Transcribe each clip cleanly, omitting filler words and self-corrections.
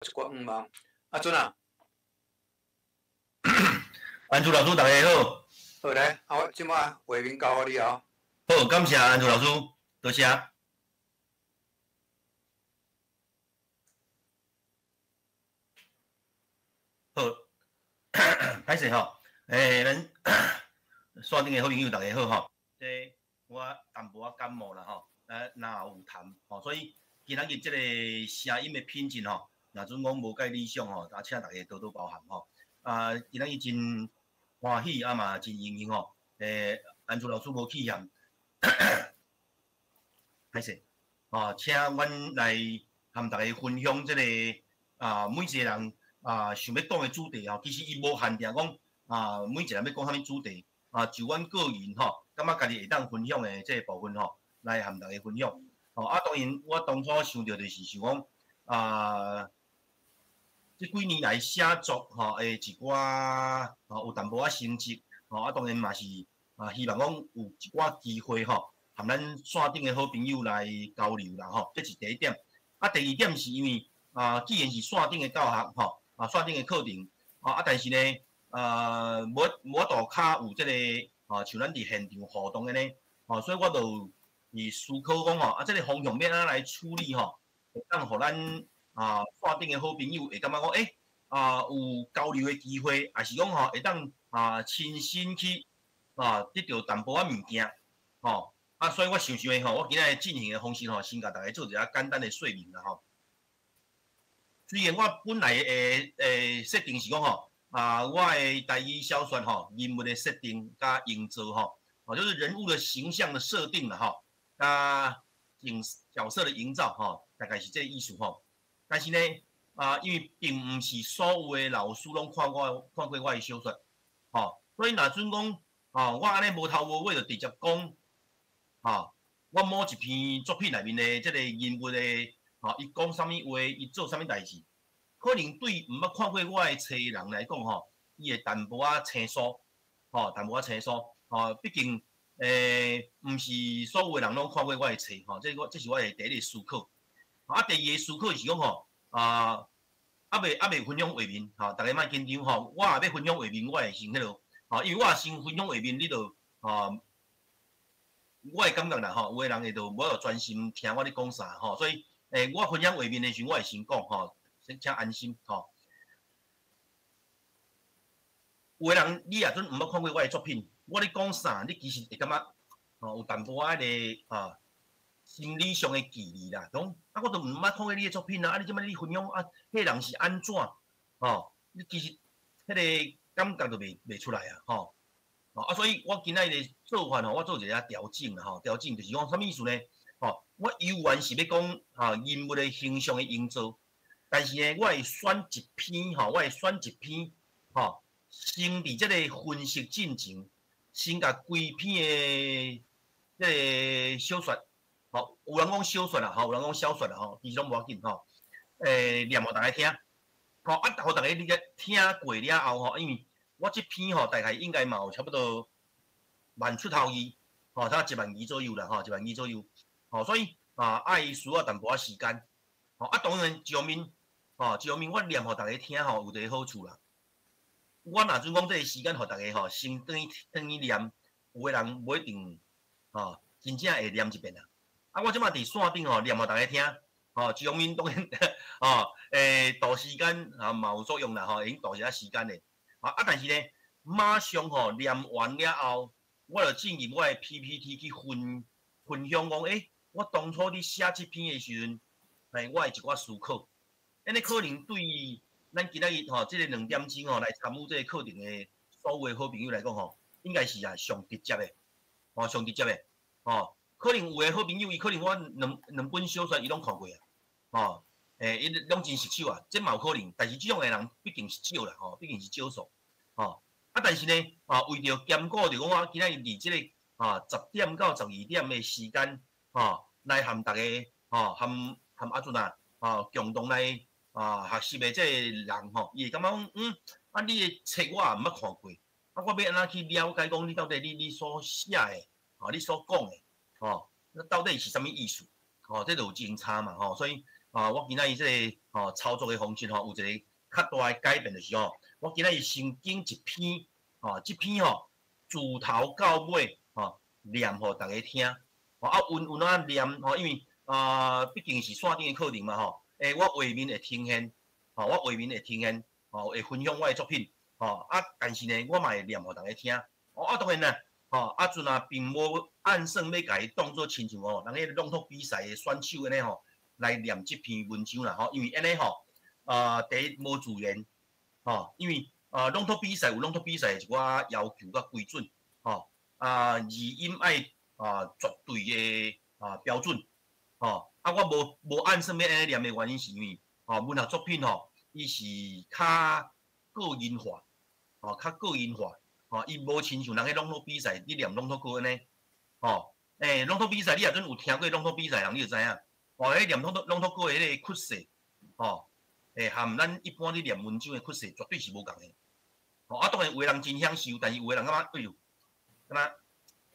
一寡向望。阿准啊，安祖老师，大家好。好來，啊，我這擺畫面交予你哦。好，感謝安祖老師，多謝。好，歹勢吼，咱線頂的好朋友大家好吼。這我淡薄仔感冒啦吼，啊，喉有痰吼，所以今仔日這個聲音的品質吼，若準講無介理想吼，啊，請大家多多包涵吼。啊，今仔日真歡喜啊嘛，真榮幸吼。安祖老師無棄嫌，歹勢，吼，請阮來和大家分享這個啊，每一個人啊想欲講的主題吼，其實伊無限定講啊，每一個人欲講啥物主題啊，就阮個人吼，感覺家己會當分享的這個部分吼，來和大家分享。吼啊，當然我當初想著就是想講啊，這幾年來寫作吼的一寡吼有淡薄仔成績吼，啊，當然嘛是啊，希望講有一寡機會吼，和咱線頂的好朋友來交流啦吼，這是第一點。啊，第二點是因為啊，既然是線頂的教學吼，啊，線頂的課程，啊，但是呢，啊，無無法度較有這個啊，像咱佇現場互動的呢，吼，所以我就佇思考講吼，啊，這個方向欲按怎來處理吼，會當予咱啊，線頂的好朋友會感覺講，欸，啊，有交流的機會，抑是講吼，會當啊，親身去啊，得著淡薄仔物件，吼，啊，所以我想想的吼，我今仔日進行的方式吼，先共大家做一下簡單的說明啦吼。雖然我本來的設定是講吼，啊，我的台語小說吼，人物的設定佮營造吼，哦，就是人物的形象的設定啦吼，佮影角色的營造吼，大概是這個意思吼。但是呢，啊，因為並毋是所有的老師攏看過我的小說，吼，所以若準講，吼，我按呢無頭無尾就直接講，吼，我某一篇作品內面的這個人物的，吼，伊講啥物話，伊做啥物代誌，可能對毋捌看過我的冊的人來講，吼，伊會淡薄仔生疏，吼，淡薄仔生疏，吼，畢竟，毋是所有的人攏看過我的冊，吼，這是我的第一個思考。啊，第二個思考是講吼，啊，猶未分享畫面，吼，大家莫緊張吼，我若欲分享畫面，我會先彼落，吼，因為我若先分享畫面，你就，吼，我的感覺啦，吼，有的人會就無法度專心聽我咧講啥，吼，所以，我分享畫面的時陣，我會先講，吼，先請安心，吼。有的人你若準毋捌看過我的作品，我咧講啥，你其實會感覺，吼，有淡薄仔彼個，啊，心理上的距離啦，講啊，我都毋捌看過你的作品啊，啊，你這擺你分享啊，彼個人是按怎？吼，你其實彼個感覺就袂出來啊，吼，啊，所以我今仔日的做法吼，我做一下調整啦，吼，調整就是講啥物意思呢？吼，我猶原是欲講吼人物的形象的營造，但是呢，我會選一篇吼，我會選一篇吼，先佇這個分析進前，先共規篇的這個小說。吼，有人講小說啦，吼，有人講小說啦，吼，其實攏無要緊吼。念予大家聽，吼，啊，予大家你咧聽過了後吼，因為我這篇吼大概應該嘛有差不多萬出頭字，吼，差1萬字左右啦，吼，1萬字左右，吼，所以啊，愛需要淡薄仔時間，吼，啊，當然一方面，吼，一方面我念予大家聽吼，有一個好處啦。我若準講這個時間予大家吼，先轉去轉去念，有的人無一定吼，真正會念一遍啦。啊，我這擺佇線頂吼念予大家聽，吼，一方面當然吼，度時間啊嘛有作用啦，吼，會用度一下時間的。啊，但是呢，馬上吼念完了後，我就進入我的 PPT 去分享講，欸，我當初佇寫這篇的時陣，欸，我的一寡思考，按呢可能對咱今仔日吼這個2點鐘吼來參與這個課程的所有的好朋友來講吼，應該是啊上直接的，吼，上直接的，吼。可能有的好朋友，伊可能我兩本小說伊攏看過啊，吼，欸，伊攏真熟手啊，這嘛有可能。但是這種的人畢竟是少啦，吼，畢竟是少數，吼。啊，但是呢，啊，為著兼顧著講我今仔日佇這個啊10點到12點的時間，吼，來和大家，吼，和阿陣啊，吼，共同來啊學習的這個人吼，伊會感覺講，嗯，啊，你的冊我也毋捌看過，啊，我欲按怎去了解講你到底你所寫的，吼，你所講的。吼，那到底是啥物意思？吼，這就有真差嘛，吼，所以啊，我今仔日這个吼操作的方式吼，有一个較大的改變，就是吼，我今仔日先揀一篇，吼，這篇吼自頭到尾吼念予大家聽，吼啊，溫溫啊念吼，因為啊，畢竟是線頂的課程嘛吼，我畫面會呈現，吼，我畫面會呈現，吼，會分享我的作品，吼啊，但是呢，我嘛會念予大家聽，哦啊，當然啦，吼，阿陣啊，並無按算欲共伊當做親像吼，人彼個朗讀比賽的選手按呢吼，來念這篇文章啦吼，因為按呢吼，第一無自然，吼，因為朗讀比賽有朗讀比賽的一寡要求佮規準，吼，啊，字音愛絕對的標準，吼，啊，我無按算欲按呢念的原因是因為，吼，文學作品吼，伊是較個人化，吼，較個人化。吼，伊無親像人彼朗讀比賽，你念朗讀稿按呢，吼，朗讀比賽，你若準有聽過朗讀比賽人，你就知影，吼，彼念朗讀稿的彼个曲勢，吼，含咱一般咧念文章的曲勢，絕對是無仝的。吼，啊，當然有的人真享受，但是有的人感覺，哎喲，敢若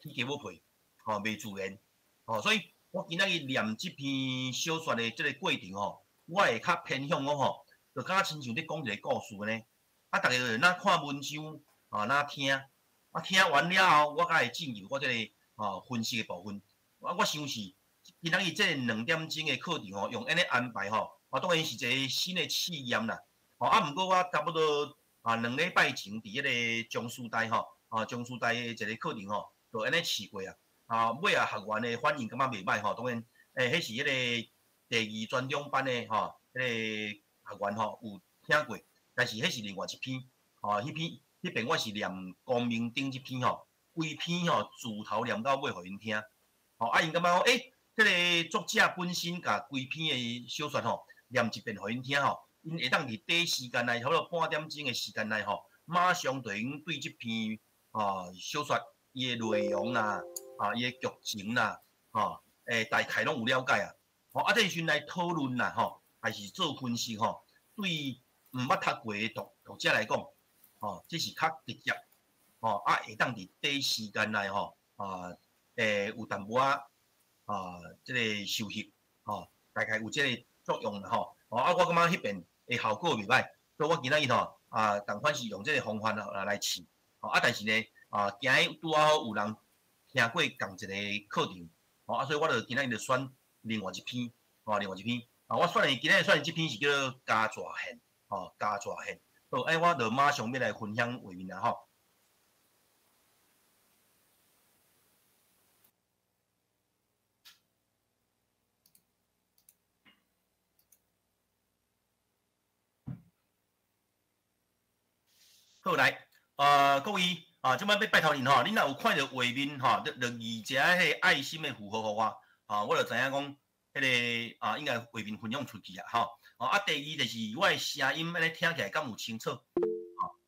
起雞母皮，吼，袂自然，吼，所以我今仔日念這篇小說的這个過程吼，我會較偏向講吼，就敢若親像咧講一个故事按呢，啊，逐家就若看文章。啊，若聽，啊聽完了後，我才會進入我這個分析的部分。啊，我想是今仔日這2點鐘的課程吼，用按呢安排吼，啊，當然是一個新的試驗啦。吼，啊，毋過我差不多2禮拜前佇彼個中師大吼，中師大的一個課程吼，就按呢試過啊。啊，尾仔學員的反應感覺袂䆀吼，當然，彼是彼個第二專長班的吼，彼個學員吼有聽過，但是彼是另外一篇，吼，彼篇。彼邊我是念光明頂這篇吼，規篇吼自頭念到尾，予𪜶聽。吼，啊，𪜶感覺講，這个作者本身共規篇的小說吼，念一遍予𪜶聽吼，𪜶會當佇短時間內，差不多半點鐘的時間內吼，馬上就會用對這篇小說伊的內容啦，啊，伊的劇情啦，吼，大概攏有了解啊。吼，啊，這時陣來討論啦，吼，還是做分析吼，對毋捌讀過的讀者來講。吼，這是較直接，吼，啊，會當佇短時間內吼，啊，有淡薄仔啊，這个收穫，吼，大概有這个作用啦，吼，啊，我感覺彼邊的效果袂䆀，所以我今仔日吼，啊，仝款是用這个方法來試，吼，啊，但是呢，啊，今日拄仔好有人聽過仝一个課程，吼，啊，所以我就今仔日就選另外一篇，吼，另外一篇，啊，我選的今仔日選的這篇是叫做《家蛇獻》，吼，《家蛇獻》。好，我就馬上欲來分享畫面啦，吼。好來，各位啊，這擺欲拜託恁吼，恁若有看著畫面吼，就就二只彼个愛心的符號予我，啊，我就知影講，彼个啊，應該畫面分享出去啊，吼。哦，啊，第二就是我的聲音按呢聽起來敢有清楚？吼，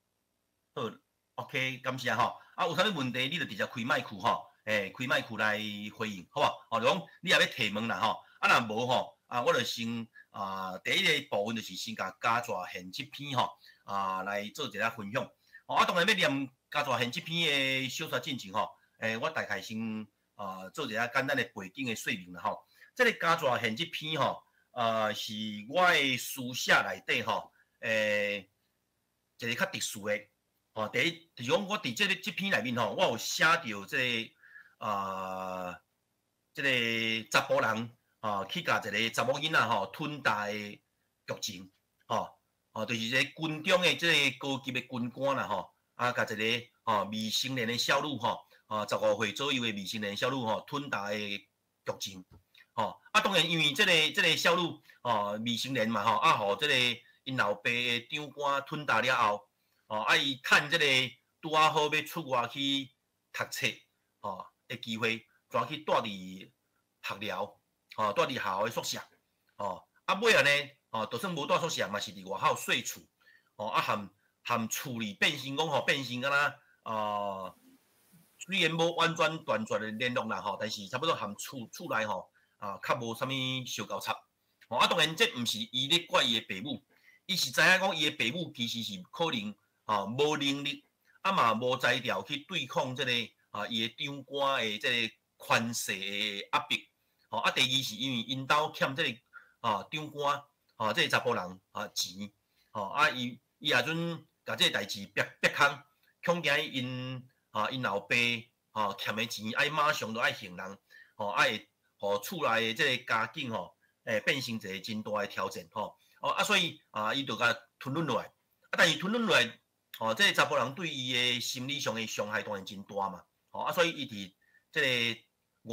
好，OK，感謝吼。啊，有啥物問題你就直接開麥克吼，開麥克來回應，好無？哦，就講你若欲提問啦吼，啊，若無吼，啊，我就先啊，第一个部分就是先共家蛇獻這篇吼，啊，來做一下分享。哦，啊，當然欲念家蛇獻這篇的小說進前吼，我大概先啊做一下簡單的背景的說明啦吼。這个家蛇獻這篇吼。是我的書寫內底吼，一个較特殊的，吼，第一就是講我佇這个這篇內面吼，我有寫著這个這个查埔人吼去共一个查某囡仔吼吞大的劇情，吼，吼，就是一个軍中的這个高級的軍官啦吼，啊，共一个吼未成年的少女吼，15歲左右的未成年少女吼吞大的劇情。吼，啊，當然，因為這个少女吼未成年嘛吼，啊，予這个𪜶老爸的長官吞大了後，吼，啊，伊趁這个拄仔好欲出外去讀冊吼的機會，轉去蹛佇學寮，吼，蹛佇學校的宿舍，吼，啊，尾仔呢，吼，就算無蹛宿舍，嘛是佇外口睡厝，吼，啊，含厝裡變成講吼，變成敢若雖然無完全斷絕的聯絡啦吼，但是差不多含厝內吼。啊，較無啥物相交插，吼啊！當然，這毋是伊咧怪伊的爸母，伊是知影講伊的爸母其實是可能吼無能力，啊嘛無才調去對抗這個啊伊的長官的這個權勢的壓迫，吼啊！第二是因為𪜶兜欠這個長官，這个查埔人錢，啊伊伊也陣共這个代誌逼逼空，恐驚𪜶老爸欠的錢愛馬上就愛還人，愛會予厝內的這个家境變成一个真大的挑戰吼，哦啊所以啊伊就共吞忍落來，啊但是吞忍落來，這个查埔人對伊的心理上的傷害當然真大嘛，啊所以伊佇這个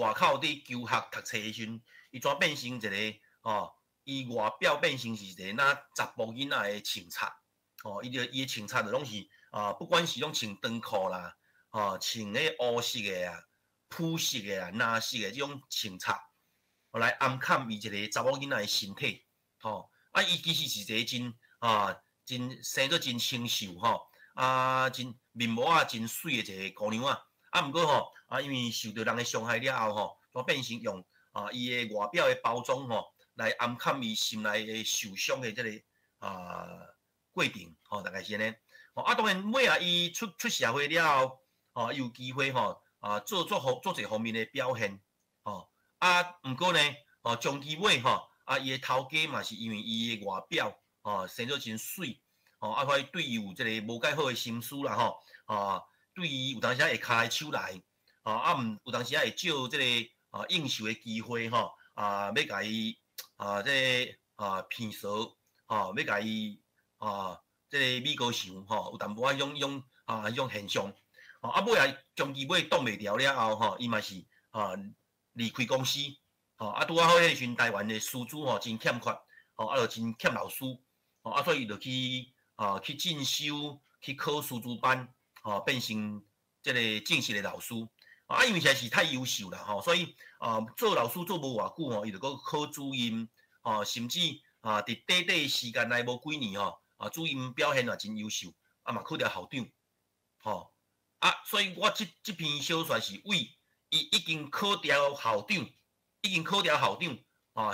外口佇求學讀冊的時陣，伊怎變成一个伊外表變成是一个若查埔囡仔的穿插，伊就伊的穿插就攏是啊，不管是攏穿長褲啦，穿彼烏色的啊、膚色的啊、藍色的這種穿插，來掩蓋伊一个查某囡仔的身體，啊，伊其實是一个真啊，真生做真清秀吼，啊，真面膜仔真媠的一个姑娘仔，啊，毋過吼，啊，因為受著人的傷害了後吼，就變成用啊伊的外表的包裝吼，來掩蓋伊心內的受傷的這个過程，吼，大概是按呢。啊，當然尾仔伊出出社會了後，伊有機會吼做做方做這方面的表現，吼，啊，毋過呢，長期尾吼，啊，伊的頭家嘛是因為伊的外表，生做真媠，啊，所以對伊有這個無蓋好的心思啦，吼，對伊有當時會跤手來，啊，毋有當時會借這个應酬的機會，吼，欲共伊這个騙贓，欲共伊這个米高想，吼，有淡薄仔彼種彼種彼種現象，啊，尾仔長期尾擋袂牢了後，吼，伊嘛是離開公司，吼，啊，拄仔好彼个時陣台灣的師資吼真欠缺，吼，啊，就真欠老師，吼，啊，所以伊就去去進修，去考師資班，吼，變成這个正式的老師。啊，因為實在是太優秀啦，吼，所以做老師做無偌久吼，伊就閣考主任，吼，甚至佇短短時間內無幾年吼，主任表現也真優秀，啊嘛考著校長，吼，啊，所以我這這篇小說是為伊已經考著校長，已經考著校長，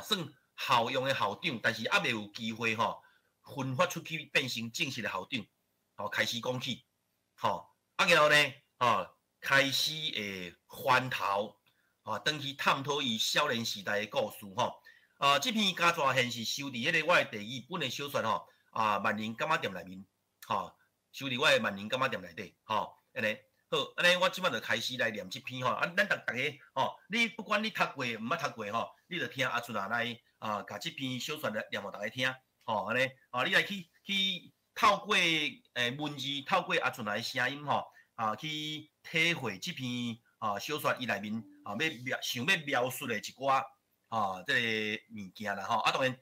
算校用的校長，但是猶未有機會吼，分發出去變成正式的校長，吼，開始講起，吼，啊，然後呢，吼，開始會翻頭，轉去探討伊少年時代的故事，吼，啊，這篇家傳現是收佇彼個我的第二本的小說吼，萬寧柑仔店內面，吼，收佇我的萬寧柑仔店內底，吼，按呢，好，按呢，我這擺就開始來念這篇吼，啊，咱逐逐个，吼，你不管你讀過毋捌讀過吼，你就聽阿春仔來共這篇小說來念予逐家聽，吼，按呢，你來去去透過文字，透過阿春仔的聲音吼，去體會這篇小說伊內面欲描想欲描述的一寡這个物件啦吼，啊當然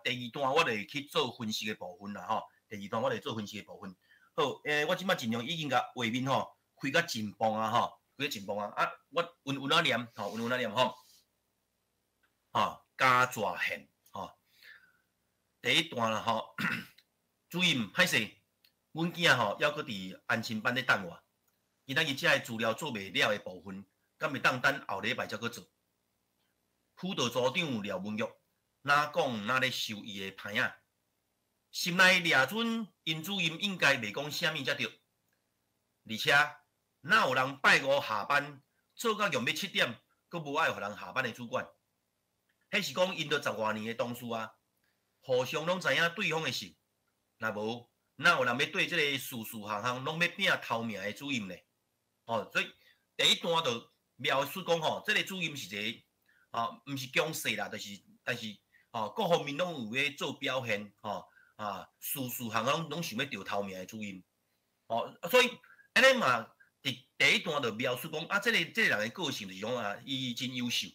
第二段我會去做分析的部分啦吼，第二段我會做分析的部分。好，我這擺盡量已經共畫面吼開甲真磅啊吼，開甲真磅啊，啊，我穩穩仔念吼，穩穩仔念吼，吼，家傳現吼，第一段啦吼，主任歹勢，阮囝吼猶閣佇安親班咧等我。今仔日這个資料做袂了的部分，敢會當等後禮拜才閣做？輔導組長廖文玉，哪講哪咧收伊的牌仔，心內掠準𪜶主任應該袂講啥物才對。而且，哪有人拜五下班做到用欲七點，閣無愛予人下班的主管？彼是講𪜶都十外年的同事啊，互相攏知影對方的性。若無，哪有人欲對這个事事項項攏欲拚頭名的主任呢？所以第一段就描述講吼，這个主任是一個毋是強勢啦，就是，但是各方面攏有咧做表現，吼啊，事事項攏攏想欲著頭名的主任，所以按呢嘛，佇第一段就描述講啊，這个這个人的個性就是講啊，伊真優秀，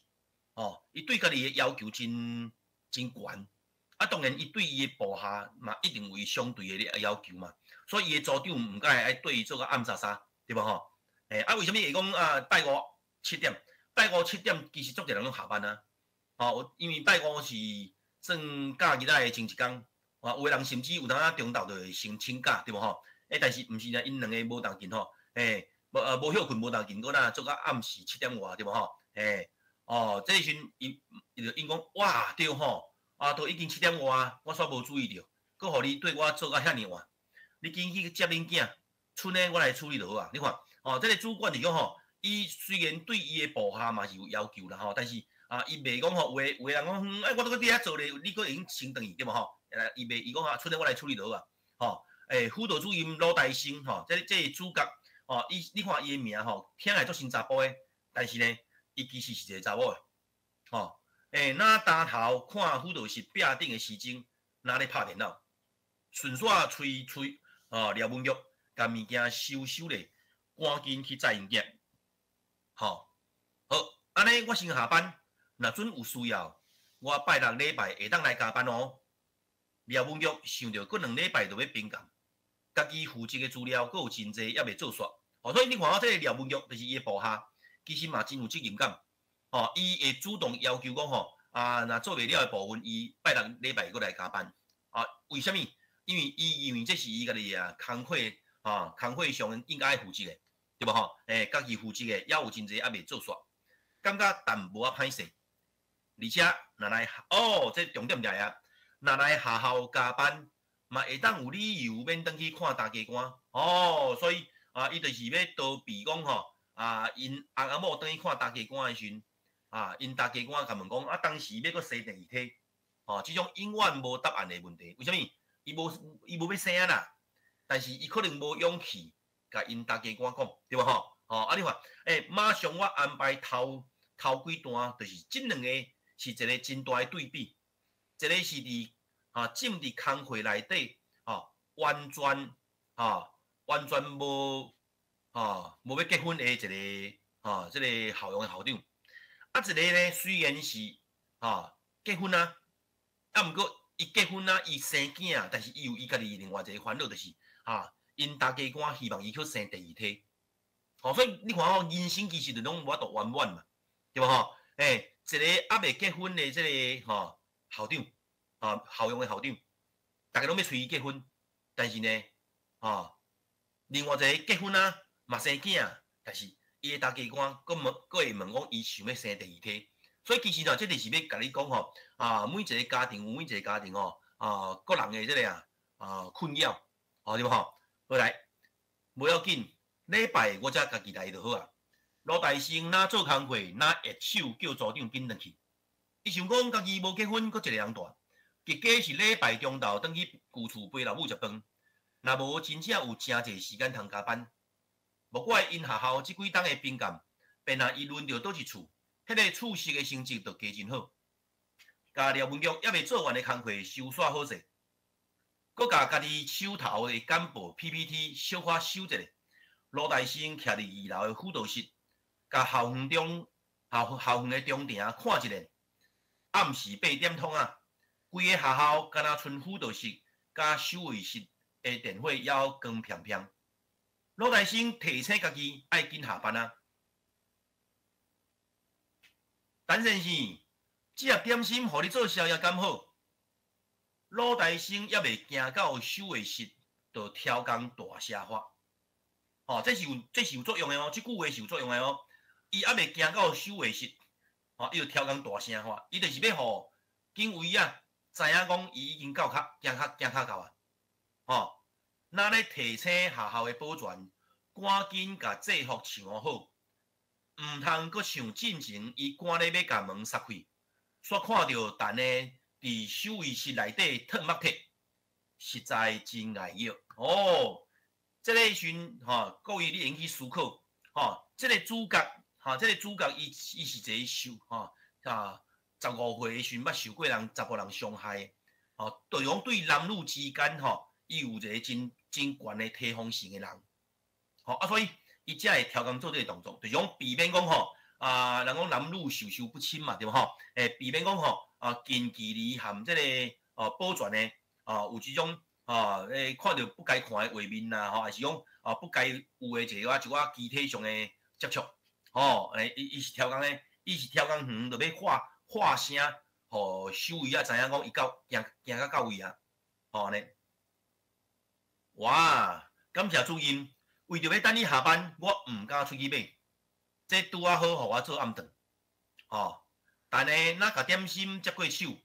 伊對家己的要求真真懸，啊，當然伊對伊的部下嘛，一定有伊相對的要求嘛，所以伊的組長毋敢會愛對伊做甲暗沙沙，對無吼？啊，為啥物會講啊？拜五七點，拜五七點其實足濟人攏下班啊。因為拜五是算教囡仔的前一工，有的人甚至有當仔中晝就會先請假，對無吼？但是毋是呢，𪜶兩个無同勁吼，無無歇睏無同勁，閣若做到暗時七點外，對無吼？這個時陣伊伊就𪜶講，哇，對吼，啊，都已經七點外，我煞無注意著，閣予你對我做到遐爾晚，你緊去接恁囝，賰的我來處理就好啊。你看，這个主管就講吼，伊雖然對伊的部下嘛是有要求啦吼，但是啊，伊袂講吼，有的人講，哎，我都閣佇遐做咧，你閣會用先轉去對無吼？伊袂，伊講啊，出來我來處理就好啊，吼，輔導主任魯大生吼，這主角吼，伊你看伊的名吼，聽來足像查埔的，但是呢，伊其實是一個查某的，吼，若擔頭看輔導室壁頂的時鐘，若咧拍電腦，順紲催催，哦，廖文玉共物件收收咧，趕緊去載𪜶囝，吼，好，按呢我先下班。若準有需要，我拜六禮拜會當來加班哦。廖文玉想著閣2禮拜就欲評鑑，家己負責的資料閣有真濟猶未做煞，哦，所以你看哦，這個廖文玉就是伊的部下，其實嘛真有責任感，哦，伊會主動要求講吼，啊，若做袂了的部分，伊拜六禮拜閣來加班，啊，為啥物？因為伊認為這是伊家己啊工課啊工課上應該愛負責的，對無吼？家己負責的，猶有真濟猶未做煞，感覺淡薄仔歹勢。而且，若來哦，這重點來啊！若來學校加班，嘛會當有理由免轉去看大家官哦。所以啊，伊就是欲逃避講吼啊，𪜶翁仔某轉去看大家官的時陣，啊，𪜶大家官共問講啊，當時欲閣生第二胎，吼，這種永遠無答案的問題。為啥物？伊無欲生啦，但是伊可能無勇氣共𪜶大家官講，對無吼？吼，啊，你看，馬上我安排頭頭幾段，就是這兩個。是一個真大的對比，一個是佇政治工課內底，吼，完全無欲結婚的一個這個校園的校長，啊，一個呢雖然是結婚啊，啊，毋過伊結婚啊，伊生囝，但是伊有伊家己另外一個煩惱，就是𪜶大家官希望伊去生第二胎，吼，所以你看吼，人生其實就攏無法度圓滿嘛，對無吼？一個猶未結婚的這個校長，校園的校長，逐家攏欲催伊結婚，但是呢，另外一個結婚啊，嘛生囝，但是伊的大家官閣問，閣會問講伊想欲生第二胎，所以其實呢，這就是欲共你講吼，每一個家庭有每一個家庭吼，個人的這個困擾，對無吼？好來，無要緊，禮拜我才家己來就好啊。盧大生若做工課，若握手叫組長緊轉去。伊想講家己無結婚，閣一個人蹛，結果是禮拜中晝轉去舊厝陪老母食飯。若無真正有誠濟時間通加班。無怪𪜶學校這幾冬的評鑑，便若伊輪著佗一處，彼個處室的成績就加真好。共廖文玉猶未做完的工課收煞好勢，閣共家己手頭的簡報 PPT 小可修一下。盧大生徛佇二樓的輔導室，共校園中校校園的中庭看一下。暗時8點通啊，規个學校敢若賰輔導室佮守衛室的電火猶光飄飄。盧大生提醒家己愛緊下班啊。陳先生，這盒點心予你做宵夜敢好？魯大生猶未行到守衛室，就超工大聲喊。哦，這是有作用的哦，這句話是有作用的哦。伊猶未行到守衛室，哦，伊就超工大聲喊，伊就是欲予警衛啊知影講伊已經到較行較行較到啊。吼，若咧提醒學校的保全，趕緊共制服穿好，毋通閣像進前伊趕咧欲共門閂開，煞看著陳的佇守衛室內底褪目鐵，實在真礙意哦。這個時陣吼，各位你會用去思考，吼，這個主角，吼，這個主角伊是一個受吼15歲的時陣捌受過人查埔人傷害，吼，就是講對男女之間吼，伊有一個真真懸的提防性的人，吼啊，所以伊才會超工做這個動作，就是講避免講吼啊，人講男女授受不親嘛，對無吼？避免講吼近距離含這個保全的有這種看著不該看的畫面啦，吼，還是講不該有的一寡肢體上的接觸，吼，伊是超工咧，伊是超工遠就欲喊喊聲，予守衛仔知影講伊到行行到到位啊，吼按呢。哇！感謝主任，為著欲等你下班，我毋敢出去買，這拄仔好予我做暗頓，吼。但呢，若共點心接過手，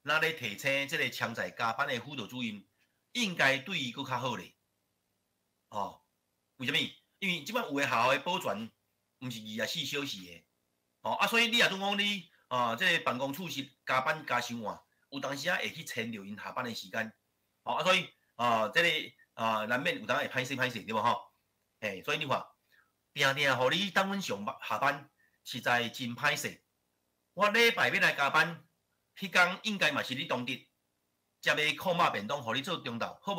若咧提醒這個潛在加班的輔導主任，應該對伊閣較好咧，吼。為啥物？因為這擺有的學校的保全毋是24小時的，吼啊，所以你若拄講你啊，這個辦公處是加班加傷晚，有當時仔會去遷就𪜶下班的時間。哦啊，所以啊，這個啊，難免有當會歹勢歹勢，對無吼？嘿，所以你看，定定予你等阮上班下班，實在真歹勢。我禮拜欲來加班，彼工應該嘛是你當值，才欲焢肉便當予你做中晝，好無？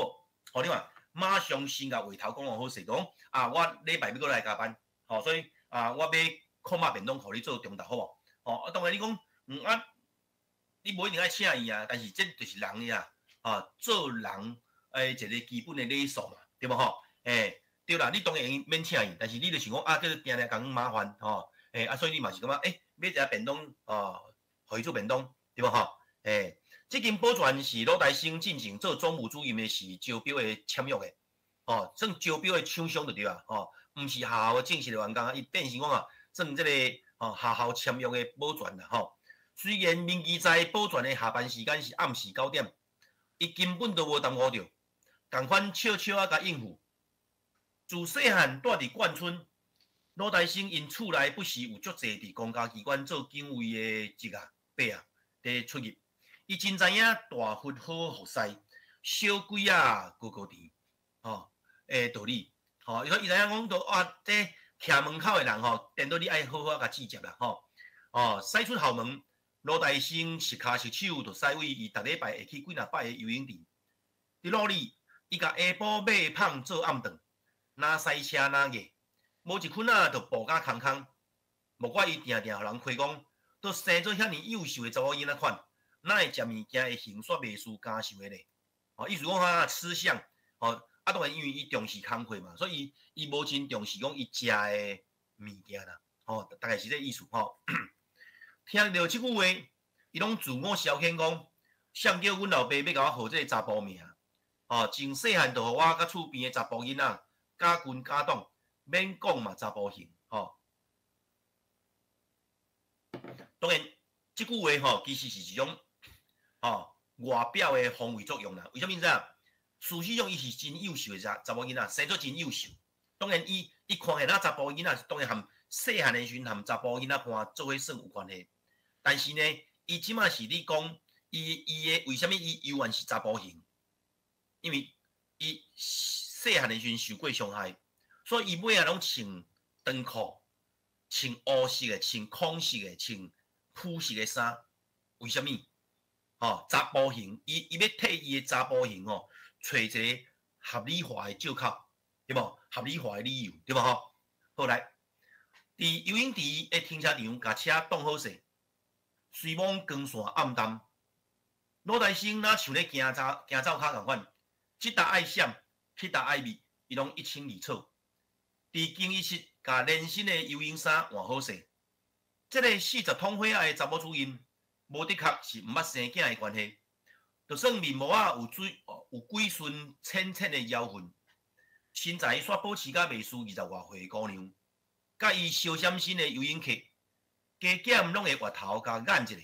吼，你看，馬上先共話頭講好勢，講啊，我禮拜欲閣來加班，吼，所以啊，我欲焢肉便當予你做中晝，好無？吼，啊，當然你講，啊，你無一定愛請伊啊，但是這就是人呀，啊，做人的一個基本的禮數嘛，對無吼？欸，對啦，你當然免請伊，但是你就想講啊，這定定共麻煩，吼，欸，啊，所以你嘛是感覺，欸，買一個便當，哦，予伊做便當，對無吼？欸，這間保全是魯大生進前做總務主任的時招標的簽約的，哦，算招標的廠商就對啊，吼，毋是學校的正式的員工啊，伊變成講啊，算這個哦學校簽約的保全啦，吼。雖然明記知保全的下班時間是暗時9點，伊根本都無耽誤著，仝款笑笑仔共應付。自細漢蹛佇眷村，魯大生𪜶厝內不時有足濟佇公家機關做警衛的侄仔伯仔佇出入，伊真知影大佛好服侍，小鬼仔高高甜，吼，的道理，吼，伊說伊知影講到啊，這徛門口的人吼，顛倒你愛好好共接接啦，吼，哦，駛出校門，魯大生熟跤熟手就駛位伊逐禮拜會去幾若擺的游泳池。佇路裡，伊共下晡買的麭做暗頓，若塞車若熱，無一分仔就步甲空空。莫怪伊定定予人開講，都生做遐爾幼秀的查某囡仔款，哪會食物件的形煞袂輸家秀的咧？哦，意思講啊，吃相，哦，啊當然因為伊重視工課嘛，所以伊無真重視講伊食的物件啦，吼，大概是這個意思吼。聽著這句話，伊攏自我消遣講，誰叫阮老爸欲共我號這個查埔名？哦，從細漢就予我佮厝邊的查埔囡仔甲群甲黨，免講嘛查埔型，吼。當然，這句話吼，其實是一種吼外表的防衛作用啦。為啥物你知影？事實上，伊是真優秀的查某囡仔，生做真優秀。當然，伊伊看起來查埔囡仔，當然和細漢的時陣和查埔囡仔伴做伙耍有關係。但是呢，伊這馬是咧講，伊伊的為啥物伊猶原是查埔型？因為伊細漢的時陣受過傷害，所以伊尾仔攏穿長褲、穿烏色的、穿孔色的、穿膚色的衫。為啥物？吼，查埔型，伊伊欲替伊的查埔型吼，揣一個合理化的借口，對無？合理化的理由，對無？吼，好來，佇游泳池的停車場，共車擋好勢，雖罔光線暗淡，魯大生若像咧行走行走跤仝款。這搭愛閃，彼搭愛避，伊攏一清二楚。佇更衣室，共連身的游泳衫換好勢。這個40桶火仔的查某主任，無的確是毋捌生囝的關係，就算面毛仔有水有幾寸淺淺的腰痕，身材煞保持甲袂輸20外歲的姑娘，佮伊相閃身的游泳客，加減攏會回頭共眼一下，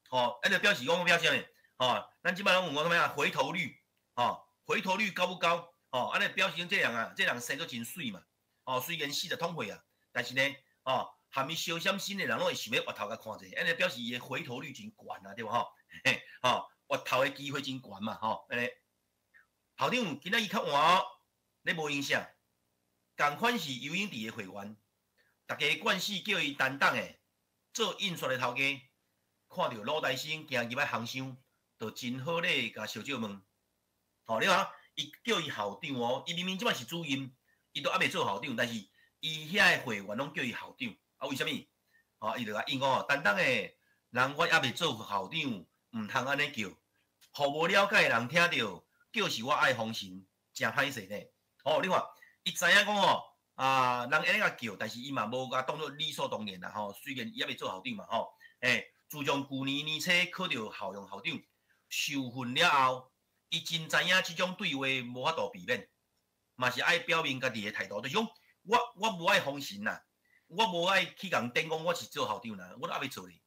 吼，按呢表示講表示啥物？吼，咱這擺攏有講啥物啊？回頭率，吼。回頭率高不高？哦，按呢表示講這人啊，這人生做真媠嘛。哦，雖然40桶歲啊，但是呢，哦，含伊相閃身的人攏會想欲回頭共看者，按呢表示伊的回頭率真懸啊，對無吼？嘿，吼，回頭的機會真懸嘛，吼，按呢。校長今仔日較晚哦，咧無閒啥？仝款是游泳池的會員，逐家慣勢叫伊擔當的做印刷的頭家，看著魯大生行入來烘箱，就真好禮共相借問。吼，你看，伊叫伊校長哦，伊明明這擺是主任，伊都猶未做校長，但是伊遐的會員攏叫伊校長，啊，為啥物？吼，伊就共應講哦，擔當的人我猶未做校長，毋通按呢叫，予無了解的人聽著，叫是我愛風神，誠歹勢呢。吼，你看，伊知影講吼，啊，人按呢共叫，但是伊嘛無共當做理所當然啦，吼，雖然伊猶未做校長嘛，吼，欸，自從舊年年初考著校用校長，受訓了後。伊真知影這種對話無法度避免，嘛是愛表明家己的態度，就是講我我無愛封神啦，我無愛去共頂講我是做校長啦，我都猶未做咧，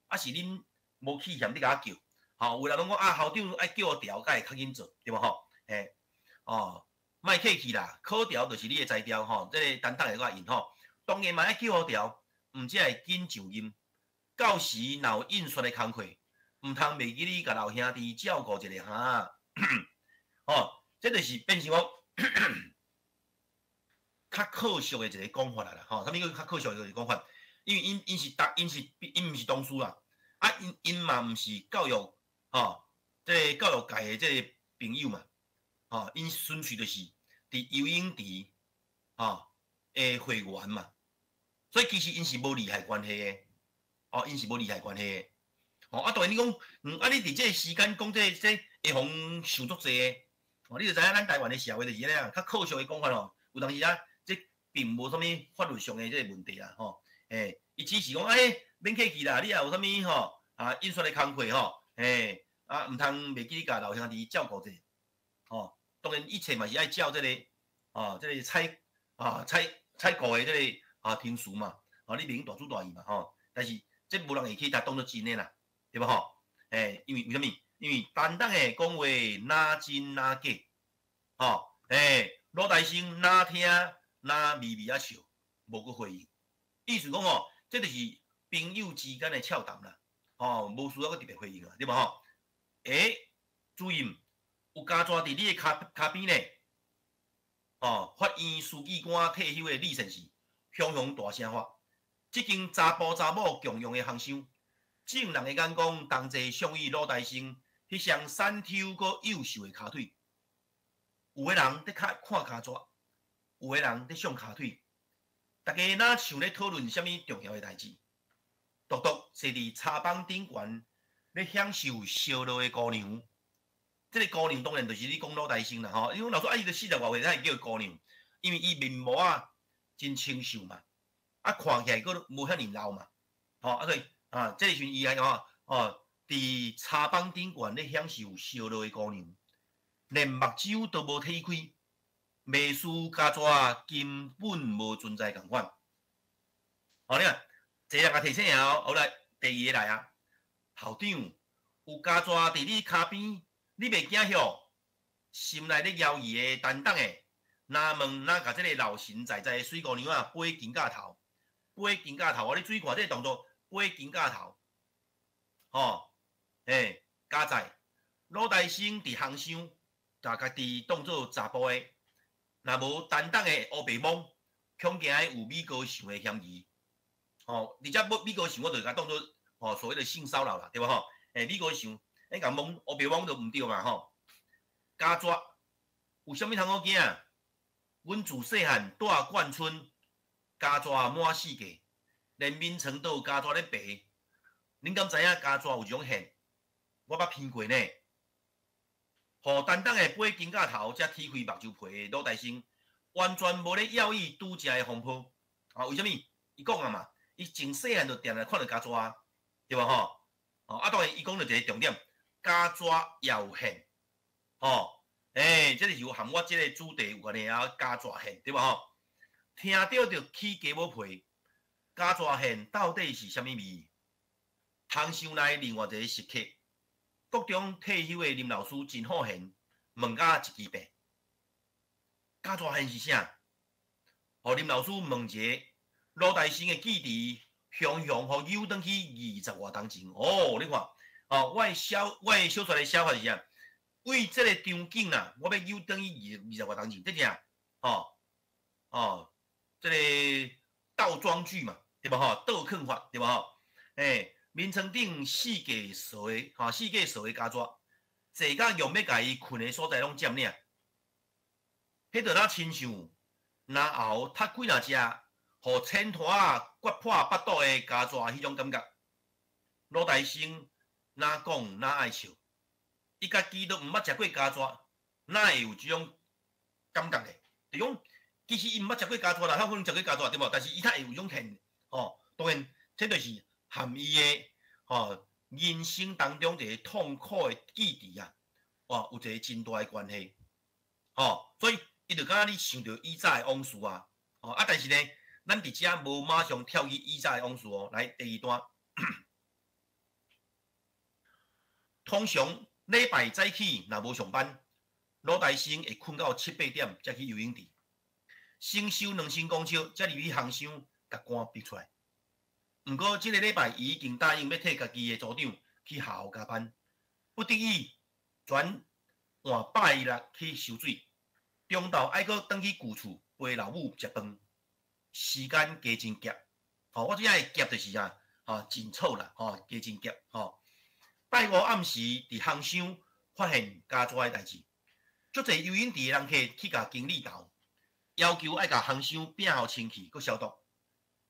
啊是恁無去嫌你共我叫，吼，有人攏講啊校長愛叫我調，才會較緊做，對無吼？嘿，哦，莫客氣啦，考調就是你的才調吼，這個擔當會閣應吼，當然嘛愛叫予調，毋才會緊上任。到時若有印刷的工課，毋通袂記你共老兄弟照顧一下哈。吼，這就是變成講較可惜的一个講法啦，吼，啥物叫較可惜的一个講法？因為𪜶是逐，𪜶是𪜶毋是同事啦，啊，𪜶嘛毋是教育，吼，這个教育界的這个朋友嘛，吼，𪜶純粹就是佇游泳池，吼的會員嘛，所以其實𪜶是無利害關係的，哦，𪜶是無利害關係的，吼，啊，當然你講，啊，你佇這个時間講這個，這會予人想足濟的，哦，你就知影咱台灣的社會就是按呢啊，較可惜的講法吼，有當時啊，這並無啥物法律上的這个問題啦，吼，欸，伊只是講，欸，免客氣啦，你也有啥物吼，啊，印刷的工課吼，欸，啊，毋通袂記你共老兄弟照顧者，吼，當然一切嘛是愛照這個，哦，這個採啊採採購的這個啊程序嘛，哦，你袂用大主大意嘛，吼，但是這無人會去共當做真的啦，對無吼？欸，因為為啥物？因為陳董的講話若真若假，吼，欸，魯大生若聽若微微仔笑，無閣回應。意思講吼，這就是朋友之間的俏談啦，吼，無需要閣特別回應啊，對無吼？欸，主任有家蛇佇你的跤跤邊呢？哦，法院書記官退休的李先生，雄雄大聲喊，這間查埔查某共用的烘箱，眾人的眼光同齊向伊魯大生彼雙瘦抽閣幼瘦的跤腿，有的人佇看看跤蛇，有的人佇相跤腿，大家若像咧討論啥物重要的代誌，獨獨坐佇柴枋頂懸咧享受燒烙的姑娘。這个姑娘當然就是你講魯大生啦吼，因為老師啊，伊都四十外歲，才會叫姑娘，因為伊面毛仔真清秀嘛，啊看起來閣無遐爾老嘛，吼啊所以啊，這个時陣伊來吼哦，佇柴枋頂懸咧享受燒烙的姑娘，連目睭都無提開，袂輸家蛇根本無存在仝款。好，你看，這個人共提醒哦，好來，第二个來啊，校長有家蛇佇你跤邊。你袂驚吼？心內咧猶豫的陳董的，若問若共這个老神在在的媠姑娘仔掰肩胛頭，掰肩胛頭，你注意看這个動作，掰肩胛頭，吼，欸，加載魯大生佇烘箱，共家己當做查埔的，若無陳董的烏白摸，恐驚有米高想的嫌疑，吼，而且米高想我就共當做吼所謂的性騷擾啦，對無吼？欸，米高想。你共摸烏白摸就毋對嘛吼！家蛇有啥物通好驚？阮自細漢蹛貫春，家蛇滿四界，連眠床都有家蛇咧爬。恁敢知影家蛇有一種現？我捌闻過呢。予陳董的掰肩胛頭，才踢開目睭皮的魯大生，完全無咧猶豫拄才的風波。啊，為啥物？伊講啊嘛，伊從細漢就定定看著家蛇，對無吼？哦，啊，當然伊講著一个重點。家蛇也有現，吼，欸，這個是有和我這个主題有關係啊。家蛇現，對無吼？聽著就起雞母皮。家蛇現到底是啥物味？烘箱內另外一个食客，國中退休的林老師真好閒，問甲一支病。家蛇現是啥？予林老師問一个，魯大生的記憶雄雄予扭轉去二十外冬前。哦，你看。哦，我的小說的寫法是啥？為這个場景啦，我欲扭轉去二十外冬前，這啥？哦哦，這个倒裝句嘛，對無吼？倒囥法，對無吼？欸，眠床頂四界踅的，吼，四界踅的家蛇，坐甲用欲共伊睏的所在攏佔領。彼就若親像嚨喉踢幾若隻，予千拖仔割破腹肚的家蛇彼種感覺。魯大生若講若愛笑，伊家己都毋捌食過家蛇，哪會有這種感覺咧？就講其實伊毋捌食過家蛇啦，較可能食過家蛇對無？但是伊較會有種現吼，當然這就是含伊的吼人生當中一個痛苦的記憶啊，哇，有一個真大的關係，吼，所以伊就敢若你想著以早的往事啊，吼啊，但是呢，咱佇遮無馬上跳去以早的往事哦，來第二段。通常禮拜早起若無上班，魯大生會睏到七八點才去游泳池，先收兩千公尺，才入去烘箱，共汗逼出來。毋過這个禮拜伊已經答應欲替家己的組長去下午加班，不得已轉換拜六去收水，中晝愛閣轉去舊厝陪老母食飯，時間加真夾。吼，我這愛夾就是啥，吼，真錯啦，吼，加真夾，吼。拜五暗時佇烘箱發現膠紙的代誌，足濟游泳池的人客去共經理投，要求愛共烘箱摒予清氣閣消毒。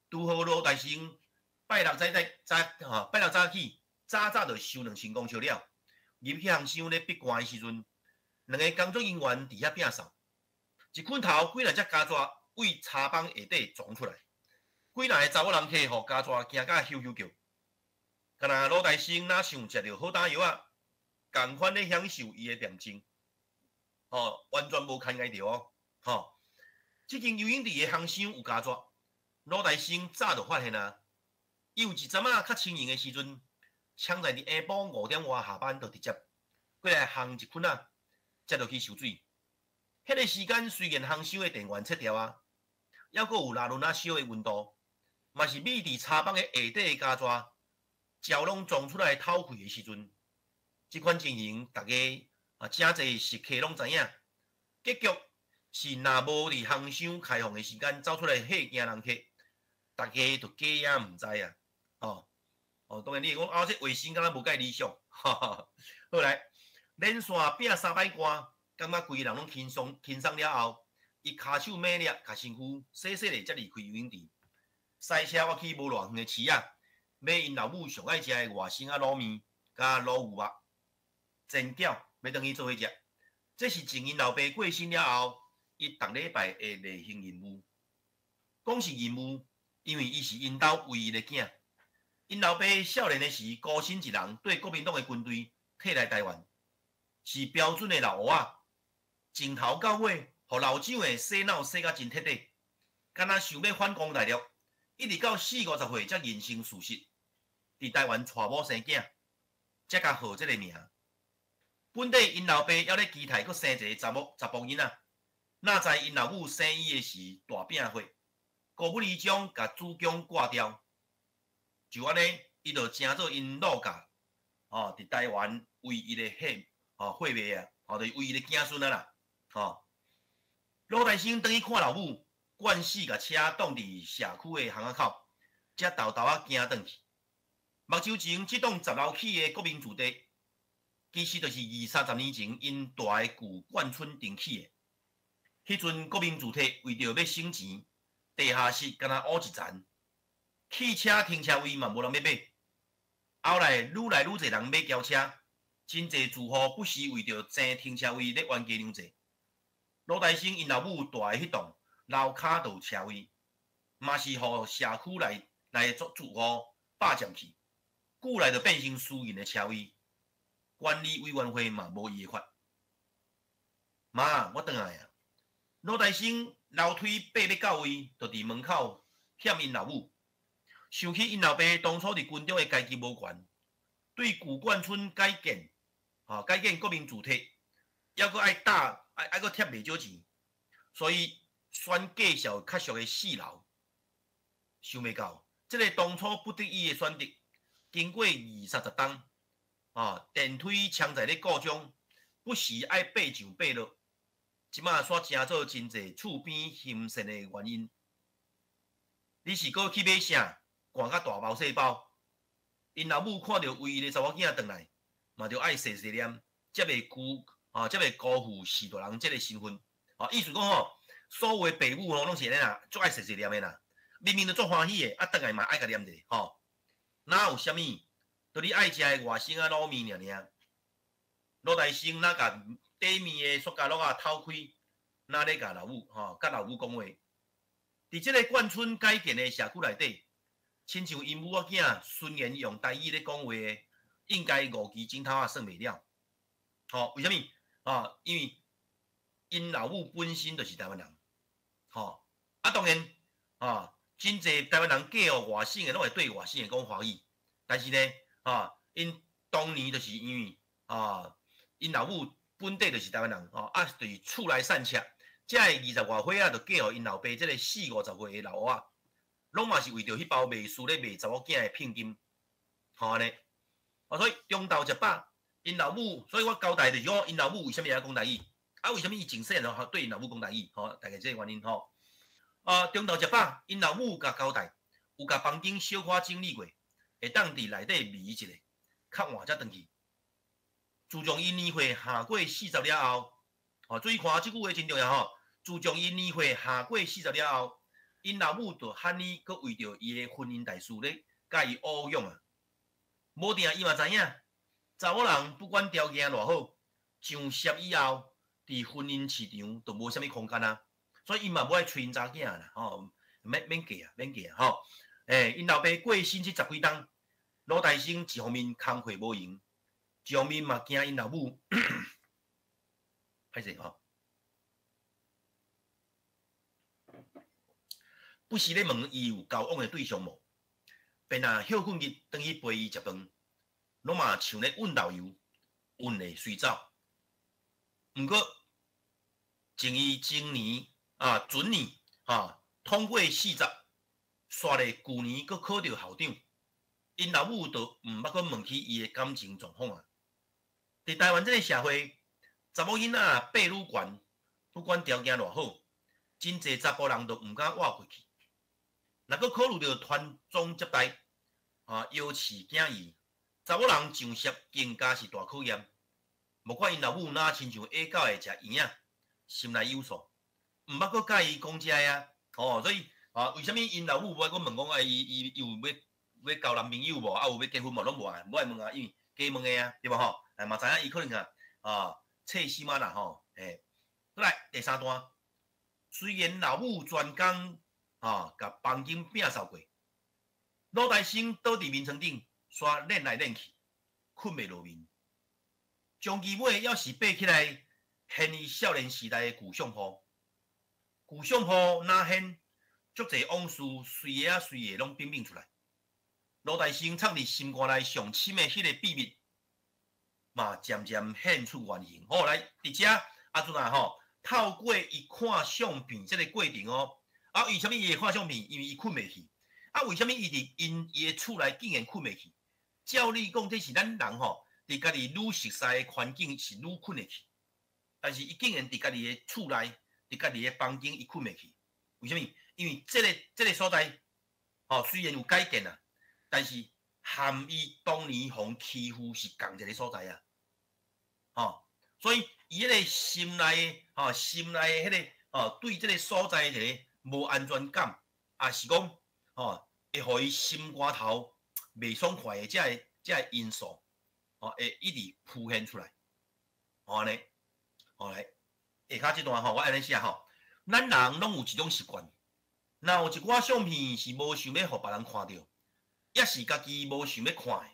拄好羅大生拜六早早早吼，拜六早起早早就收2000公尺了，入去烘箱咧閉關的時陣，兩个工作人員佇遐摒掃，一困頭幾若隻膠紙對柴枋下底撞出來，幾若个查某人客予膠紙驚甲咻咻叫。敢若魯大生若像食著好膽藥仔，仝款咧享受伊的恬靜，吼，完全無牽礙著哦，吼。這間游泳池的烘箱有膠紙，魯大生早就發現啊。伊有一陣仔較清閒的時陣，搶在佇下晡5點外下班，就直接過來烘一困仔，才落去收水。彼个時間雖然烘箱的電源切掉啊，猶閣有拉圇仔燒的溫度，嘛是覕佇柴枋的下底的膠紙，焦攏撞出來透氣的時陣，這款情形，大家啊，誠濟食客攏知影。結局是若無佇烘箱開放的時間走出來嚇驚人客，大家就假也毋知啊。哦哦，當然你會講啊，這衛生敢若無蓋理想。哈哈，好來，連續摒三擺乾，感覺規个人攏輕鬆輕鬆了後，伊跤手猛掠，共身軀洗洗咧，才離開游泳池。駛車倚去無偌遠的市仔，買𪜶老母上愛食的外省仔滷麵佮滷牛肉、煎餃，欲轉去做伙食。這是自𪜶老爸過身了後，伊逐禮拜的例行任務。講是任務，因為伊是𪜶兜唯一的囝。𪜶老爸少年的時，孤身一人綴國民黨的軍隊退來台灣，是標準的老烏仔，從頭到尾，予老蔣的洗腦洗甲真徹底，敢若想欲反攻大陸，一直到四五十歲才認清事實，佇台灣娶某生囝，才共號這个名。本底𪜶老爸猶咧期待閣生一个查某查埔囡仔，哪知𪜶老母生伊的時大病血，高不離將共子宮割掉，就按呢，伊就成做𪜶老家吼佇台灣唯一的血吼血脈啊，吼就是唯一的子孫啊啦，吼。魯大生轉去看老母，慣勢共車擋佇社區的巷仔口，才沓沓仔行轉去。目睭前這棟10樓起的國民住宅，其實就是二三十年前𪜶大的舊冠村重起的。彼陣國民住宅為著欲省錢，地下室干焦烏一層，汽車停車位嘛無人欲買。後來愈來愈濟人買轎車，真濟住戶不時為著爭停車位咧冤家兩濟。魯大生𪜶老母蹛的彼棟樓跤就有車位，嘛是予社區內來的住戶霸佔去，久來就變成私人的車位，管理委員會嘛無伊的法。媽，我轉來啊！魯大生樓梯爬欲到位，就佇門口欠𪜶老母。想起𪜶老爸當初佇軍中的階級無懸，對舊冠村改建，吼改建國民住宅，猶閣愛搭愛愛閣貼袂少錢，所以選價數較俗的4樓。想袂到，這个當初不得已的選擇，經過二三十冬，啊，電梯藏在咧故障，不時愛爬上爬落，這馬煞成做真濟厝邊興盛的原因。你是閣去買啥？寒甲大包細包。𪜶老母看著唯一的查某囝轉來，嘛著愛細細念，才袂辜啊，才袂辜負序大人這个身份。啊，意思講吼，所有的爸母吼攏是按呢啦，足愛細細念的啦。明明就足歡喜的，啊，轉來嘛愛共念者吼。哪有啥物？著你愛食的外省仔滷麵爾爾。魯大生若共底面的塑膠橐仔透開，若咧共老母吼，佮老母講話。佇這个冠村改建的社區內底，親像𪜶母仔囝孫言用台語咧講話的，應該五支指頭仔算袂了。吼，為啥物？啊，因為𪜶老母本身就是台灣人。吼，啊，當然，啊，真濟台灣人嫁予外省的，攏會對外省的講華語。但是呢，啊，𪜶當年就是因為啊，𪜶老母本底就是台灣人，吼，啊，就是厝內散赤，才會二十外歲仔就嫁予𪜶老爸這个四五十歲的老烏仔。攏嘛是為著彼包賣書咧賣查某囝的聘金，吼按呢。啊，所以中晝食飽，𪜶老母，所以我交代就是講，𪜶老母為啥物會曉講台語？啊，為啥物伊從細漢對𪜶老母講台語？吼，大概這個原因吼。啊，中晝食飽，𪜶老母共交代，有共房間小可整理過，會當佇內底糜一下，較晚才轉去。自從伊年歲下過四十了後，吼，注意看這句話真重要吼。自從伊年歲下過四十了後，𪜶老母就喊伊閣為著伊的婚姻大事咧，共伊挖養啊。無定伊嘛知影，查某人不管條件偌好，上攝以後，佇婚姻市場就無啥物空間啊。所以伊嘛無愛揣𪜶查囝啦，吼，免免嫁啊，免嫁啊，吼。欸，𪜶老爸過身這十幾冬，魯大生一方面工課無閒，一方面嘛驚𪜶老母，歹勢吼。不時咧問伊有交往的對象無，便若歇睏日轉去陪伊食飯，攏嘛像咧運豆油，運會隨走。毋過，從伊前年啊，前年哈，通過四十，煞咧舊年閣考著校長，𪜶老母就毋捌閣問起伊的感情狀況啊。佇台灣這个社會，查某囡仔爬愈懸，不管條件偌好，真濟查埔人都毋敢倚過去。若閣考慮著傳宗接代，啊，搖飼囝兒，查某人上攝更加是大考驗。莫怪𪜶老母若親像野狗會食圓仔，心內有數，毋捌閣佮伊講這个啊。哦，所以啊，為啥物𪜶老母無愛閣問講啊？伊伊伊有欲欲交男朋友無？啊，有欲結婚無？攏無愛，無愛問啊，因為加問的啊，對無吼？哎嘛知影伊可能啊，啊，冊心啊啦吼，欸，過來第三段，雖然老母專工啊，共房間摒掃過，魯大生倒佇眠床頂，煞練來練去，睏袂落眠。終其尾，猶是爬起來，掀伊少年時代的舊相簿。舊相簿若掀，足濟往事隨个仔隨个攏蹦蹦出來。魯大生藏佇心肝內上深的彼个秘密，嘛漸漸現出原形。好，來，佇遮阿陣啊吼，透過伊看相片這個過程哦，啊，為啥物伊會看相片？因為伊睏袂去。啊，為啥物伊佇𪜶伊的厝內竟然睏袂去？照理講，這是咱人吼，佇家己愈熟似的環境是愈睏會去，但是伊竟然佇家己的厝內，佇家己的房間，伊睏袂去。為啥物？因為這個這個所在，吼，雖然有改建啊，但是含伊當年予人欺負是仝一个所在啊，吼，所以伊彼个心內，吼，心內的彼个，吼，對這个所在一个無安全感，也是講，吼，會予伊心肝頭袂爽快的這个這个因素，吼，會一直浮現出來，吼按呢，好來，下跤這段吼，我按呢寫吼，咱人攏有一種習慣，若有一寡相片是無想欲予別人看著，抑是家己無想欲看的，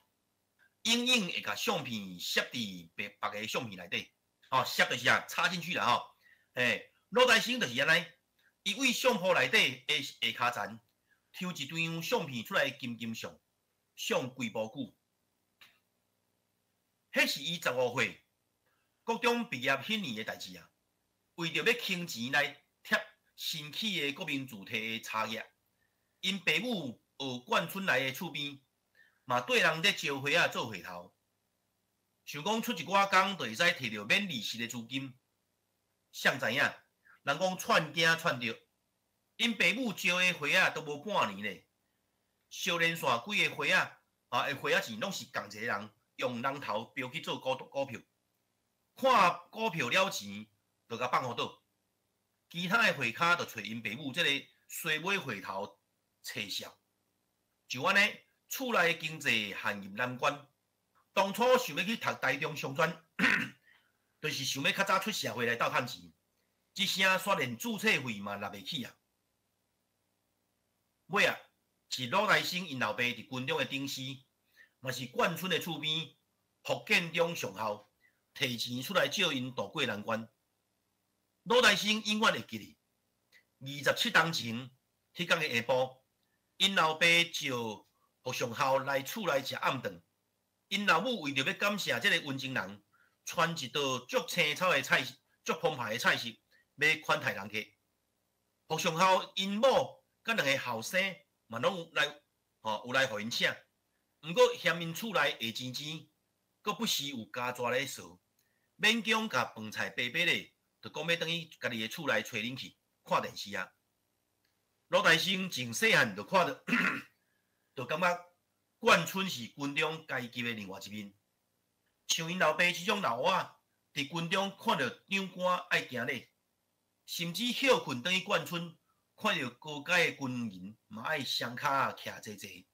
永遠會共相片攝佇別別个相片內底，吼，攝就是啊，插進去啦吼，欸，魯大生就是按呢，伊對相簿內底的下跤層，抽一張相片出來金金相，相幾無久，彼是伊15歲，國中畢業彼年的代誌啊，為著欲省錢來貼新起的國民字體的插頁，𪜶爸母學眷村來的厝邊，嘛綴人咧招花仔做歲頭，想講出一寡工就會使提著免利息的資金。誰知影？人講串囝串著，𪜶爸母招的花仔都無半年咧，燒連線幾个花仔啊，的花仔錢攏是仝一个人用人頭標去做股股票，看股票了錢，就共放予倒，其他的歲跤就揣𪜶爸母這个衰尾歲頭揣數。就按呢，厝內的經濟陷入難關。當初想欲去讀台中商專，就是想欲較早出社會來鬥趁錢。這聲煞連註冊費嘛納袂起啊！尾仔，是魯大生𪜶老爸佇軍中的頂司，嘛是眷村的厝邊福建中上校，提錢出來借𪜶渡過難關。魯大生永遠會記得，27冬前，彼工的下晡，𪜶老爸召福上校來厝內食暗頓。𪜶老母為著欲感謝這个溫情人，傳一道足青草的菜，足澎湃的菜色，欲款待人客。福上校𪜶某佮兩个後生，嘛攏有來吼，有來予𪜶請。毋過嫌𪜶厝內下錢錢，閣不時有家蛇咧趖，勉強共飯菜白白咧，就講欲轉去家己的厝內吹冷氣、看電視啊。魯大生從細漢就看著，就感覺冠春是軍中階級的另外一面。像𪜶老爸這種老仔，佇軍中看著長官愛行禮，甚至歇睏轉去冠春，看著高階的軍人嘛愛雙跤徛齊齊，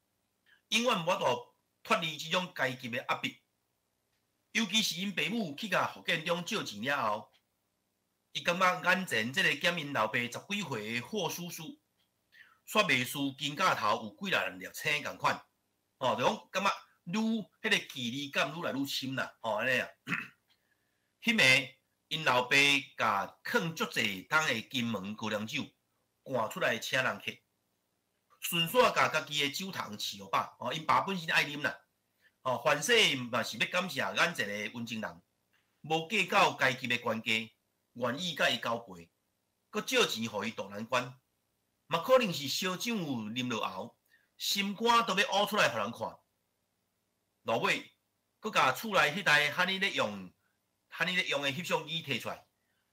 永遠無法度脫離這種階級的壓迫。尤其是𪜶爸母去共福建中借錢了後，伊感覺眼前這個減𪜶老爸十幾歲的霍叔叔，煞袂輸肩胛頭有幾若粒星仝款，哦，就講感覺愈彼個距離感愈來愈深啦，吼，按呢啊。彼暝𪜶老爸共囥足濟桶的金門高粱酒趕出來請人客，順紲共家己的酒桶試予飽，哦，𪜶爸本身愛啉啦，哦，凡勢嘛是欲感謝眼前的溫情人，無計較階級的懸低，願意佮伊交陪，閣借錢予伊渡難關，嘛可能是燒酒啉落喉，心肝都欲挖出來予人看。落尾，閣共厝內彼台喊你咧用、喊你咧用的翕相機提出來，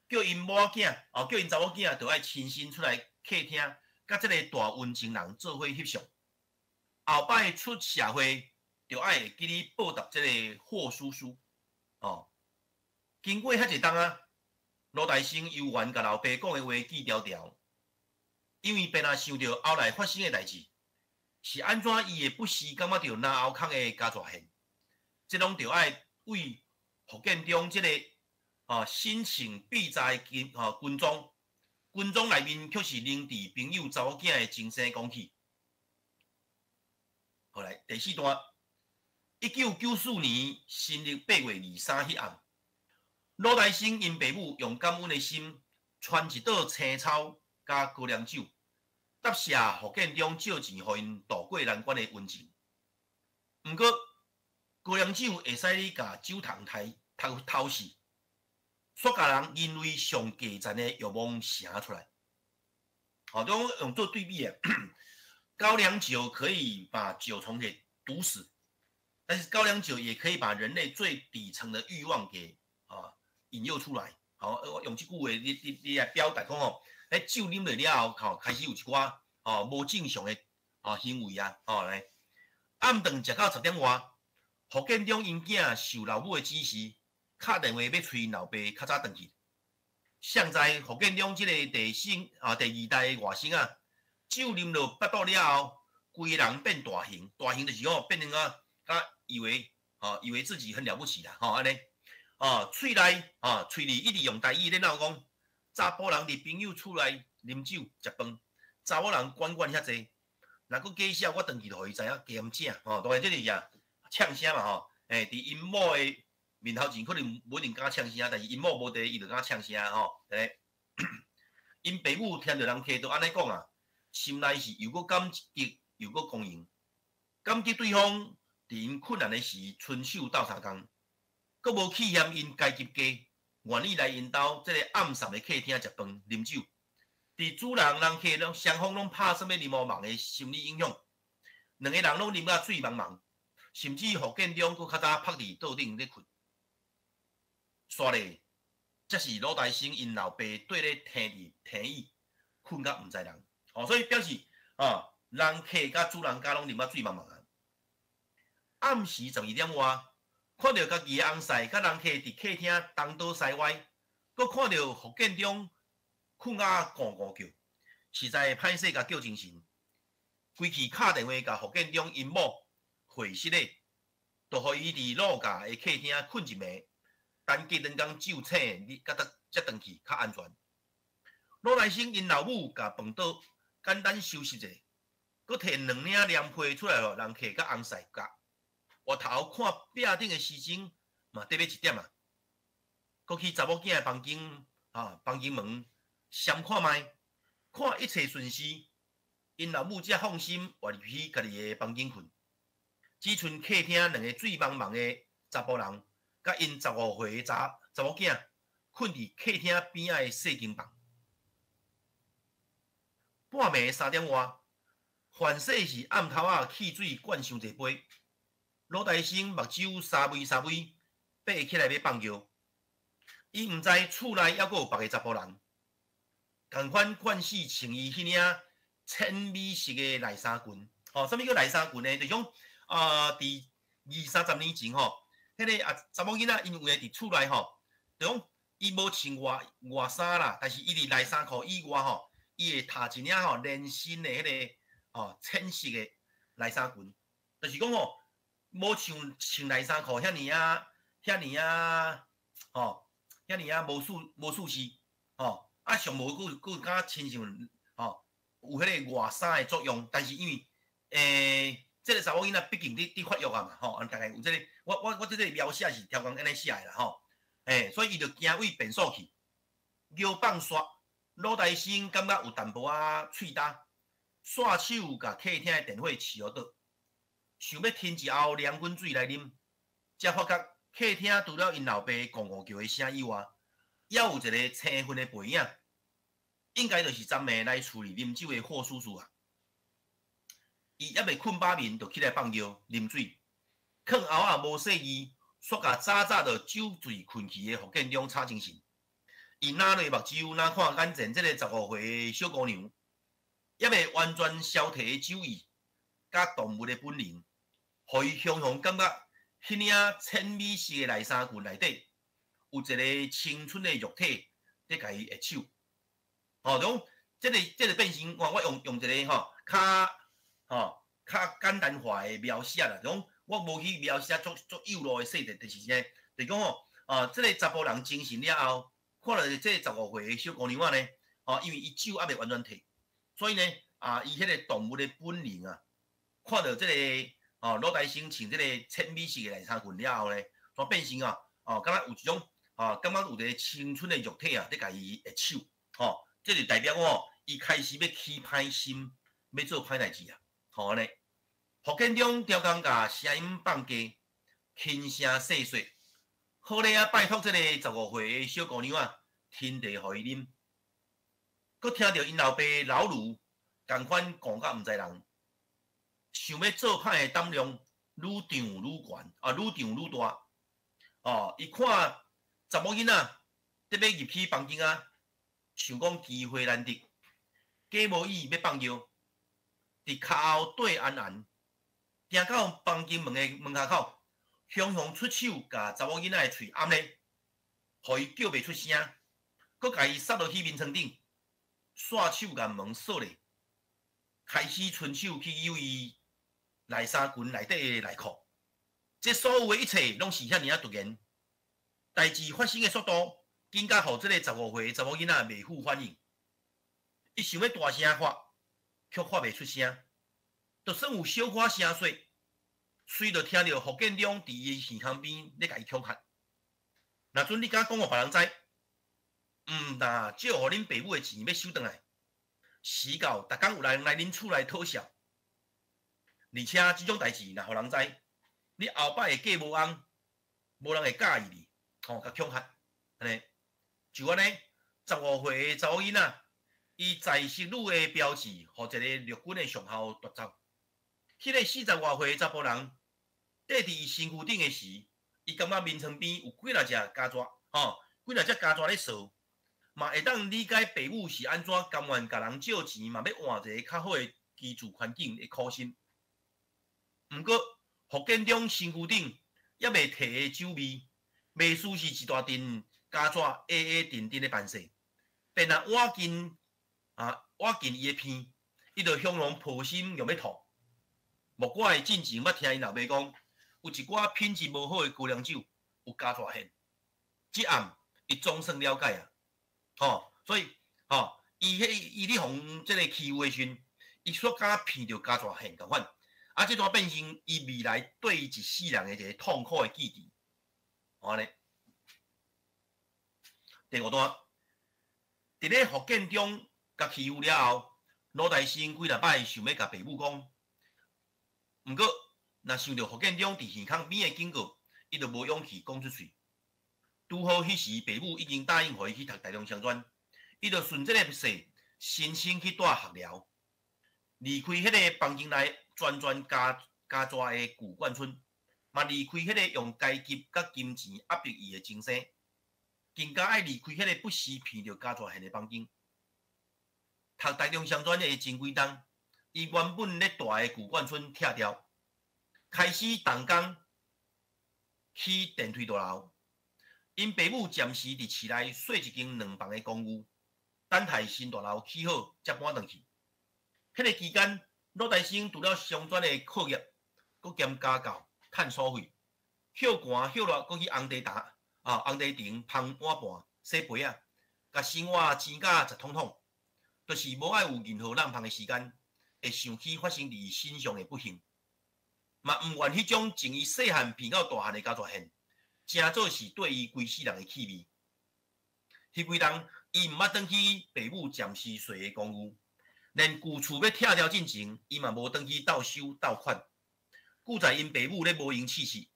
叫𪜶某仔哦，叫𪜶查某囝著愛親身出來客廳，佮這個大溫情人做伙翕相。後擺出社會，著愛會記得報答這個霍叔叔。哦，經過遐濟冬啊，盧大生猶原共老爸講的話記牢牢，因為便若想著後來發生的代誌，是按怎伊會不時感覺著嚨喉空的家蛇腺，這攏著愛為福建中這個哦身穿蔽在軍吼軍裝，軍裝內面卻是凝滯朋友查某囝的情聲講起。後來第四段，1994年新曆8月23彼暗，魯大生𪜶爸母用感恩的心，傳一桌青草佮高粱酒，答謝福建中借錢予𪜶渡過難關的溫情。毋過高粱酒會使你共酒蟲刣偷偷死，煞共人人類上低層的欲望呈出來。好，這種用做對比的，高粱酒可以把酒蟲給毒死，但是高粱酒也可以把人類最底層的欲望給引誘出來。好，我用這句話你來表達講吼，彼酒啉落了後，吼開始有一寡吼無正常的行為啊，吼來。暗頓食到10點外，福建中𪜶囝受老母的指示，敲電話欲催𪜶老爸較早轉去。誰知福建中這个第生啊第二代的外甥啊，酒啉落腹肚了後，規个人變大型，大型就是講變成啊，佮以為吼以為自己很了不起啦，吼按呢，哦，喙內哦喙裡一直用台語咧鬧講，查埔人佇朋友厝內啉酒食飯，查某人管管遐濟，若閣假痟，我轉去就予伊知影加鹹正吼，當然這是啥嗆聲嘛吼，欸，佇𪜶某的面頭前可能無一定敢嗆聲，但是𪜶某無佇，伊就敢嗆聲吼。欸，𪜶爸母聽著人客都按呢講啊，心內是又閣感激又閣光榮，感激對方佇𪜶困難的時伸手鬥相共，閣無去嫌𪜶階級低，願意來𪜶兜這個暗澀的客廳食飯啉酒。佇主人人客攏雙方攏拍算欲啉烏夢的心理影響，兩个人攏啉甲醉茫茫，甚至福建中閣較早趴佇桌頂咧睏。煞咧，這是魯大生𪜶老爸綴咧聽佇聽椅，睏甲毋知人。哦，所以表示啊，人客佮主人家攏啉甲醉茫茫啊。暗時12點外，看著家己的翁婿佮人客佇客廳東倒西歪，閣看著福建中睏甲咕咕叫，實在歹勢共叫精神。規氣敲電話共福建中𪜶某會失咧，就予伊佇魯家的客廳睏一暝，等過兩工酒醒，你才得才轉去較安全。魯大生𪜶老母共飯桌簡單收拾者，閣提兩領涼被出來予人客佮翁婿蓋。回頭看壁頂的時鐘嘛，得欲一點啊。閣去查某囝的房間啊，房間門閃看覓，看一切順序，𪜶老母才放心活入去家己的房間睏。只賰客廳兩个醉茫茫的查埔人，佮𪜶15歲的查某囝，睏佇客廳邊仔的細間房。半暝3點外，凡勢是暗頭仔汽水灌傷濟杯，魯大生目睭沙微沙微，爬起來欲放尿。伊毋知厝內猶閣有別个查埔人，仝款款式穿伊彼領淺米色的內衫裙。吼，啥物叫內衫裙呢？就是講啊，佇二三十年前吼，彼个啊查某囡仔𪜶有的佇厝內吼，就講伊無穿外外衫啦，但是伊佇內衫褲以外吼，伊會罩一領吼連身的彼个吼淺色的內衫裙，就是講吼，無像穿內衫褲遐爾仔遐爾仔吼，遐爾仔無舒無舒適吼，啊上無閣閣敢親像吼有彼个外衫的作用，但是因為這个查某囡仔畢竟佇佇發育啊嘛，吼，大概有這个，我我我這個描寫是超工按呢寫的啦，吼，所以伊就行往便所去，尿放煞，魯大生感覺有淡薄仔喙焦，紲手共客廳的電火試予倒，想欲添一喉涼滾水來啉，才發覺客廳除了𪜶老爸戇戇叫的聲以外，猶有一个青昏的背影，應該就是昨暝來厝裡啉酒的霍叔叔啊。伊猶未睏飽眠，就起來放尿、啉水，囥喉仔無細意，煞共早早就酒醉睏去的福建中吵精神。伊若落目睭，若看眼前這个15歲的小姑娘，猶未完全消退的酒意，佮動物的本能，予伊雄雄感覺彼領淺米色的內衫裙內底有一个青春的肉體佇共伊握手。吼，就講這个這个變成我我用用一个吼較吼較簡單化的描寫啦，就講我無去描寫足足幼路的細節，就是啥，就是講吼，啊，這个查埔人精神了後，看著這个15歲的小姑娘仔呢，吼，因為伊酒猶未完全退，所以呢，啊，伊彼个動物的本能啊，看著這个哦魯大生穿這個淺米色的內衫裙了後呢，煞變成啊，哦，敢若有一種啊，感覺有一个青春的肉體啊，佇共伊握手，吼，這就代表講伊開始欲起歹心，欲做歹代誌啊，吼按呢。福建中刁工共聲音放低，輕聲細說，好咧啊！拜託這个15歲的小姑娘仔，添茶予伊啉。閣聽著𪜶老爸老盧仝款戇甲毋知人，想欲做歹的膽量愈漲愈懸，啊，愈漲愈大。哦，伊看查某囡仔欲入去房間仔，想講機會難得，假無意欲放尿，佇跤後綴絚絚，行到房間門的門跤口，雄雄出手共查某囡仔的喙掩咧，予伊叫袂出聲，閣共伊捒落去眠床頂，紲手共門鎖咧，開始伸手去搝伊內衫裙內底的內褲。這所有的一切攏是遐爾仔突然，代誌發生的速度，緊甲予這个15歲的查某囡仔袂赴反應。伊想欲大聲喊，卻喊袂出聲，就算有小可聲說，隨著聽著福建中佇伊耳孔邊咧共伊恐嚇。若準你敢講予別人知，毋但借予恁爸母的錢欲收轉來，時到逐工有人來恁厝內討笑，而且這種代誌若予人知，你後擺會嫁無翁，無人會佮意你，吼，共恐嚇，按呢，就按呢，15歲的查某囡仔，伊在識女的標誌，予一个陸軍的上校奪走。彼个四十外歲的查埔人，綴佇伊身軀頂的時，伊感覺眠床邊有幾若隻虼蚻，吼，幾若隻虼蚻咧踅，嘛會當理解爸母是按怎甘願共人借錢，嘛欲換一个較好的居住環境的苦心。毋過，福建中身軀頂猶未退的酒味，袂輸是一大陣虼蚻烚烚陣陣的扮勢，便若倚近啊，倚近伊的鼻，伊就雄雄抱心欲欲吐。莫怪進前捌聽𪜶老爸講，有一寡品質無好的高粱酒有虼蚻現。這暗伊總算了解啊，吼，所以吼，伊彼伊咧予這个欺負的時陣，伊煞敢鼻著虼蚻現仝款，啊，這段變成伊未來對伊一世人的一个痛苦的記憶。按呢，第五段，佇咧福建中共欺負了後，魯大生幾若擺想欲共爸母講，毋過若想著福建中佇耳孔邊的警告，伊就無勇氣講出喙。拄好彼時，爸母已經答應予伊去讀台中雙專，伊就順這个勢申請去蹛學寮。離開彼个房間內全全家家逝的舊貫春，嘛離開彼个用階級佮金錢壓迫伊的前生，更加愛離開彼个不時鼻著家逝現的房間。讀台中雙專的前幾冬，伊原本咧蹛的舊貫春拆掉，開始動工起電梯大樓。𪜶爸母暫時佇市內細一間兩房的公寓，等待新大樓起好才搬轉去。彼个期間，魯大生除了雙專的課業，閣兼家教、趁所費，歇寒歇熱，閣去紅茶埕啊紅茶亭捧碗盤、洗杯仔，共生活錢甲十通通，就是無愛有任何浪芳的時間，會想起發生佇伊身上的不幸，嘛毋願彼種從伊細漢鼻到大漢的家逝現，成做是對伊規世人的氣味。彼幾冬，伊毋捌轉去爸母暫時踅的公寓，連舊厝欲拆掉進前，伊嘛無轉去鬥收鬥款。故在𪜶爸母咧無閒試試，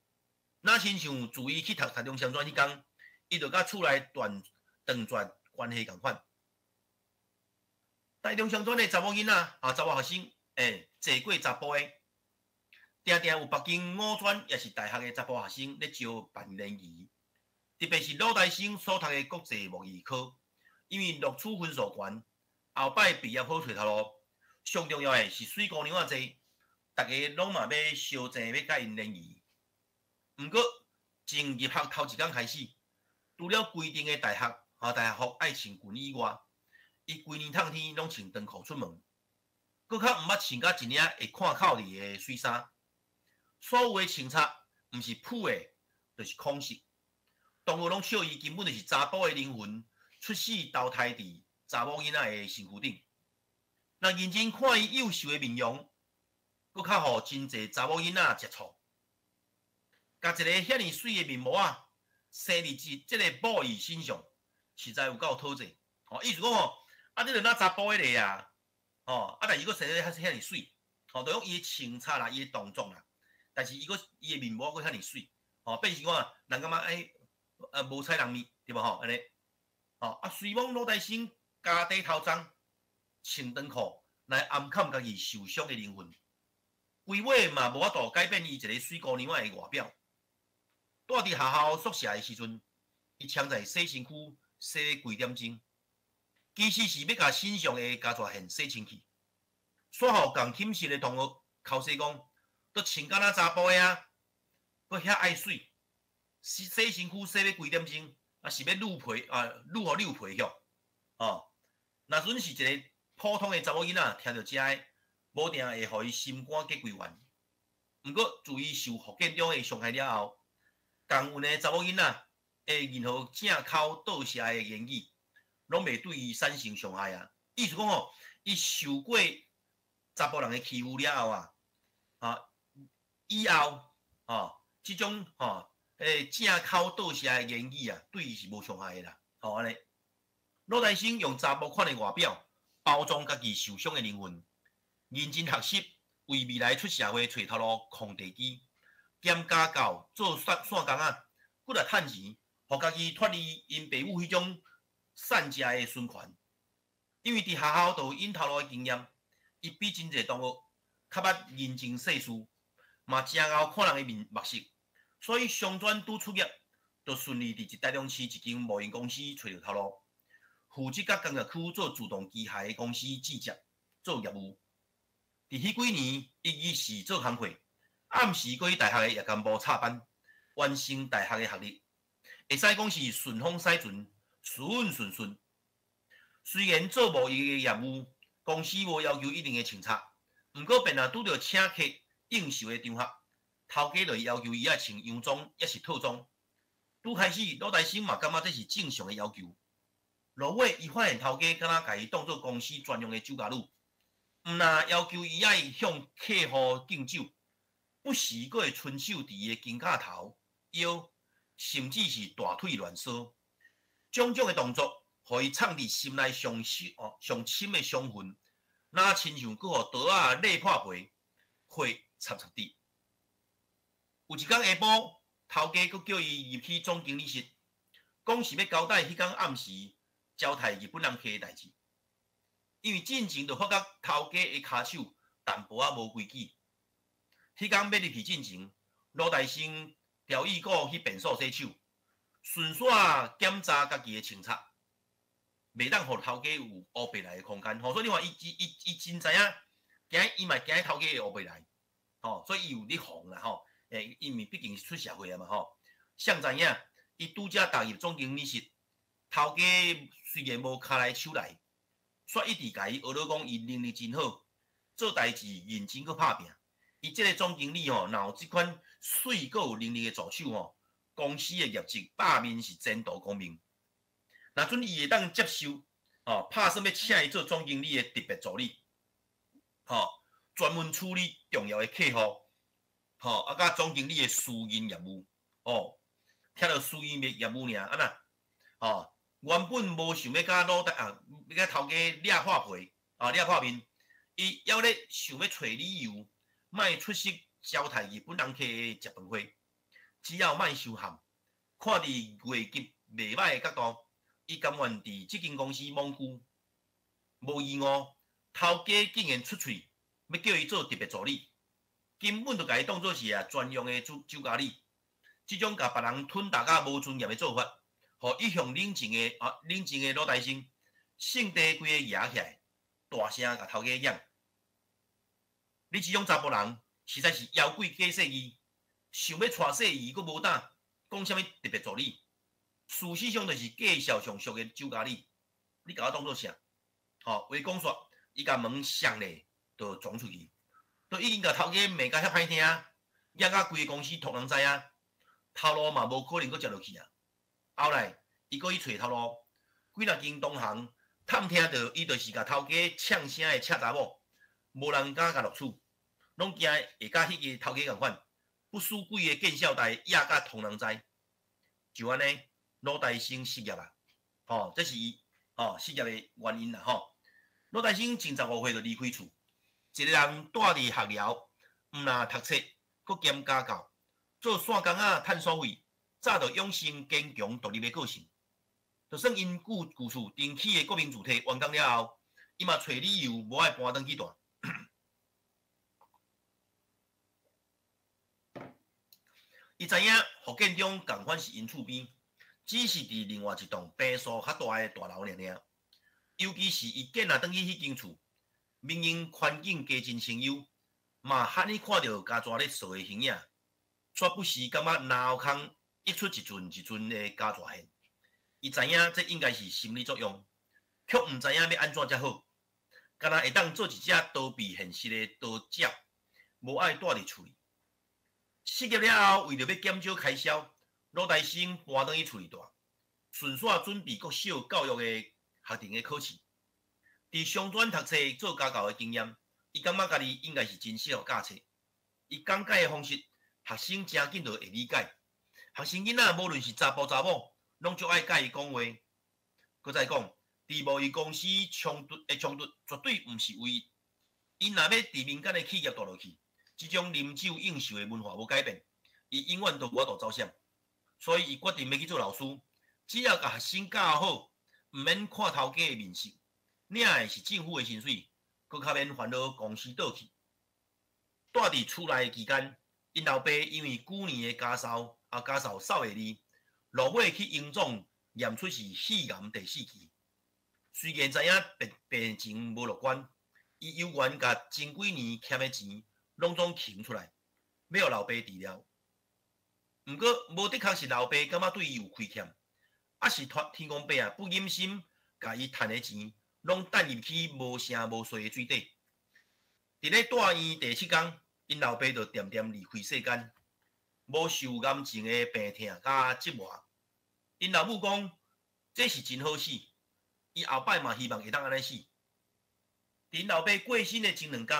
若親像自伊去讀台中雙專彼工，伊就佮厝內斷斷絕關係仝款。台中雙專的查某囡仔啊，查某學生，濟過查埔的，定定有別間五專抑是大學的查埔學生咧招辦聯誼，特別是魯大生所讀的國際貿易科，因為錄取分數懸，後擺畢業好揣頭路，上重要的是媠姑娘仔濟，逐家攏嘛欲相爭欲佮𪜶聯誼。毋過，從入學頭一工開始，除了規定的大學啊大學服愛穿裙以外，伊規年冬天攏穿長褲出門，閣較毋捌穿甲一領會看口裡的媠衫。所有的穿插，毋是普的，就是孔色。同學攏笑伊根本就是查埔的靈魂，出世投胎佇查某囡仔的身軀頂。若認真看伊幼秀的面容，閣較予真濟查某囡仔食醋。共一個遐爾媠的面模仔生佇這個某伊身上，實在有夠討債。吼，意思講吼，啊，你著若查埔彼個啊，吼，啊，但是閣生得遐爾媠，吼，就講伊的穿插啦，伊的動作啦，但是伊閣伊的面模閣遐爾媠，吼，變成講人感覺無彩人面，對無吼？按呢，吼，啊，雖罔魯大生家底頭鬃，穿長褲來掩崁家己受傷的靈魂，規尾嘛無法度改變伊一個媠姑娘仔的外表。蹛佇學校宿舍的時陣，伊穿在洗身軀洗咧幾點鐘，其實是欲共身上的家逝現洗清氣。煞予仝寢室的同學口舌講，都穿甲若查埔的啊，閣遐愛媠，洗洗身軀洗欲幾點鐘，啊是欲攄皮啊，攄予溜皮去，哦，若陣是一個普通的查某囡仔，聽著這个，無定會予伊心肝結規圓。毋過自伊受福建中的傷害了後，仝運的查某囡仔的任何正口倒射的言語，攏袂對伊產生傷害啊。意思講吼，伊受過查埔人的欺負了後啊，啊，以後吼，這種吼，正口倒射的言語啊，對伊是無傷害的啦。吼，按呢，魯大生用查埔款的外表包裝家己受傷的靈魂，認真學習，為未來出社會揣頭路匡地基，兼家教做線線工仔，閣來趁錢，予家己脫離𪜶爸母彼種散食的循環。因為佇學校就有𪜶頭路的經驗，伊比真濟同學較捌人情世事，嘛誠𠢕看人的面目色，所以雙專拄出業，就順利佇台中市一間貿易公司揣著頭路，負責佮工業區做自動機械的公司接接做業務。佇彼幾年，伊日時做工課，暗時閣去大學的夜間部插班，完成大學的學歷，會使講是順風駛船，順順順。雖然做貿易的業務，公司無要求一定的穿插，毋過便若拄著請客應酬的場合，頭家就會要求伊愛穿洋裝抑是套裝。拄開始，魯大生嘛感覺這是正常的要求。落尾，伊發現頭家敢若共伊當做公司專用的酒家女，毋但要求伊愛向客戶敬酒，不時閣會伸手佇伊的肩胛頭、腰，甚至是大腿亂挲，種種的動作，予伊藏佇心內上深哦上深的傷痕，若親像閣予刀仔裂破皮，血插插滴。有一工下晡，頭家閣叫伊入去總經理室，講是欲交代彼工暗時招待日本人客的代誌。因為進前就發覺頭家的跤手淡薄仔無規矩。彼工欲入去進前，盧大生調伊閣去便所洗手，順紲檢查家己的穿插，袂當予頭家有烏白來的空間。吼，所以你看，伊伊伊伊真知影，驚伊嘛驚頭家會烏白來，吼，所以伊有咧防啦，吼。因為畢竟是出社會啊嘛，吼。誰知影，伊拄才踏入總經理室，頭家雖然無跤來手來，煞一直共伊學咧講，伊能力真好，做代誌認真閣拍拚。伊這个總經理吼，若有這款媠閣有能力的助手吼，公司的業績百面是前途光明。若準伊會當接受，吼，拍算欲請伊做總經理的特別助理，吼，專門處理重要的客戶，吼，啊，佮總經理的私人業務，哦，聽著私人的業務爾，按怎，吼，原本無想欲佮老大啊，欲佮頭家掠破皮，啊，掠破面，伊猶咧想欲揣理由，莫出席招待日本人客的食飯會，只要莫傷譀，看佇月級袂䆀的角度，伊甘願佇這間公司罔久，無意外，頭家竟然出喙，欲叫伊做特別助理，根本就共伊當做是啊專用的酒酒家理。這種共別人吞大甲無尊嚴的做法，予一向冷靜的啊冷靜的魯大生，性地規个搖起來，大聲共頭家講：你這種查埔人，實在是妖鬼假細膩，想欲娶細姨閣無膽，講啥物特別助理？事實上就是介紹上俗的酒家理，你共我當做啥？吼，話講煞，伊共門摔咧，就撞出去，都已經共頭家罵甲遐歹聽，惹甲規个公司統人知影，頭路嘛無可能閣接落去啊。後來，伊閣去揣頭路，幾若間同行探聽著，伊就是共頭家嗆聲的赤查某，無人敢共錄取，攏驚會佮彼个頭家仝款，不輸幾个見笑代，惹甲統人知。就按呢，魯大生失業啊，吼，這是伊吼失業的原因啦，吼。魯大生前15歲就離開厝，一個人蹛佇學寮，毋但讀冊，閣兼家教，做散工仔趁所費，早就養成堅強獨立的個性。就算𪜶舊舊厝重起的國民住宅完工了後，伊嘛揣理由無愛搬轉去蹛。伊知影福建中仝款是𪜶厝邊，只是佇另外一棟坪數較大的大樓爾爾。尤其是伊見若轉去彼間厝，明明環境加真清幽，嘛罕呢看著家蛇咧踅的形影，煞不時感覺腦空溢出一陣一陣的家蛇現。伊知影這應該是心理作用，卻毋知影欲按怎才好。敢若會當做一隻逃避現實的逃者，無愛蹛佇厝裡。失業了後，為著欲減少開銷，魯大生搬轉去厝裡蹛，順紲準備國小教育的學程的考試。佇商專讀冊做家教的經驗，伊感覺家己應該是真適合教冊。伊講解的方式，學生誠緊就會理解。學生囡仔無論是查埔查某，攏足愛佮伊講話。閣再講，佇貿易公司衝突的衝突，絕對毋是唯一。𪜶若欲佇民間的企業蹛落去，這種啉酒應酬的文化無改變，伊永遠都無法度走閃。所以伊決定欲去做老師，只要共學生教好，毋免看頭家的面色，領的是政府的薪水，閣較免煩惱公司倒去。蹛佇厝內的期間，𪜶老爸因為舊年的家壽啊家壽掃會離，落尾去榮總驗出是肺癌第四期。雖然知影病病情無樂觀，伊猶原共前幾年欠的錢攏總還出來，欲予老爸治療。毋過無的確是老爸感覺對伊有虧欠，抑是天公伯啊不忍心共伊趁的錢攏擲入去無聲無息的水底。佇咧蹛院第七工，𪜶老爸就恬恬離開世間，無受癌症的病痛佮折磨。𪜶老母講，這是真好死，伊後擺嘛希望會當按呢死。佇𪜶老爸過身的前兩工，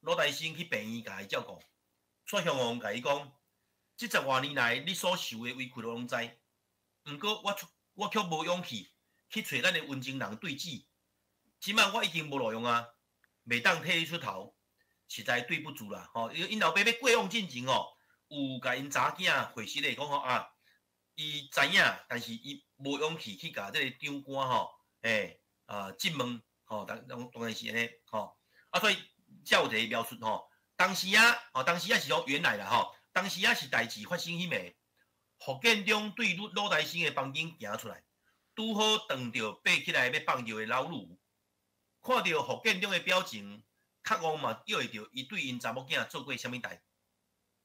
魯大生去病院共伊照顧，煞雄雄共伊講：這十外年來，你所受的委屈我攏知，毋過我我卻無勇氣去揣咱的溫情人對質。這擺我已經無路用啊，袂當替你出頭，實在對不住啦！吼，𪜶老爸欲過往進前吼，有共𪜶查某囝回實的講吼啊，伊知影，但是伊無勇氣去共這个長官吼，欸啊質問。吼，當當當然是按呢，吼，啊，所以才有一個描述吼，當時啊，吼，當時啊是講原來啦，吼，當時啊是代誌發生彼暝，福建中對魯魯大生的房間行出來，拄好撞著爬起來欲放尿的老魯，看著福建中的表情，較戇嘛約會著伊對𪜶查某囝做過啥物代。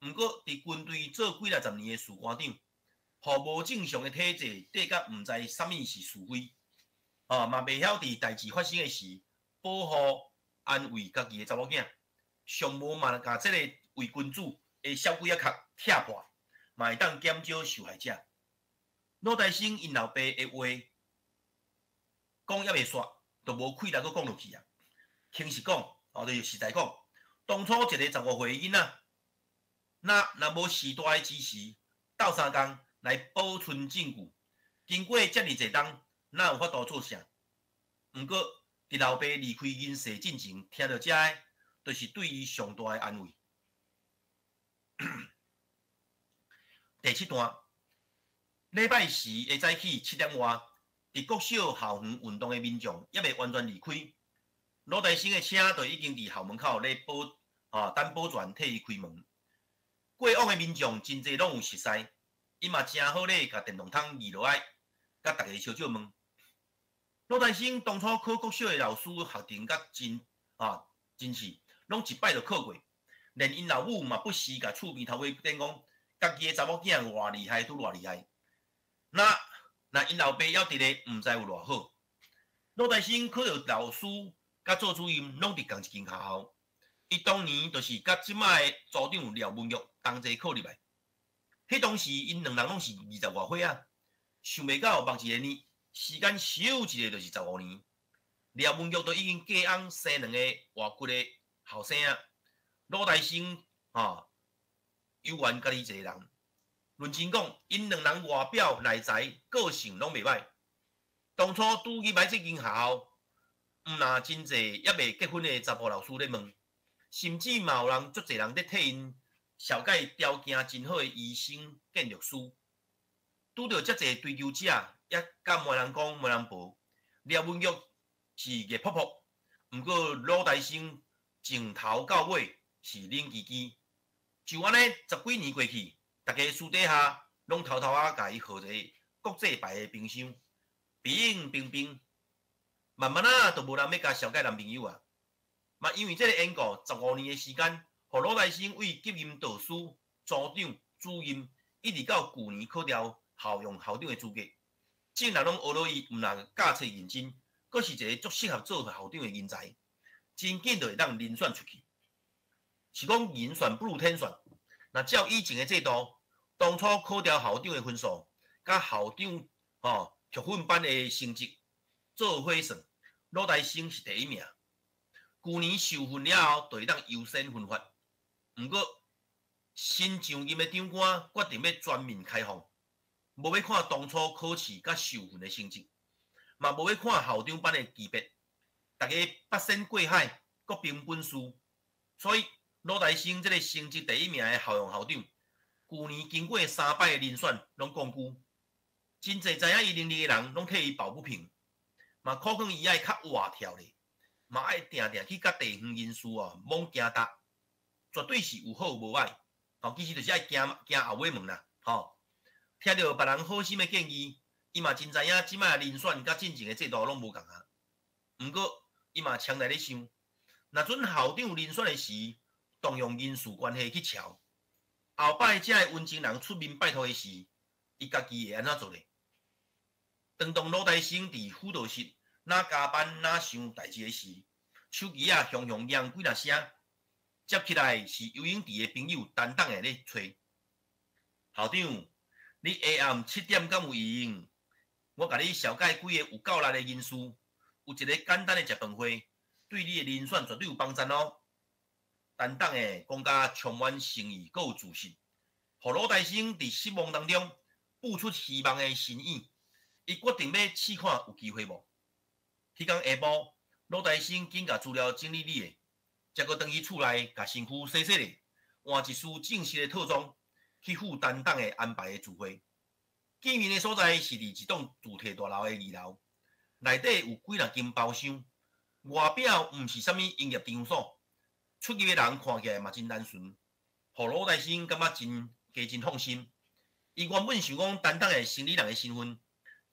毋過佇軍隊做幾若十年的士官長，予無正常的體制綴甲毋知啥物是是非，啊嘛袂曉佇代誌發生的時保護安慰家己的查某囝，上無嘛共這個偽君子的痟鬼仔殼拆破，嘛會當減少受害者。魯大生𪜶老爸的話講猶未煞，就無氣力閣講落去啊。輕實講，哦，就是實在講，當初一个15歲囡仔，若若無時代的支持，鬥相共來保存證據，經過遮爾濟冬，哪有法度做啥？毋過，佇老爸離開人世進前，聽著這个，就是對伊上大的安慰。第七段，禮拜四的早起7點外，佇國小校園運動的民眾猶未完全離開，魯大生的車就已經佇校門口咧保啊等保全替伊開門。過往的民眾真濟攏有熟似，伊嘛誠好咧，共電筒筒移落來，共逐家相借問。魯大生當初考國小的老師學程佮真啊真是，攏一擺就考過，連𪜶老母嘛不時共厝邊頭尾講講，家己的查某囝偌厲害，拄偌厲害。那若𪜶老爸猶佇咧，毋知有偌好。魯大生考著老師佮做主任，攏佇仝一間學校。伊當年就是佮這擺的組長廖文玉同齊考入來。彼當時𪜶兩人攏是二十外歲仔，想袂到目一个呢，時間唰一下就是15年。廖文玉都已經嫁翁生兩個活骨的後生仔，魯大生吼猶原家己一个人。論真講，𪜶兩人外表內在個性攏袂䆀。當初拄入來這間學校，毋若真濟猶未結婚的查埔老師咧問，甚至嘛有人足濟人咧替𪜶紹介條件真好的醫生、建築師。拄著遮濟追求者，也敢罵人公罵人婆。廖文玉是熱撲撲，毋過魯大生從頭到尾是冷吱吱。就按呢十幾年過去，逐家私底下攏偷偷仔共伊號一個國際牌的冰箱，冰冰冰，慢慢仔就無人欲共紹介男朋友啊。嘛因為這個緣故，15年的時間，予魯大生為級任導師、組長、主任，一直到舊年考著校用校長的資格。眾人攏學落伊，毋但教冊認真，閣是一個足適合做校長的人才，真緊就會當遴選出去。是講人算不如天算，若照以前的制度，當初考著校長的分數，佮校長吼特訓班的成績做伙算，魯大生是第一名。舊年受訓了後，就會當優先分發。毋過新上任的長官決定欲全面開放，無欲看當初考試佮受訓的成績，嘛無欲看校長班的級別，逐家八仙過海，各憑本事。所以魯大生這个成績第一名的校用校長，舊年經過三擺的遴選，攏摃龜。真濟知影伊能力的人，攏替伊抱不平，嘛苦勸伊愛較活跳咧，嘛愛定定去佮地方人士哦猛行搭，絕對是有好無歹。吼，其實就是愛行行後尾門啦，吼。聽著別人好心的建議，伊嘛真知影這擺遴選佮進前的制度攏無仝啊。毋過伊嘛強來咧想，若準校長遴選的時，動用人事關係去喬，後擺這个溫情人出面拜託的時，伊家己會按怎做咧？當當魯大生佇輔導室，若加班若想代誌的時，手機仔雄雄響幾若聲，接起來是游泳池的朋友陳董的咧催。校長，你下暗7點敢有閒？我共你紹介幾个有夠力的人士，有一个簡單的食飯會，對你的遴選絕對有幫助哦。陳董的講甲充滿誠意，閣有自信，予魯大生佇失望當中浮出希望的身影。伊決定欲試看有機會無。彼工下晡，魯大生緊共資料整理理的，才閣轉去厝內，共身軀洗洗咧，換一身正式的套裝，去赴陳董的安排的聚會。見面的所在是佇一棟住宅大樓的二樓，內底有幾若間包廂，外表毋是啥物營業場所，出入的人看起來嘛真單純，予魯大生感覺真加真放心。伊原本想講擔當的生理人的身份，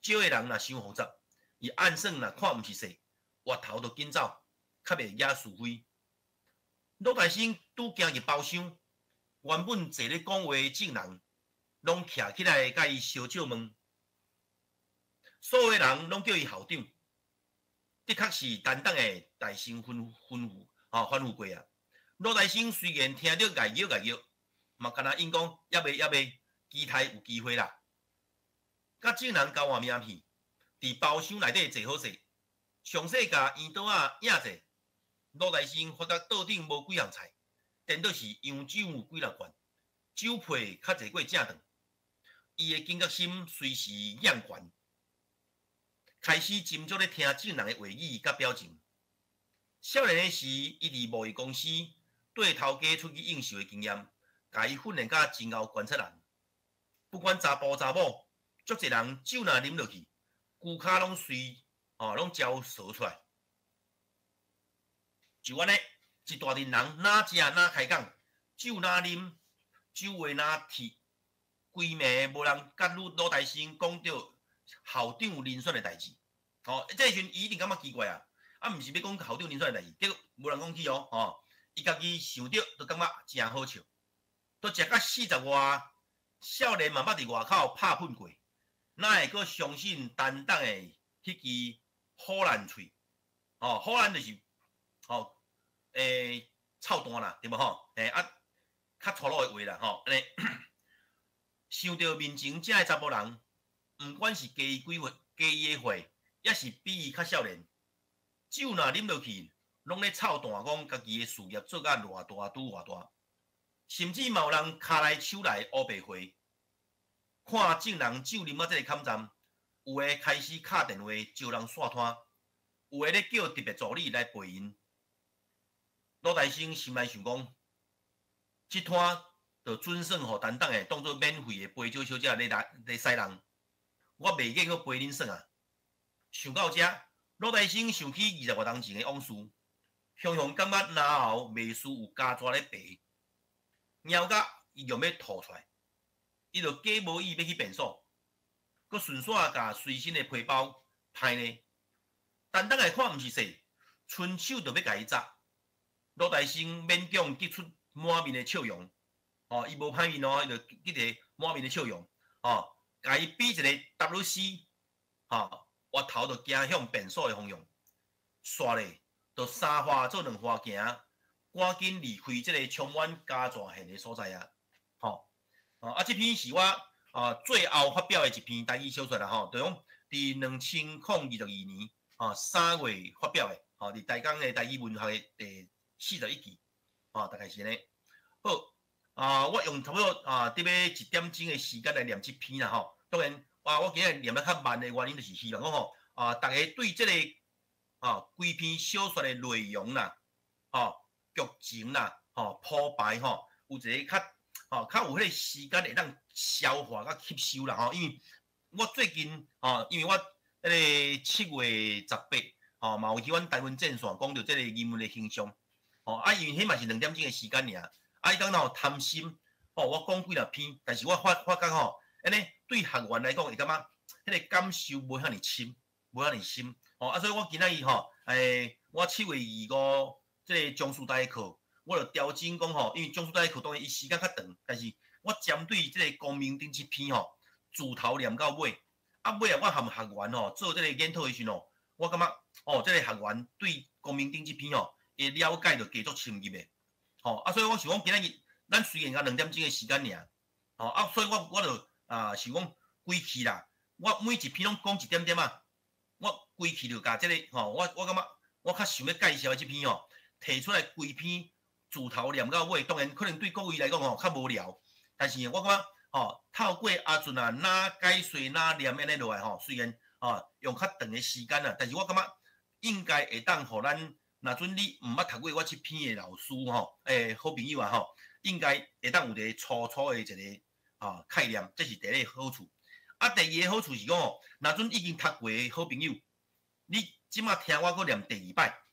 招的人若傷複雜，伊暗算若看毋是勢，越頭就緊走，較袂惹是非。魯大生拄行入包廂，原本坐咧講話的眾人，攏徛起來共伊相借問，所有人攏叫伊校長，的確是擔當的大聲吩吩咐，吼吩咐過啊。魯大生雖然聽著礙臆礙臆，嘛干焦應講猶未猶未，期待有機會啦。佮眾人交換名片，佇包廂內底坐好勢，詳細共圓桌仔抦者。魯大生發覺桌頂無幾項菜，顛倒是洋酒有幾若罐，酒配較濟過正頓。伊的警覺心隨時掖懸，開始斟酌咧聽眾人的話語佮表情。少年的時，伊佇貿易公司綴頭家出去應酬的經驗，共伊訓練甲真𠢕觀察人。不管查埔查某，足濟人酒若啉落去，龜跤攏隨吼攏招趖出來。就按呢，一大陣人哪食哪開講，酒哪啉，酒話哪鐵，規暝無人佮魯魯大生講著校長遴選的代誌。吼，這個時陣伊一定感覺奇怪啊！啊，毋是欲講校長遴選的代誌，結果無人講起哦，吼，伊家己想著都感覺誠好笑。都食甲四十外，少年嘛捌佇外口拍噴過，哪會閣相信擔當的彼支虎爛喙？吼，虎爛就是吼，臭蛋啦，對無吼？啊，較粗魯的話啦，吼，按呢想著面前遮的查埔人，毋管是加伊幾歲，加伊的歲，抑是比伊較少年，酒若啉落去，攏咧臭蛋講家己的事業做甲偌大拄偌大，甚至嘛有人跤來手來烏白回。看眾人酒啉到這个坎站，有的開始敲電話招人散攤，有的咧叫特別助理來陪𪜶。魯大生心內想講，這攤就準算予擔當的當做免費的陪酒小姐咧來咧使人，我袂瘾閣陪恁耍啊！想到這，魯大生想起二十外冬前的往事，雄雄感覺嚨喉袂輸有膠紙咧白，枵甲伊欲欲吐出來，伊就假無意欲去便所，閣順紲共隨身的皮包歹呢，擔當來看毋是勢，伸手就欲共伊紮。魯大生勉強擠出滿面的笑容，哦，伊無歹面哦，伊就擠一個滿面的笑容，哦，共伊比一个 WC，吼，越頭就行向便所的方向，煞咧就三化做兩化行，趕緊離開這个充滿膠紙現的所在啊，吼，啊，這篇是我最後發表的一篇台語小說啦，吼，就講佇2022年3月發表的，吼，佇台江的台語文學的第41期，吼，大概是按呢。好，我用差不多得欲一點鐘的時間來念這篇啦，吼。當然，我今日念得較慢的原因，就是希望講吼，逐家對這个規篇小說的內容啦，吼，劇情啦，吼，鋪排吼，有一个較吼較有彼个時間會當消化佮吸收啦，吼。因為我最近吼，因為我彼个7月18，吼，嘛有去阮台灣陣線講著這个人物的形象。吼，啊，因為彼嘛是2點鐘的時間爾，啊，伊講若有貪心，吼，我講幾若篇，但是我發發覺吼，按呢對學員來講會感覺彼个感受無遐爾深，無遐爾深，吼，啊，所以我今仔日吼，我7月25這个中師大的課，我就調整講吼，因為中師大的課當然伊時間較長，但是我針對這个光明頂這篇吼，自頭念到尾，啊，尾仔我含學員吼做這个研討的時陣吼，我感覺哦，這个學員對光明頂這篇吼，的了解就加足深入的，吼，啊，所以我想講今仔日咱雖然有兩點鐘的時間爾，吼，啊，所以我我就想講規氣啦，我每一篇攏講一點點仔，我規氣就共這个吼，我我感覺我較想欲介紹的這篇吼，提出來規篇自頭念到尾，當然可能對各位來講吼較無聊，但是我感覺吼，透過阿陣啊，哪解說哪念按呢落來吼，雖然吼用較長的時間啦，但是我感覺應該會當予咱。若準你毋捌讀過我這篇的老師吼，好朋友啊吼，應該會當有一個初初的一個概念，這是第一個好處。啊，第二個好處是講吼，若準已經讀過的好朋友，你這馬聽我閣念第二擺，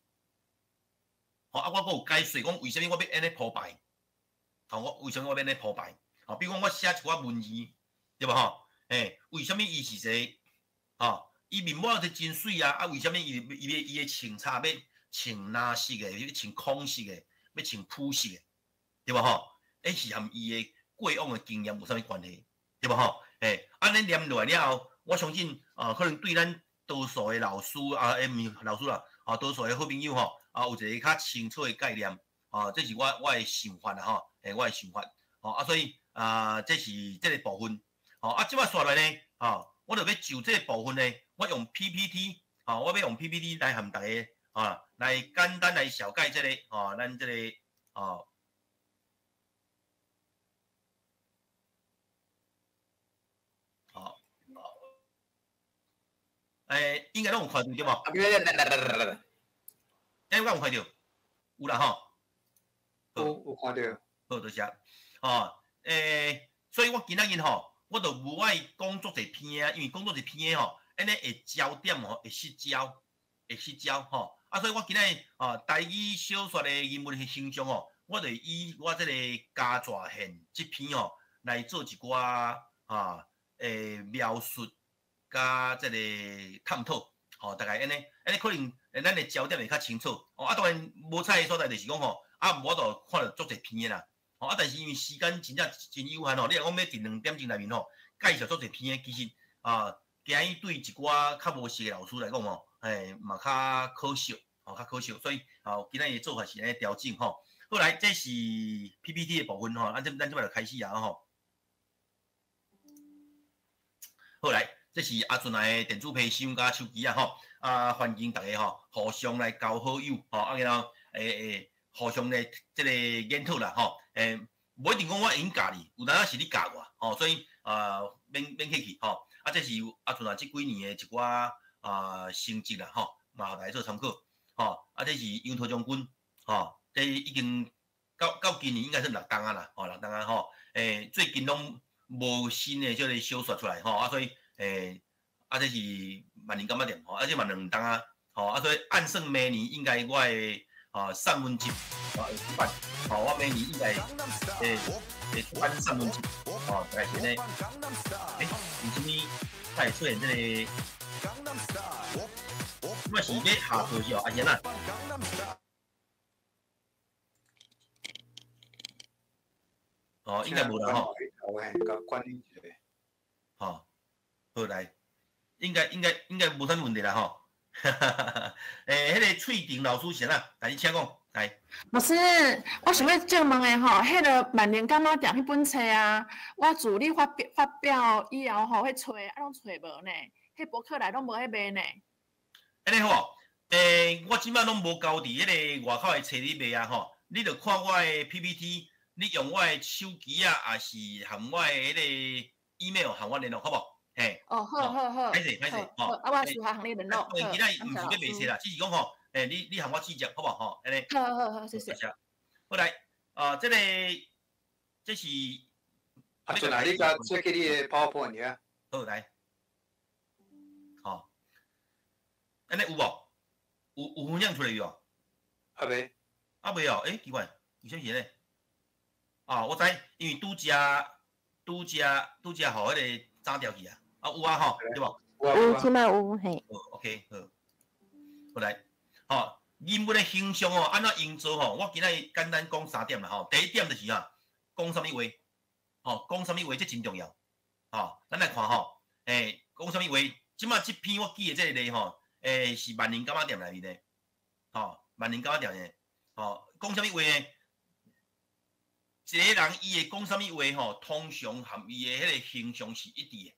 啊，我閣有解說講為啥物我欲按呢鋪排，吼，我為啥物我欲按呢鋪排，吼，比如講我寫一寡文字，對無吼？欸，為啥物伊是一个，吼，伊面膜就真媠啊，啊，為啥物伊伊欲伊的穿插欲穿藍色的，欲穿空色的，欲穿紫色的，對無吼？欸，是和伊的過往的經驗有啥物關係，對無吼？欸，按呢念落來了後，我相信啊，可能對咱多數的老師啊，欸，毋是老師啦，啊，多數的好朋友吼，啊，有一個較清楚的概念，啊，這是我我的想法啦吼，欸，我的想法，吼，啊，所以啊，這是這個部分，吼，啊，這擺紲來呢，吼，我就欲就這個部分呢，我用 PPT，吼，我欲用 PPT 來和大家啊，來簡單來紹介這個，吼，咱這個，吼。好，欸，應該攏有看著對無？欸，我有看著，有啦吼。有有看著。好，多謝。吼，欸，所以我今仔日吼，我就無愛講足濟篇啊，因為講足濟篇吼，按呢會焦點吼，會失焦，會失焦吼。啊，所以我今仔日吼，台語小說的人物形象吼，我就以我這個嘉大獻這篇吼來做一寡啊，欸，描述佮這個探討，吼，大概按呢，按呢可能咱的焦點會較清楚。哦，啊，當然無彩的所在就是講吼，啊，無法度看著足濟篇的啦。吼，啊，但是因為時間真正真有限吼，你若講欲佇2點鐘內面吼介紹足濟篇的，其實啊，驚伊對一寡較無熟的老師來講吼，欸，嘛較可惜，吼，較可惜。所以啊，今仔日的做法是按呢調整吼。好來，這是 PPT 的部分吼，咱這咱這擺就開始啊吼。好來，這是阿陣來的電子皮箱佮手機啊吼，啊歡迎大家吼互相來交好友吼，啊然後會會互相來這個研討啦吼，欸，無一定講我會用教你，有當時是你教我吼，所以啊免免客氣吼，啊這是阿陣來這幾年的一寡啊成績啦吼，嘛來做參考吼，啊這是楊濤將軍吼，這已經到到今年應該算六冬啊啦，吼六冬啊吼，欸，最近攏無新的這個小說出來吼，啊所以欸，啊這是萬寧柑仔店吼，啊這嘛兩冬啊，吼啊所以按算明年應該我的啊散文集啊會出版，吼我明年應該會會出版散文集，吼大概是按呢，欸，為啥物才會出現這個？這擺是欲下課是哦，還是按怎？哦，應該無啦吼。吼，好來，應該應該應該無啥物問題啦吼。欸，彼個翠婷老師是按怎？來，你請講，來。老師，我想欲借問的吼，彼個萬寧柑仔店彼本冊啊，我自你發表發表以後吼，彼冊啊攏揣無呢，彼博客來攏無咧賣呢。按呢好無？欸，我這擺攏無交佇彼個外口的冊咧賣啊吼，你著看我的 PPT，你用我的手機啊，抑是含我的彼個 email 含我聯絡，好無？嘿。哦，好好好。歹勢歹勢，吼。啊，我私下和你聯絡。今仔日毋是欲賣冊啦，只是講吼，欸，你你含我直接，好無吼？按呢。好好好，謝謝。好來，啊，這個這是。阿陣啊，你共切去你的 PowerPoint 遐。好來。吼，按呢有無？有有分享出來無？還未。還未哦，欸，奇怪，為啥物是按呢？啊，我知，因為拄才拄才拄才予彼個斬掉去啊。啊，有啊吼，對無？有，這擺有嘿。好，OK，好。好來，吼，人物的形象哦，按怎營造吼？我今仔日簡單講三點啦吼。第一點就是啊，講啥物話？吼，講啥物話，這真重要。吼，咱來看吼，欸，講啥物話？這擺這篇我舉的這個例吼，欸，是萬寧柑仔店內面的，吼，萬寧柑仔店的，吼，講啥物話呢？一個人伊會講啥物話吼，通常和伊的彼個形象是一致的，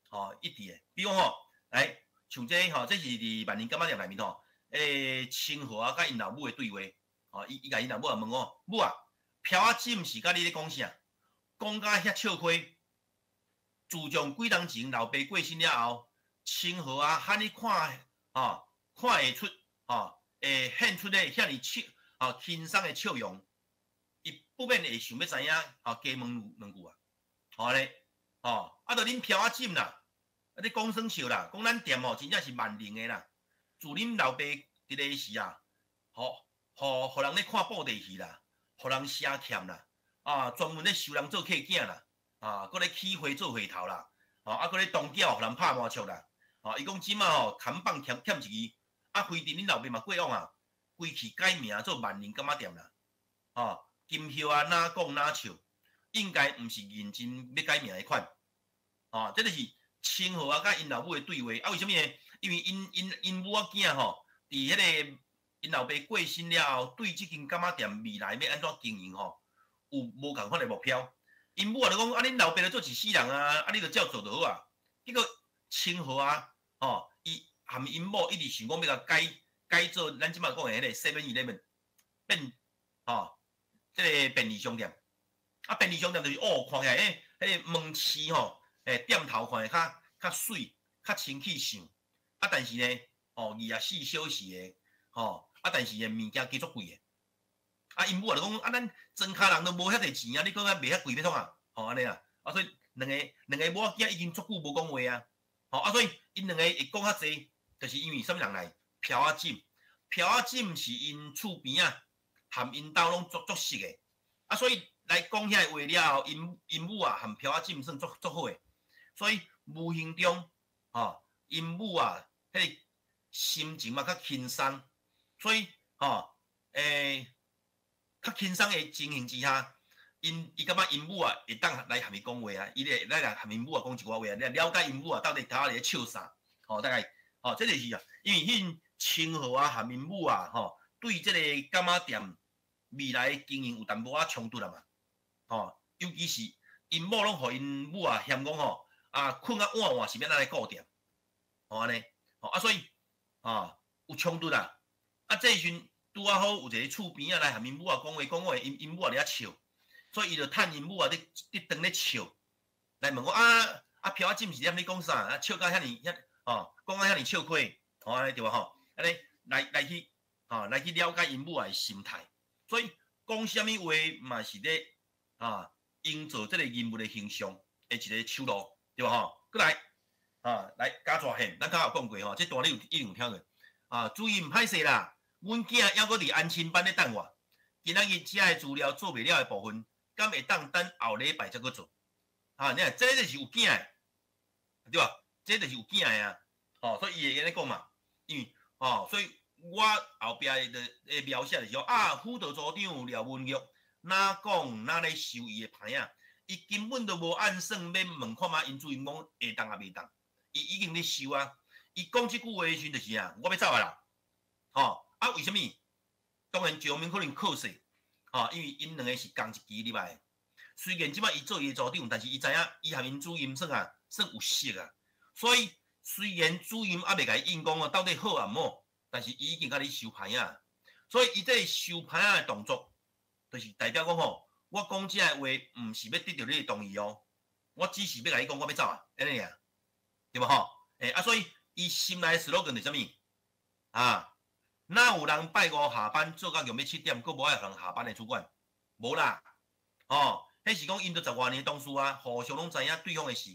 吼，一致的。比如講吼，來，像這個吼，這是佇萬寧柑仔店內面吼，欸，清河啊，佮𪜶老母的對話，吼，伊伊共𪜶老母啊問我，母啊，飄仔姊毋是佮你咧講啥？講甲遐笑虧。自從幾冬前老爸過身了後，清河啊，喊你看，吼，看會出，吼，會現出咧遐爾笑，吼，輕鬆的笑容。伊不免會想欲知影，吼，加問兩句啊，吼按呢，吼，啊，著恁飄仔姊啦，啊，你講耍笑啦，講咱店吼真正是萬能的啦。自恁老爸佇咧時啊，吼，予人咧看布袋戲啦，予人寫欠啦，啊，專門咧收人做客囝啦，啊，閣咧起火做火頭啦，啊，閣咧當繳予人拍麻將啦，啊，伊講這馬吼砍棒欠欠一字，啊，非佇恁老爸嘛過往啊，規氣改名做萬寧柑仔店啦，啊，金葉啊，哪講哪笑，應該毋是認真欲改名的款，啊，這就是清河啊，佮𪜶老母的對話，啊，為啥物呢？因為𪜶母仔囝吼，佇彼個𪜶老爸過身了後，對這間柑仔店未來欲按怎經營吼，有無仝款的目標。𪜶母仔就講啊，恁老爸就做一世人啊，啊，你就照做就好啊。結果清河啊，吼，伊含𪜶某一直想講欲共改改做咱這馬講的彼個 Seven Eleven 變吼，這个便利商店。啊，便利商店就是哦，看起來彼个門市吼，店頭看起來較較媠、較清氣相。啊，但是呢，哦，24小時的，吼，啊，但是呢，物件加足貴的。啊，𪜶母仔就講啊，咱莊跤人都無遐濟錢啊，你閣較賣遐貴欲創啥？吼，按呢啦。啊，所以兩个母仔囝已經足久無講話啊。吼，啊，所以𪜶兩个會講較濟，就是因為啥物人來？朴仔錦，朴仔錦是𪜶厝邊仔，含𪜶兜攏足足熟的。啊，所以來講遐个話了後，𪜶母啊含朴仔錦算足足好的。所以無形中，吼，𪜶母啊，彼个心情嘛較輕鬆，所以吼，較輕鬆的情形之下，伊感覺𪜶母啊會當來含伊講話啊，伊會來含𪜶母啊講一寡話啊，來了解𪜶母啊到底頭仔佇咧笑啥，吼，大概，吼，這就是啊，因為彼清河啊含𪜶母啊，吼，對這个柑仔店未來經營有淡薄仔衝突啦嘛，吼，尤其是𪜶某攏予𪜶母啊嫌講吼，啊，睏啊晚晚是欲按怎來顧店，吼按呢。啊，所以啊有衝突啦。啊，這時陣拄仔好有一个厝邊仔來含𪜶母仔講話，講話𪜶母仔佇遐笑，所以伊就趁𪜶母仔佇佇當咧笑，來問講啊啊，朴仔錦是踮咧講啥？啊，笑甲遐爾遐吼，講甲遐爾笑虧，吼按呢對無吼？按呢來去吼，來去了解𪜶母仔的心態。所以講啥物話嘛是咧啊，營造這个人物的形象的一個手路，對無吼？閣來。啊，來加大獻，咱較有講過吼，這段你有一定有聽過。啊，主任歹勢啦，阮囝猶閣佇安親班咧等我。今仔日遮的資料做袂了的部分，敢會當等後禮拜才閣做？啊，你看，這个就是有囝的，對吧？這就是有囝的啊。吼，所以伊會按呢講嘛，因為吼，所以我後壁的描寫就是講啊，輔導組長廖文玉，哪講哪咧收伊的牌仔，伊根本就無按算欲問看覓，𪜶主任講會當抑袂當。伊已經咧收啊！伊講這句話的時陣就是啊，我欲走啊啦，吼啊！為啥物？當然，石明可能靠勢，吼，因為𪜶兩个是仝一期入來的。雖然這擺伊做伊的組長，但是伊知影伊含𪜶主任算啊，算有識啊。所以雖然主任猶未共伊應講哦，到底好抑毋好，但是伊已經共你收牌仔。所以伊這个收牌仔的動作，就是代表講吼，我講這个話毋是欲得著你的同意哦，我只是欲共你講，我欲走啊，按呢爾。對無吼？啊，所以伊心內 slogan 是啥物？啊，哪有人拜五下班做到用欲7點，閣無愛予人下班的主管？無啦，吼，彼是講𪜶都十外年同事啊，互相攏知影對方的事。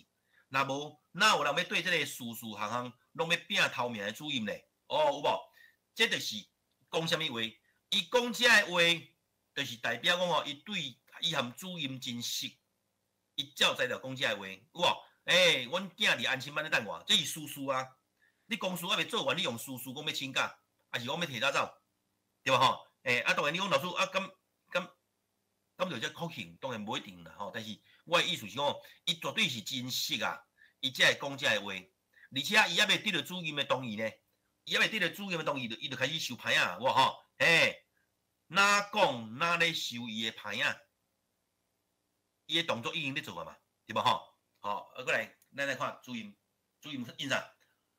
若無，哪有人欲對這个事事項項攏欲拚頭名的主任咧？哦，有無？這就是講啥物話？伊講這个話，就是代表講吼，伊對伊含主任真熟，伊才有才調講這个話，有無？阮囝佇安親班咧等我，這是事實啊！你公司猶未做完，你用事實講欲請假，抑是講欲提早走，對無吼？啊，當然你講老師啊，敢敢敢就這可行？當然無一定啦吼。但是我的意思是講，伊絕對是真實啊，伊才會講這个話，而且伊猶未得著主任的同意呢，伊猶未得著主任的同意，伊就開始收牌仔，有無吼？哪講哪咧收伊的牌仔，伊的動作已經咧做啊嘛，對無吼？好，啊，閣來，咱來看主任，主任應啥？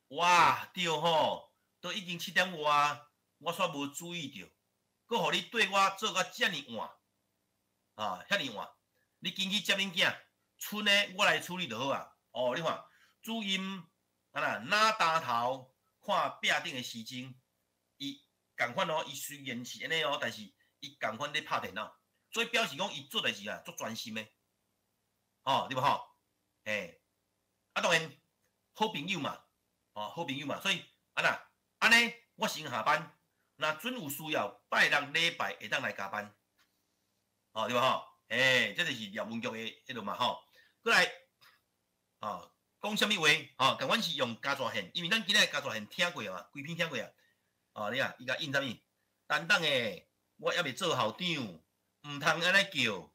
哇，對吼，都已經7點外，我煞無注意著，閣予你綴我做甲遮爾晚，啊，遐爾晚，你緊去接恁囝，賰的我來處理就好啊。哦，你看，主任啊啦，哪擔頭看壁頂的時鐘，伊仝款哦，伊雖然是按呢哦，但是伊仝款咧拍電腦，所以表示講伊做代誌啊，足專心的，吼，對無吼？啊，當然好朋友嘛，哦，好朋友嘛，所以啊啦，按呢，我先下班，若準有需要，拜六禮拜會當來加班，哦，對無吼？欸，這就是業務局的彼落嘛吼。過來，哦，講啥物話？吼，共阮是用嘉大獻，因為咱今日嘉大獻聽過啊嘛，規篇聽過啊。哦，你啊，伊共應啥物？等等的，我猶未做校長，毋通按呢叫，予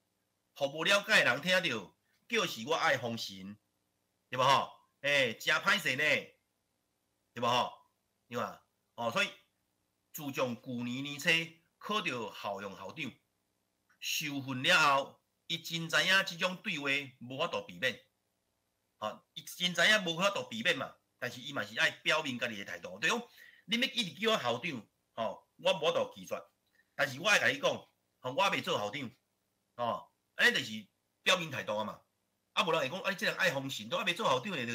無了解的人聽著，叫是我愛封神，對無吼？欸，誠歹勢呢，對無吼？對吧？哦，所以自從舊年年初考著校用校長，受訓了後，伊真知影這種對話無法度避免，吼，伊真知影無法度避免嘛，但是伊嘛是愛表明家己的態度，就是講，你欲一直叫我校長，吼，我無法度拒絕，但是我愛共你講，吼，我猶未做校長，吼，按呢就是表明態度啊嘛，啊，無人會講，啊，你這人愛封神，都猶未做校長咧，就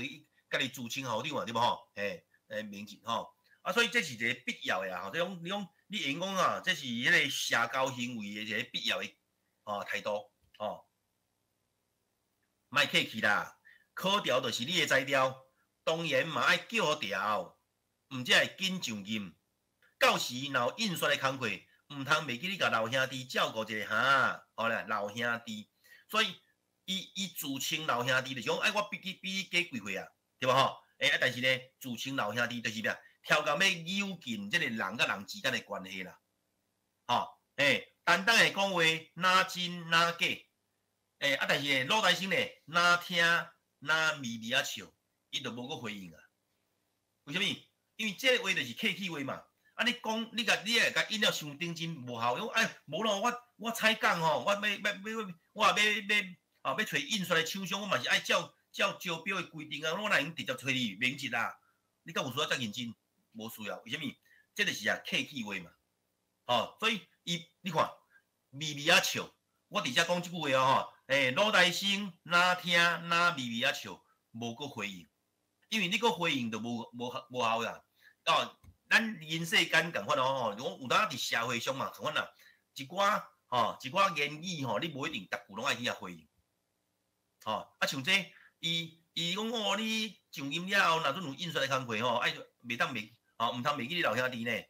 家己自稱校長啊，對無吼？嘿，欸，明智吼，啊，所以這是一個必要的啦，吼，這種你講你會用講啊，這是彼個社交行為的一個必要的吼態度，吼。莫客氣啦，考調就是你的才調，當然嘛愛叫予調，毋才會緊上任。到時若有印刷的工課，毋通袂記你共老兄弟照顧一下哈，好啦，老兄弟，所以伊伊自稱老兄弟，就是講，哎，我比你比你加幾歲啊，對無吼？欸，啊，但是呢，自稱老兄弟就是咩？刁工欲友近這個人佮人之間的關係啦，吼，欸，單單的講話，若真若假，欸，啊，但是呢，魯大生呢，若聽若微微仔笑，伊就無閣回應啊。為啥物？因為這個話就是客氣話嘛。啊，你講，你共你會共應了傷認真無效，講哎，無咯，我我採講吼，我欲欲欲，我也欲欲啊，欲揣印刷的廠商，我嘛是愛照照招標的規定啊，我哪會用直接揣你免錢啊？你敢有需要遮認真？無需要，為啥物？這就是啊客氣話嘛。吼，所以伊你看，微微仔笑，我佇遮講這句話哦吼，欸，魯大生若聽若微微仔笑，無閣回應，因為你閣回應就無無無效啦。哦，咱人世間仝款哦，吼，如果有當佇社會上嘛，仝款啦，一寡吼，一寡言語吼，你無一定逐句攏愛去遐回應。吼，啊像這，伊伊講哦，你上任了後，若陣有印刷的工課吼，愛袂當袂，吼，毋通袂記你老兄弟呢。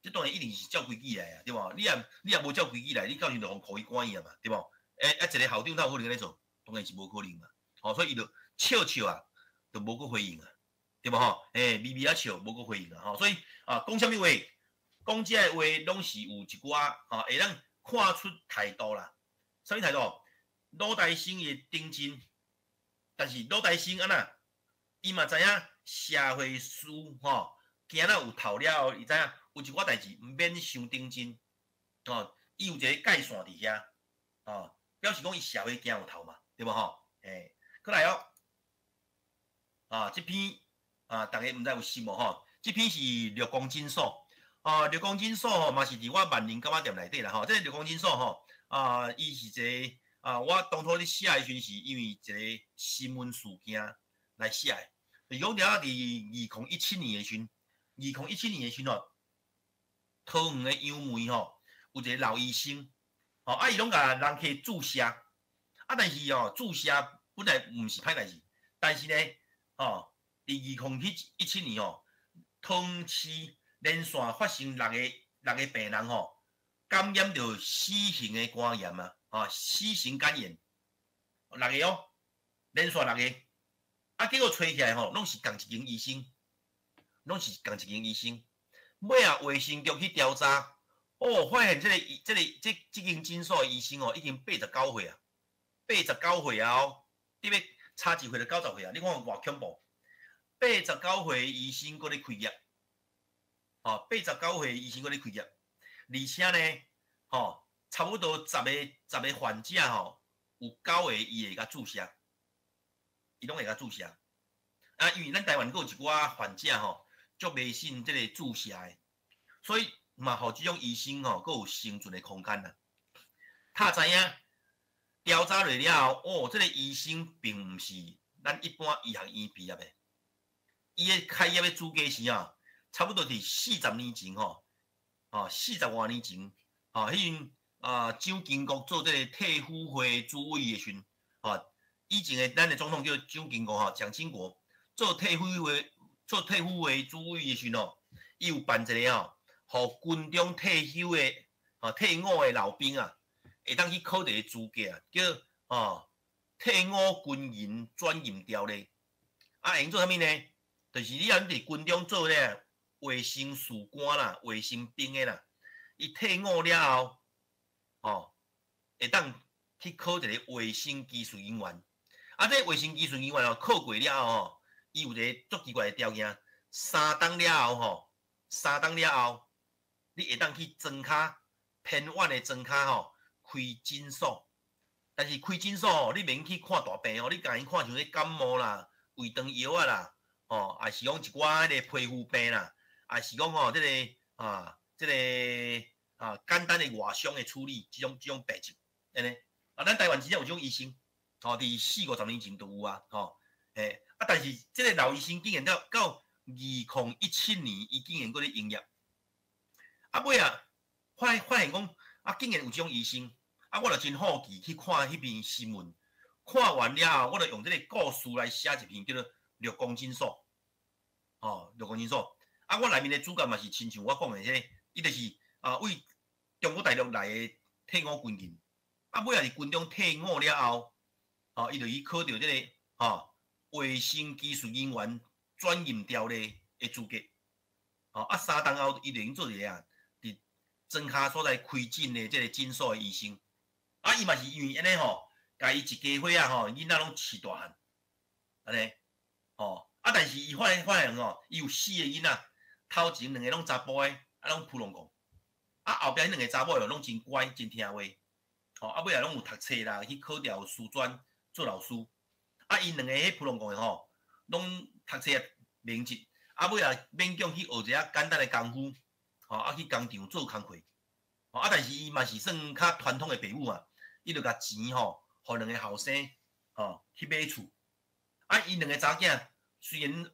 這當然一定是照規矩來啊，對無？你若你若無照規矩來，你到時就予予伊趕去啊嘛，對無？欸，啊，一個校長哪有可能按呢做？當然是無可能嘛。吼，所以伊就笑笑啊，就無閣回應啊，對無吼？欸，微微仔笑，無閣回應啊，吼。所以啊，講啥物話，講這個話攏是有一寡吼，會當看出態度啦。啥物態度？魯大生的認真，但是魯大生按怎？伊嘛知影社會事吼，驚咱有頭了後，伊知影有一寡代誌毋免傷認真，吼，伊有一個界線佇遐，吼，表示講伊社會驚有頭嘛，對無吼？欸，閣來哦，啊，這篇啊，逐家毋知有熟無吼？這篇是綠光診所，啊，綠光診所吼嘛是佇我萬寧柑仔店內底啦吼。這個綠光診所吼，啊，伊是一個啊，我當初咧寫的時陣是因為一個新聞事件來寫的。就是講佇2017年的時陣，二零一七年的時陣吼，桃園的楊梅吼，有一個老醫生，吼，啊，伊攏共人客注射，啊，但是哦，注射本來毋是歹代誌，但是呢，吼，佇2017年吼，桃園市連續發生六個六個病人吼，感染著死型的肝炎啊，吼，死型肝炎，六個哦，連續六個，啊，結果揣起來吼，攏是仝一間醫生，攏是仝一間醫生。尾仔衛生局去調查，哦，發現這個這個這這間診所的醫生哦，已經89歲啊，八十九歲啊哦，你欲差一歲就90歲啊，你看偌恐怖！八十九歲的醫生閣咧開業，吼，八十九歲的醫生閣咧開業，而且呢，吼，差不多十個十個患者吼，有九個伊會共注射，伊攏會共注射。啊，因為咱台灣閣有一寡患者吼，足迷信這個注射的，所以嘛，予這種醫生吼，閣有生存的空間啦。透知影調查落了後，哦，這個醫生並毋是咱一般醫學院畢業的，伊的開業的資格是啊，差不多佇四十年前吼，哦，四十外年前，吼，彼陣啊，蔣經國做這個退輔會主委的時陣，吼，以前的咱的總統叫蔣經國吼，蔣經國做退輔會做退輔會主委的時陣吼，伊有辦一個吼，予軍中退休的、吼退伍的老兵啊，會當去考一個資格啊，叫吼退伍軍人轉任條例。啊，會用做啥物呢？就是你若佇軍中做咧衛生士官啦、衛生兵的啦，伊退伍了後，吼會當去考一個衛生技術人員。啊，這衛生技術人員哦，考過了後吼，伊有一個足奇怪的條件，三冬了後吼，三冬了後，你會當去莊跤偏遠的莊跤吼開診所。但是開診所吼，你免去看大病哦，你共𪜶看像咧感冒啦、胃腸藥仔啦，吼，抑是講一寡彼個皮膚病啦，抑是講吼這個啊，這個啊簡單的外傷的處理，這種病症，按呢。啊，咱台灣真正有這種醫生。吼，佇四五十年前就有啊，吼，嘿，啊，但是這個老醫生竟然到2017年，伊竟然閣咧營業。啊，尾啊，發現講，啊，竟然有這種醫生，啊，我就真好奇去看彼篇新聞，看完了後，我就用這個故事來寫一篇叫做《綠光診所》，吼，綠光診所。啊，我內面的主角嘛是親像我講的這個，伊就是啊，為中國大陸來的退伍軍人，啊，尾仔佇軍中退伍了後。吼，伊就去考著這個吼衛生技術人員轉任條例的資格。吼，啊，三冬後伊就用做一个啊，佇莊跤所在開診的這個診所的醫生。啊，伊嘛是因為按呢吼，共伊一家伙仔吼，囡仔攏飼大漢，按呢，吼，啊，但是伊發現吼，伊有四個囡仔，頭前兩个攏查埔的，啊，攏浮浪貢，啊，後壁彼兩个查某的攏真乖，真聽話，吼，啊，尾仔攏有讀冊啦，去考著師專。做老師，啊，𪜶兩个彼浮浪貢的吼，攏讀冊也袂用得，啊，尾仔勉強去學一下簡單的功夫，吼，啊，去工廠做工課，吼，啊，但是伊嘛是算較傳統的爸母啊，伊就共錢吼，予兩个後生，吼，去買厝，啊，𪜶兩个查囝雖然，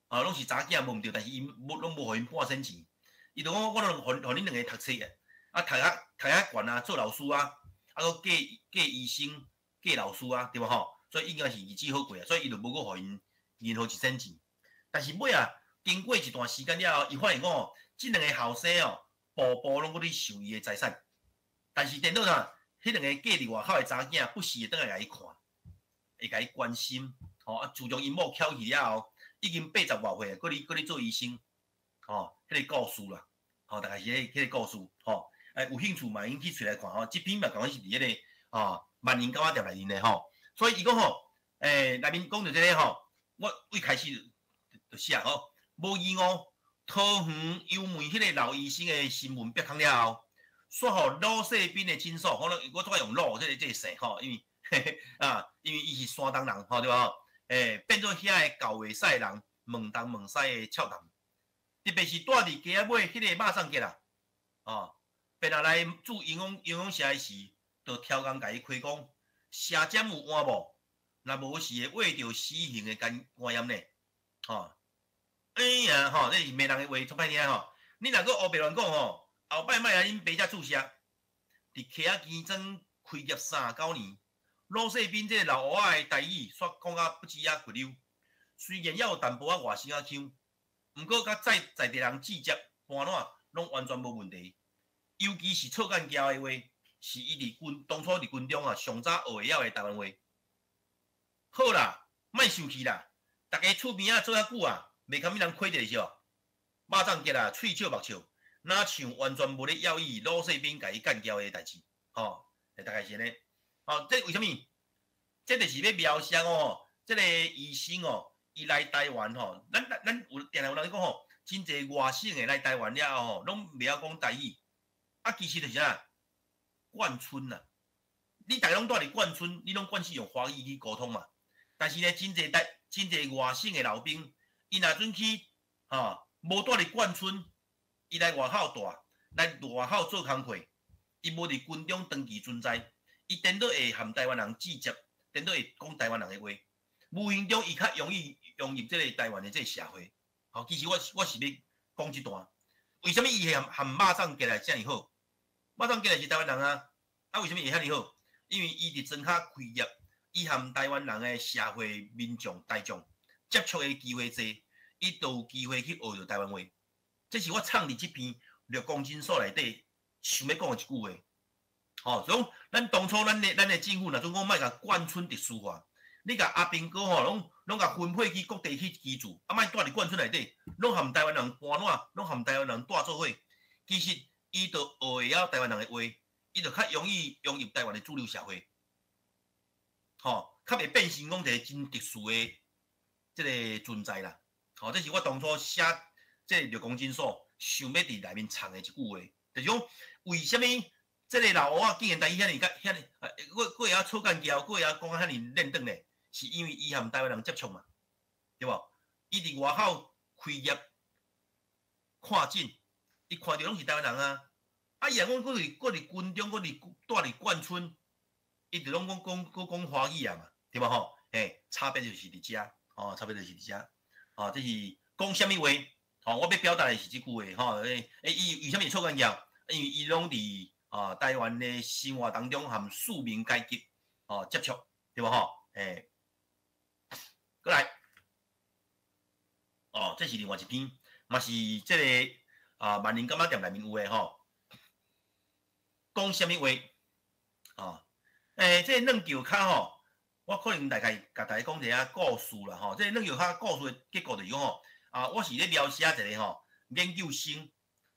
啊，攏是查囝無毋對，但是伊無攏無予𪜶半仙錢，伊就講我攏予恁兩个讀冊啊，讀較懸啊，做老師啊，啊，閣嫁醫生。嫁老師啊，對無吼？所以應該是日子好過啊，所以伊就無閣予𪜶任何一仙錢。但是尾仔經過一段時間了後，伊發現講哦，這兩个後生哦，步步攏閣咧想伊的財產。但是顛倒啥，彼兩个嫁佇外口的查某囝，不時會轉來共伊看，會共伊關心。吼啊，自從𪜶某翹去了後，已經八十外歲啊，閣咧做醫生。吼，彼個故事啦，吼，大概是彼個故事。吼，欸，有興趣嘛，用去揣來看吼。這篇嘛，仝款是佇彼個吼。萬寧柑仔店內面的吼，所以伊講吼，欸，內面講著這個吼，我為開始就寫吼，無意外，桃園幽門彼個老醫生的新聞曝光了後，煞予魯世彬的診所，可能我最愛用魯這個姓吼，因為啊，因為伊是山東人吼，對無？欸，變做遐个舊會使人問東問西的俏談，特別是蹛佇街仔尾彼个肉粽結啦，哦，便仔來注營養食的時。就超工共伊開講，社針有換無？若無是會患著死刑的肝炎呢？吼，哎呀吼，這是罵人的話，足歹聽吼。你若閣烏白亂講吼，後擺莫來恁爸遮注射。佇溪仔墘莊開業39年，魯世彬這個老烏仔的台語煞講甲不止仔骨溜。雖然猶有淡薄仔外省仔腔，毋過佮在地人直接盤攏攏完全無問題。尤其是臭幹譙的話。是伊佇軍當初佇軍中啊，上早學會曉的台灣話。好啦，莫生氣啦，逐家厝邊仔做遐久啊，袂堪予人虧著是無？肉粽結啊，喙笑目笑，若像完全無咧要意魯世彬共伊幹譙的代誌，吼，大概是按呢。吼，這為啥物？這就是欲描寫哦，這個醫生哦，伊來台灣吼，咱有定定有人講吼，真濟外省的來台灣了後吼，攏袂曉講台語，啊，其實就是啥？慣村啦，你逐家攏蹛佇慣村，你攏慣勢用華語去溝通嘛。但是呢，真濟台真濟外省的老兵，伊若準去吼，無蹛佇慣村，伊來外口蹛，來外口做工課，伊無佇軍中長期存在，伊顛倒會和台灣人接觸，顛倒會講台灣人的話，無形中伊較容易融入這个台灣的這个社會。吼，其實我是欲講這段，為啥物伊會和肉粽結來遮爾好？肉粽結來是台灣人啊，啊為啥物會遐爾好？因為伊佇莊跤開業，伊和台灣人的社會民眾大眾接觸的機會濟，伊就有機會去學著台灣話。這是我創佇這篇六公診所內底想欲講的一句話。吼，所以講咱當初咱的政府若準講莫共眷村特殊化，你共阿兵哥吼攏共分配去各地去居住，啊莫蹛佇眷村內底，攏含台灣人搬攏，攏含台灣人蹛做伙。其實伊就學會曉台灣人的話，伊就較容易融入台灣的主流社會，吼，較袂變成講一个真特殊的這个存在啦。吼，這是我當初寫這个六公診所想欲佇內面藏的一句話，就是講為啥物這个老烏仔竟然台語遐爾佮遐爾，閣閣會曉吵干交，閣會曉講甲遐爾練轉咧？是因為伊含台灣人接觸嘛，對無？伊佇外口開業看診，伊看著攏是台灣人啊。啊，伊若講閣佇軍中，閣佇蹛佇眷村，伊就攏講講閣講華語啊嘛，對無吼？嘿，差別就是佇遮，吼，差別就是佇遮。吼，這是講啥物話？吼，我欲表達的是這句話，吼，欸，伊為啥物吵干交？因為伊攏佇啊台灣的生活當中含庶民階級吼接觸，對無吼？欸，過來，哦，這是另外一篇，嘛是這个啊萬寧柑仔店內面有的吼。講啥物話？哦，欸，這個軟橋跤吼，我可能大概共大家講一下故事啦吼。這個軟橋跤故事的結果就是講吼，啊，我是咧描寫一个吼研究生，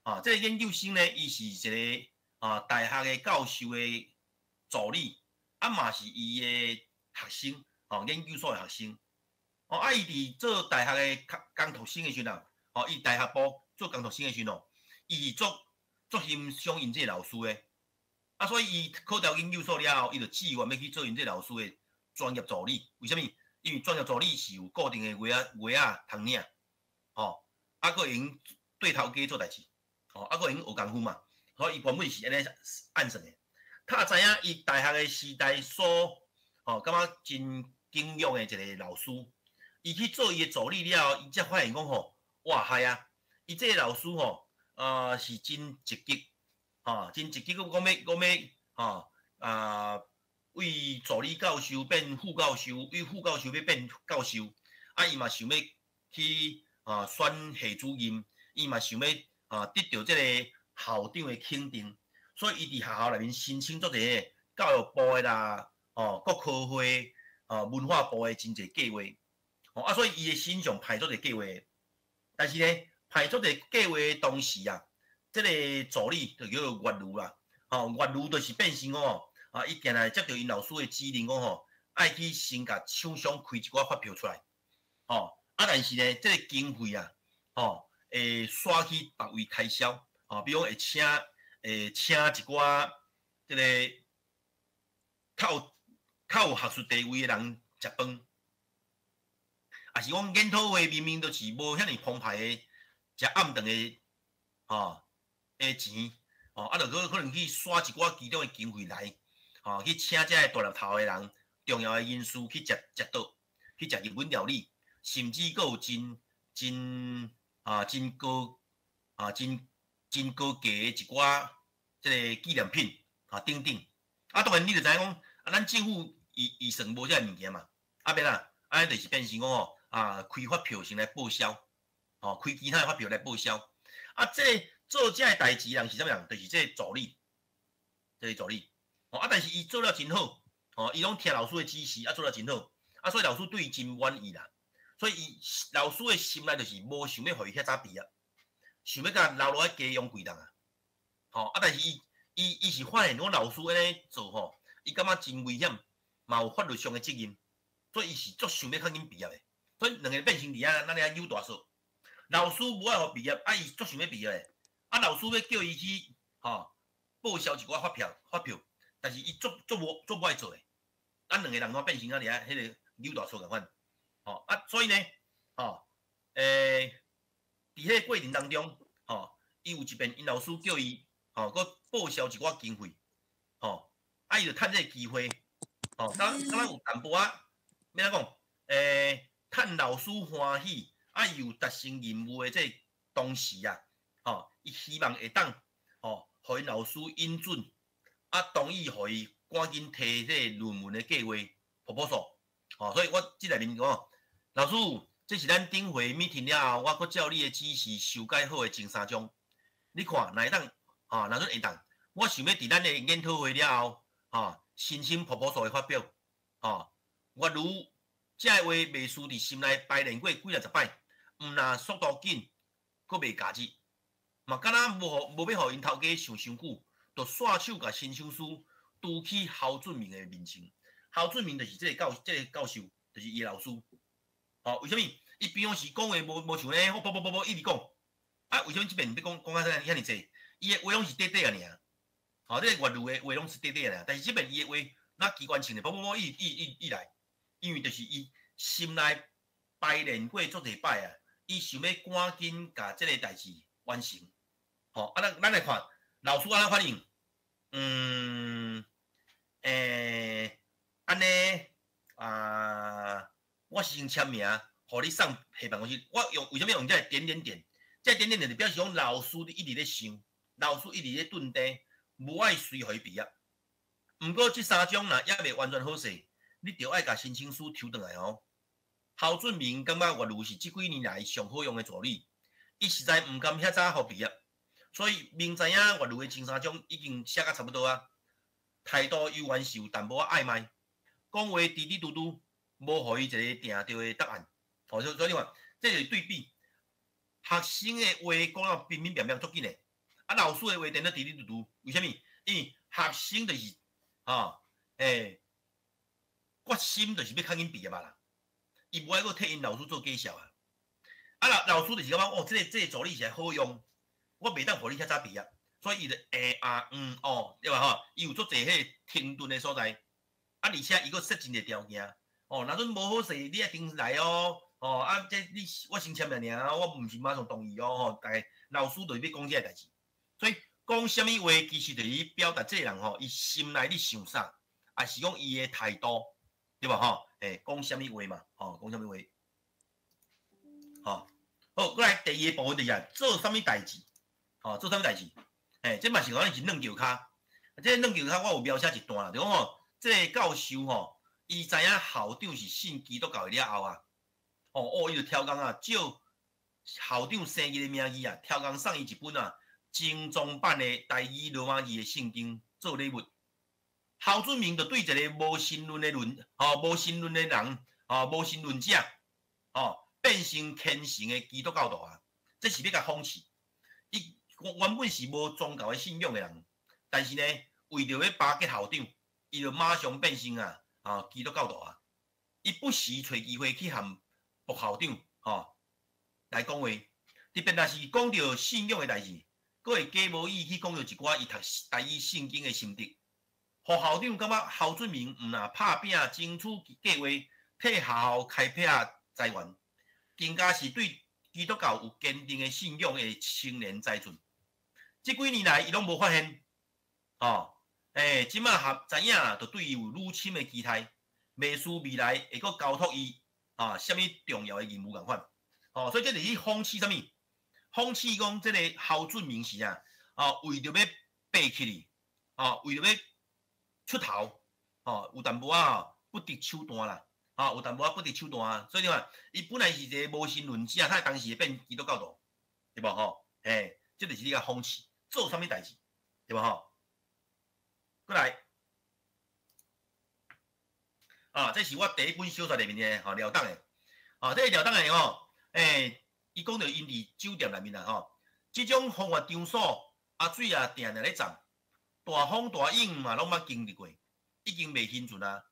啊，這個研究生呢，伊是一个啊大學的教授的助理，啊嘛是伊的學生，吼，研究所的學生。哦，啊，伊佇做大學的工讀生的時陣，吼，伊大學部做工讀生的時陣，伊是足足欣賞𪜶這个老師的。啊，所以伊考著研究所了後，伊就志願欲去做𪜶這个老師的專業助理。為啥物？因為專業助理是有固定的月仔月仔通領，吼，啊，閣會用對頭家做代誌，吼，啊，閣會用學功夫嘛。所以伊原本是按呢按算的。他知影伊大學的時代所，吼，感覺真敬仰的一个老師，伊去做伊的助理了後，伊才發現講吼，哇嗨啊！伊這个老師吼，是真積極。吼，真積極，閣講欲講欲，吼啊，為助理教授變副教授，為副教授欲變教授，啊，伊嘛想欲去啊選系主任，伊嘛想欲啊得著這个校長的肯定，所以伊佇學校內面申請足濟教育部的啦，哦，國科會、哦文化部的真濟計劃，哦啊，所以伊的身上排足濟計劃，但是呢，排足濟計劃的同時啊，這个助理就叫做月如啦，吼，月如就是變成講，啊，伊定定接著𪜶老師的指令講吼，愛去先共廠商開一寡發票出來，吼，啊，但是呢，這个經費啊，吼，會煞去別位開銷，吼，比如講會請一寡這个較有學術地位的人食飯，抑是講研討會明明就是無遐爾澎湃的食暗頓的，吼的錢，吼，啊，就可能去刷一寡其中的經費來，吼，去請這个大粒頭的人，重要的人士去食食桌，去食日本料理，甚至閣有真真啊真高啊真真高價的一寡這个紀念品啊等等。啊，當然你就知影講，啊，咱政府預算無這个物件嘛，啊變啊，按呢就是變成講吼，啊，開發票先來報銷，吼，開其他的發票來報銷，啊，這个做這个代誌人是啥物人？就是這个助理，這个助理，哦，啊，但是伊做了真好，哦，伊攏聽老師的指示，啊，做了真好，啊，所以老師對伊真滿意啦。所以伊老師的心內就是無想欲予伊遐早畢業，想欲共留落來加用幾冬啊。吼，啊，但是伊是發現講老師按呢做吼，伊感覺真危險，嘛有法律上的責任，所以伊是足想欲較緊畢業的。所以兩个變成佇遐，咱遐扭大索。老師無愛予畢業，啊，伊足想欲畢業的。啊，老師欲叫伊去吼報銷一寡發票，但是伊足足無足無愛做的。啊，兩个人攏變成啊佇遐彼个扭大索仝款。吼啊，所以呢，吼，佇彼个過程當中，吼，伊有一遍，𪜶老師叫伊，吼，閣報銷一寡經費，吼，啊，伊就趁這个機會，吼，敢敢若有淡薄仔，欲按怎講？趁老師歡喜，啊，又達成任務的這个同時啊，吼，伊希望會當，吼，予𪜶老師允准，啊，同意予伊趕緊提這个論文的計劃 proposal，吼，所以我這內面講，老師，這是咱頂回 meeting 了後，我閣照你的指示修改好的前三章。你看，若會當，吼，若陣會當，我想欲佇咱的研討會了後，吼，申請 proposal 的發表，吼，我如這个話袂輸佇心內排練過幾若十擺，毋若速度緊，閣袂咬舌，嘛敢若無予無欲予𪜶頭家想傷久，就煞手共申請書拄去侯俊明的面前。侯俊明就是這个教授，就是伊的老師。吼，為啥物？伊平常時講話無無像咧，啵啵啵啵一直講。啊，為啥物這遍欲講講甲遐爾濟？伊的話攏是短短仔爾。吼，這個粵語的話攏是短短仔爾，但是這遍伊的話，那機關槍的啵啵啵一一一一來，因為就是伊心內排練過足濟擺啊，伊想欲趕緊共這个代誌完成。吼，啊，咱咱來看老師按怎反應？嗯，欸，按呢啊，我先簽名，予你送下辦公室。我用為啥物用這个點點點？這個點點點就表示講老師一直咧想，老師一直咧頓定，無愛隨予伊畢業。毋過這三張若猶未完全好勢，你著愛共申請書抽轉來哦。侯俊明感覺月如是這幾年來上好用的助理，伊實在毋甘遐早予畢業，所以明知影月如的前三章已經寫甲差不多啊，態度猶原是有淡薄仔曖昧，講話支支嘟嘟，無予伊一个定著的答案。吼，所以你看，這就是對比。學生的話講到平平平平足緊的，啊，老師的話顛倒支支嘟嘟，為啥物？因為學生就是，吼，欸，決心就是欲較緊畢業啊啦，伊無愛閣替𪜶老師做介紹啊。啊，老老師就是感覺哦，這個助理實在好用，我袂當予你遐早畢業，所以伊就欸啊嗯哦，對吧吼？伊有足濟彼個停頓的所在，啊，而且伊閣設真濟條件，哦，若陣無好勢，你愛重來哦。哦，啊，這你我先簽名爾，我毋是馬上同意哦，吼，大概老師就是欲講這个代誌，所以講啥物話，其實就是表達這个人吼，伊心內咧想啥，抑是講伊的態度，對無吼？欸，講啥物話嘛，吼，講啥物話，吼，好，過來第二个部分就是啊，做啥物代誌，吼，做啥物代誌，欸，這嘛是可能是軟橋跤，這個軟橋跤我有描寫一段啦，就講吼，這个教授吼，伊知影校長是信基督教的了後啊。哦哦，伊就超工啊，借校長生日的名義啊，超工送伊一本啊精裝版的台語羅馬字的聖經做禮物。侯俊明就對一个無神論的論，吼無神論的人，吼無神論者，吼變成虔誠的基督教徒啊！這是欲共諷刺。伊原本是無宗教的信仰的人，但是呢，為著欲巴結校長，伊就馬上變成啊，啊基督教徒啊！伊不時揣機會去和副校長吼來講話，特別若是講著信仰的代誌，閣會假無意去講著一寡伊讀台語聖經的心得。副校長感覺侯俊明毋若拍拚爭取計劃，替學校開闢財源，更加是對基督教有堅定的信仰的青年才俊。這幾年來，伊攏無發現，吼，欸，這馬合知影，就對伊有愈深的期待，袂輸未來會閣交託伊。啊，啥物重要的任務仝款，吼，所以這就是去諷刺啥物？諷刺講這個侯俊明是啊，啊，為著欲爬起來，啊，為著欲出頭，吼，有淡薄仔不擇手段啦，啊，有淡薄仔不擇手段，所以你看，伊本來是一个無神論者，他當時會變基督教徒，對無吼？嘿，這就是你共諷刺，做啥物代誌，對無吼？過來。啊，這是我第一本小說裡面的吼廖董的，啊，這个廖董的吼，欸，伊講著𪜶佇酒店內面啦吼，這種風月場所，阿水也定定咧漲，大風大湧嘛攏捌經歷過，已經袂興準啊。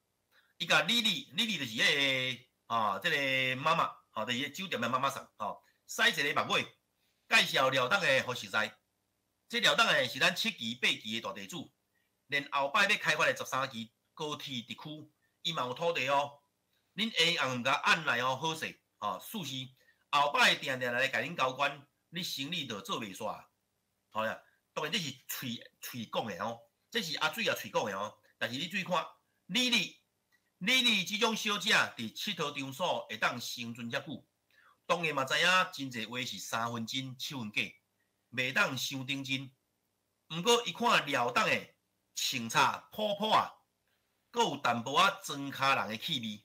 伊共李麗，李麗就是彼个啊，這个媽媽，吼，就是酒店的媽媽桑，吼，使一个目尾，介紹廖董的予熟似。這廖董的是咱七期八期的大地主，連後擺欲開發的13期高鐵特區。伊嘛有土地哦，恁會用共按來哦好勢，吼，事實後擺定定來共恁交關，你生意就做袂煞，好呀。當然這是喙喙講的哦，這是阿水也喙講的哦。但是你注意看，李麗李麗這種小姐佇𨑨迌場所會當生存遮久，當然嘛知影真濟話是三分真七分假，袂當傷當真。毋過伊看廖董的穿插朴朴啊。閣有淡薄仔莊跤人的氣味，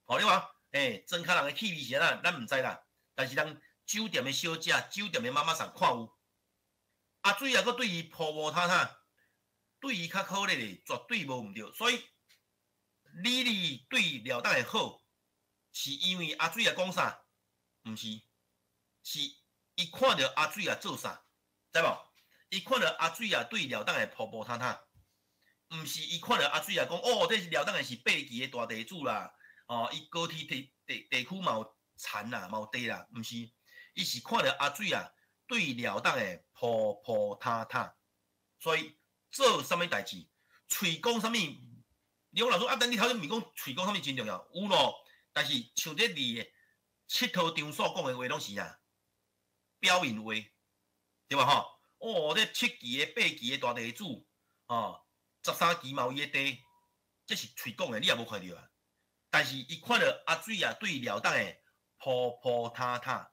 吼你看，欸，莊跤人的氣味是按怎？咱毋知啦。但是人酒店的小姐、酒店的媽媽桑看有，阿水也閣對伊鋪鋪塌塌，對伊較可憐的絕對無毋對。所以李麗對廖董的好，是因為阿水仔講啥？毋是，是伊看著阿水仔做啥，知無？伊看著阿水仔對廖董的鋪鋪塌塌，毋是伊看著阿水仔講哦，這是廖董的是八旗的大地主啦，哦，伊高鐵地地地區嘛有田啦，嘛有地啦，毋是，伊是看著阿水仔對廖董的鋪鋪塌塌，所以做啥物代誌，喙講啥物？你講老師啊，等你頭先毋是講喙講啥物真重要，有咯。但是像這裡的佚佗場所講的話攏是啥？表面話，對吧？吼，哦，這七旗的、八旗的大地主，吼，13旗嘛有伊的地，這是喙講的，你也無看著啊。但是伊看著阿水仔對廖董的鋪鋪塌塌，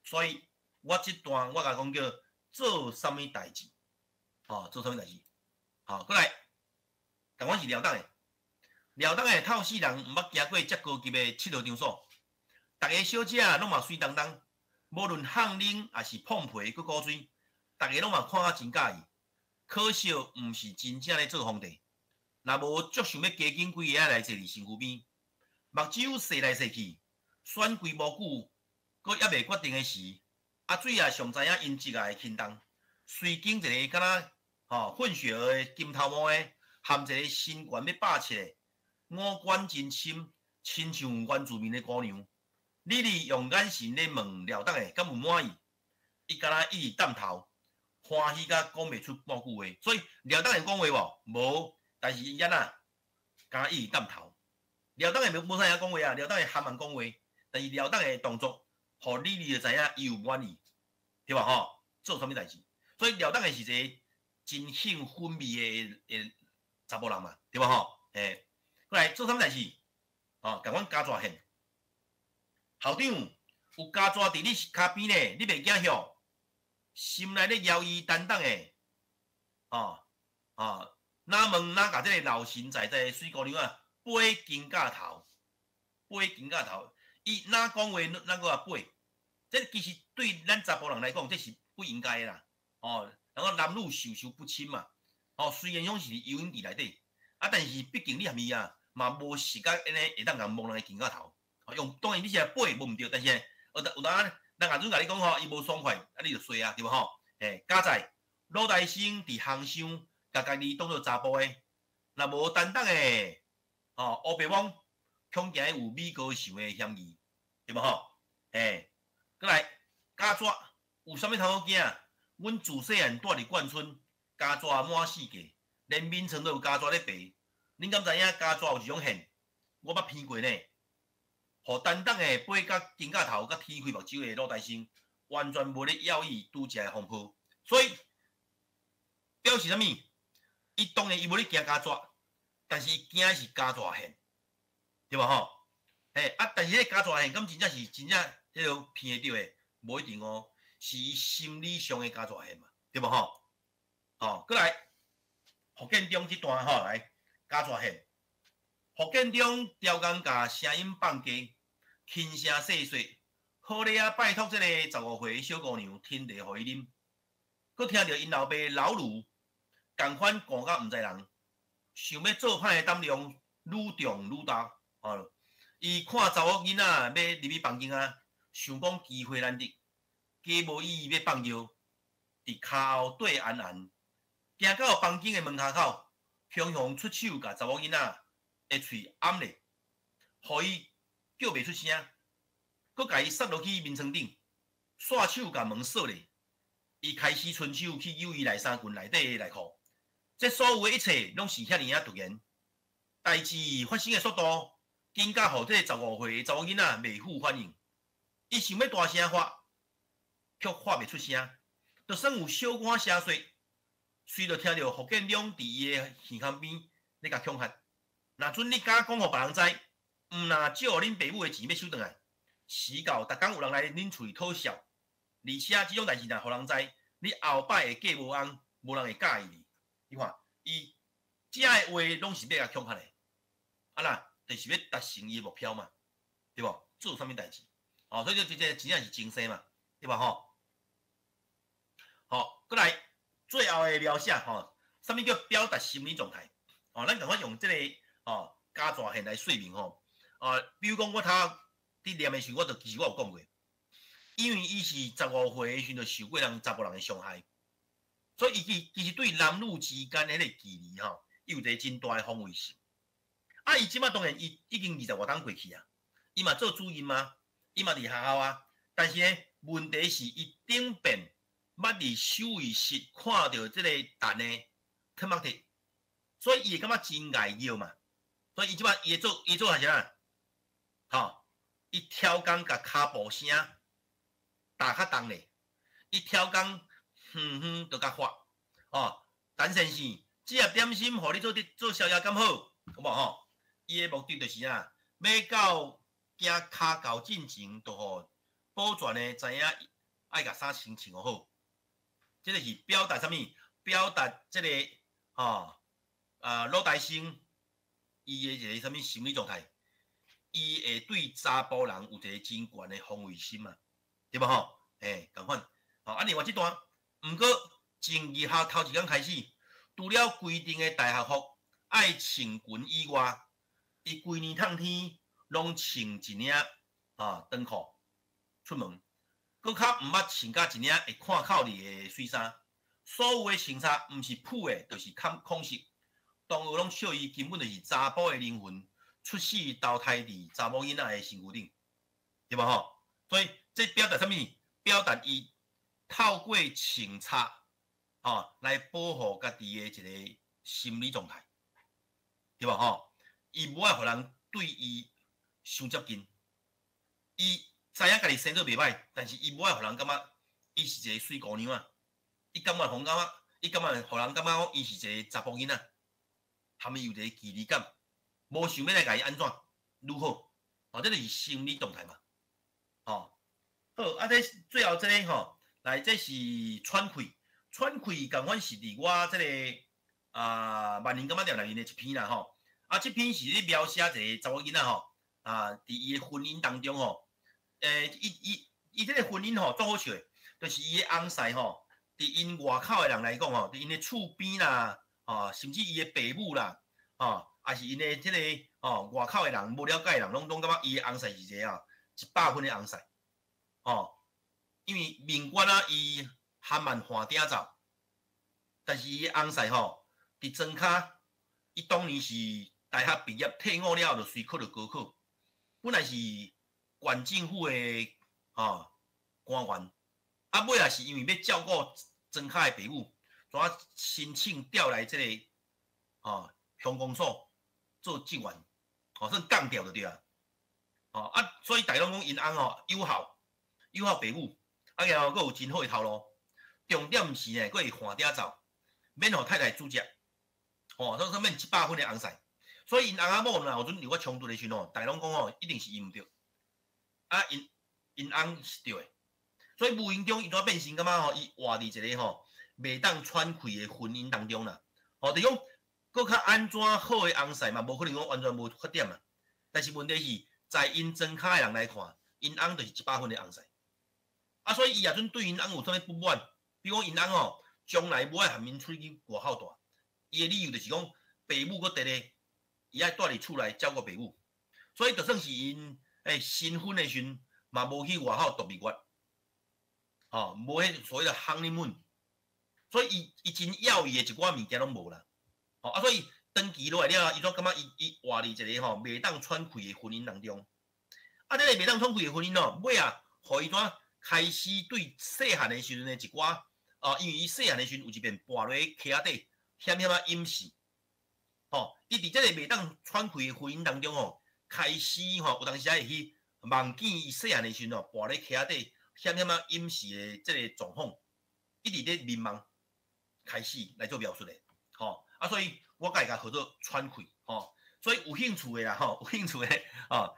所以我這段我共講叫做啥物代誌，吼，做啥物代誌？好，過來，仝款是廖董的，廖董的透死人毋捌行過遮高級的佚佗場所，逐个小姐攏嘛媠當當，無論烘奶抑是碰皮閣古錐，逐个攏嘛看甲真佮意。可惜毋是真正咧做皇帝，若無足想欲加緊幾个仔來坐佇身軀邊，目睭踅來踅去，選幾無久，閣猶未決定的時，阿水仔上知影𪜶侄仔的輕重，隨經一个敢若吼混血兒的金頭毛的，含一个身懸欲170的，五官真深，親像原住民的姑娘。李麗用眼神咧問廖董的，敢有滿意？伊敢若一直點頭，歡喜甲講袂出半句話。所以廖董會講話無？無，但是伊按怎？敢若一直點頭。廖董會無啥會曉講話啊，廖董會含人講話，但是廖董的動作，予李麗就知影伊有滿意，對吧？吼，做啥物代誌？所以廖董的是一个真興奮味的的查埔人嘛，對吧？吼，欸，過來做啥物代誌？吼，共阮加蛇獻。校長有加蛇佇你跤邊咧，你袂驚吼？心內咧搖伊擔當的，吼吼，哪問哪共這个老神在在的媠姑娘啊，掰肩胛頭，掰肩胛頭，伊哪講話哪閣啊掰？這其實對咱查埔人來講，這是不應該的啦。哦，然後男女授受不親嘛。哦，雖然講是游泳池內底，啊，但是畢竟你含伊啊，嘛無時間按呢會當共摸人的肩胛頭。用當然你是來掰無毋對，但是有有當人阿準共你講吼，伊無爽快，啊你就衰啊，對無吼？嘿，佳哉魯大生佇烘箱，共家己當做查埔的，若無擔當的，吼烏白罔，恐驚有米高想的嫌疑，對無吼？嘿，過來加蛇有啥物通好驚？阮自細漢蹛佇眷村，家蛇滿四界，連眠床都有家蛇咧爬。恁敢知影家蛇有一種現？我捌鼻過呢。予擔當的掰甲肩胛頭，佮天開目睭的魯大生，完全無咧要伊拄才的風波，所以表示啥物？伊當然伊無咧驚家蛇，但是伊驚的是家蛇現，對無吼？嘿啊，但是彼个家蛇現，敢真正是真正彼个鼻會著的？無一定哦，是伊心理上的家蛇現嘛，對無吼？吼，過來福建中這段吼，來家蛇現。福建中刁工共聲音放低，輕聲細說，好咧啊！拜託這个15歲小姑娘添茶予伊啉，閣聽著𪜶老爸老盧仝款寒甲毋知人，想欲做歹的膽量愈重愈大。哦，伊看查某囡仔欲入去房間啊，想講機會難得，加無伊欲放尿，佇跤後綴安安，行到房間的門跤口，雄雄出手共查某囡仔的喙掩咧，予伊叫袂出聲，閣共伊捒落去眠床頂，煞手共門鎖咧。伊開始伸手去搝伊內衫裙內底的內褲，這所有的一切攏是遐爾仔突然，代誌發生的速度，緊甲予這個15歲的查某囡仔袂赴反應。伊想欲大聲發，卻發袂出聲，就算有小可聲說，隨著聽著福建中佇伊的耳孔邊咧共恐嚇。若準你敢講予別人知，毋若借予恁爸母的錢欲收轉來，時到逐工有人來恁厝裡討笑，而且這種代誌若予人知，你後擺會嫁無翁，無人會佮意你。你看，伊這个話攏是欲共恐嚇的，啊啦，就是欲達成伊的目標嘛，對無？做啥物代誌？哦，所以這這真正是精細嘛，對吧？吼，好，過來，最後的描寫吼，啥物叫表達心理狀態？哦，咱共款用這個哦甲狀腺來說明吼。啊，比如講我頭佇念的時，我就其實我有講過，因為伊是15歲的時陣就受過人查埔人的傷害，所以伊其實對男女之間彼個距離吼，伊有一個真大的防衛性。啊，伊這馬當然伊已經20外冬過去啊，伊嘛做主任啊，伊嘛佇學校啊，但是呢，問題是伊頂遍捌佇守衛室看著這個陳的褪目體，所以伊會感覺真礙熱嘛。所以伊這馬伊會做伊做啥啥？吼，伊挑工共跤步聲踏較重咧，伊挑工遠遠就較發。哦，陳先生，這盒點心予你做做宵夜敢好？有無吼？伊的目的就是啊，欲到行跤到進前，就予保全的知影愛共衫先穿好。這個是表達啥物？表達這個吼啊，魯大生伊的一個啥物心理狀態？伊會對查埔人有一個真懸的防衛心嘛，對無吼？欸，仝款。吼，啊，另外這段，毋過從入學頭一工開始，除了規定的大學服愛穿裙以外，伊規年冬天攏穿一領啊長褲出門，閣較毋捌穿甲一領會看口裡的媠衫。所有的穿衫毋是普的，就是空空色。同學攏笑伊根本就是查埔的靈魂，出世投胎佇查某囡仔的身軀頂，對無吼？所以這表達啥物？表達伊透過穿插吼來保護家己的一個心理狀態，對無吼？伊無愛予人對伊傷接近，伊知影家己生做袂歹，但是伊無愛予人感覺伊是一個媠姑娘仔，伊感覺予人感覺，伊感覺予人感覺講伊是一個查埔囡仔，含伊有一個距離感，無想欲來共伊按怎愈好，哦，這就是心理狀態嘛，吼，好，啊，這最後這個吼，來這是喘氣，喘氣仝款是佇我這個啊萬寧柑仔店內面的一篇啦吼。啊，這篇是咧描寫一個查某囡仔吼，啊，佇伊的婚姻當中吼，伊伊伊這個婚姻吼，足好笑的，就是伊的翁婿吼，佇𪜶外口的人來講吼，佇𪜶的厝邊啦，吼，甚至伊的爸母啦，吼，抑是𪜶的這個吼外口的人無了解的人，攏攏感覺伊的翁婿是一個啊100分的翁婿，吼，因為民國啊，伊含萬換鼎走，但是伊的翁婿吼，佇莊跤，伊當年是大學畢業退伍了後，就隨考著高考，本來是縣政府的吼官員，啊尾仔是因為欲照顧莊跤的爸母，怎申請調來這個吼鄉公所做職員，吼算降調就對啊，吼啊所以大家攏講𪜶翁吼友好，友好爸母，啊然後閣有真好的頭路，重點是呢，閣會換鼎走，免予太太煮食，吼，算算免100分的翁婿。所以𪜶翁仔某若有陣有我衝突的時陣吼，大家攏講吼，一定是伊毋對，啊，𪜶𪜶翁是對的，所以無形中伊怎變成感覺吼，伊活佇一個吼袂當喘氣的婚姻當中啦。吼，就是講，閣較按怎好的翁婿嘛，無可能講完全無缺點嘛。但是問題是在𪜶莊跤的人來看，𪜶翁就是100分的翁婿。啊，所以伊若陣對𪜶翁有啥物不滿，比如講𪜶翁吼，將來無愛含𪜶出去外口蹛，伊的理由就是講，爸母閣佇咧。伊愛蹛佇厝內照顧爸母，所以就算是𪜶新婚的時陣，嘛無去外口度蜜月，吼，無彼所謂的 honeymoon，所以伊伊真要伊的一寡物件攏無啦，吼啊，所以長期落來了，伊怎感覺伊伊活佇一個吼袂當喘氣的婚姻當中，啊，這個袂當喘氣的婚姻哦，尾仔，予伊怎開始對細漢的時陣的一寡，啊，因為伊細漢的時陣有一遍跋落溪仔底，險險仔淹死。吼，伊佇這個袂當喘氣的婚姻當中吼，開始吼有當時會去夢見伊細漢的時陣吼，跋咧溪仔底險險仔淹死的這個狀況，一直咧眠夢開始來做描述的，吼啊，所以我共伊共號做喘氣，吼，所以有興趣的啦，吼，有興趣的，吼，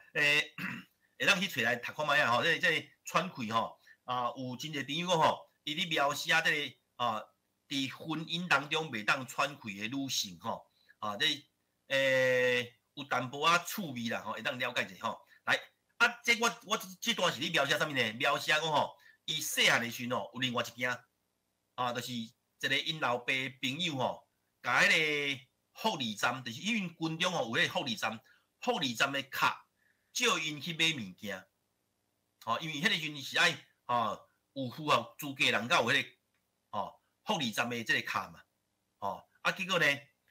會當去揣來讀看覓仔吼，這個這個喘氣吼，啊，有真濟朋友講吼，伊咧描寫這個啊，佇婚姻當中袂當喘氣的女性吼。啊，這有淡薄仔趣味啦，吼，會當了解者吼。來，啊，這我我這段是咧描寫啥物呢？描寫講吼，伊細漢的時陣吼，有另外一件，啊，就是一个𪜶老爸朋友吼，共彼个福利站，就是因為軍中吼有彼個福利站，福利站的卡借𪜶去買物件，吼，因為彼個時陣是愛吼有符合資格人才有彼個吼福利站的這個卡嘛，吼，啊結果呢，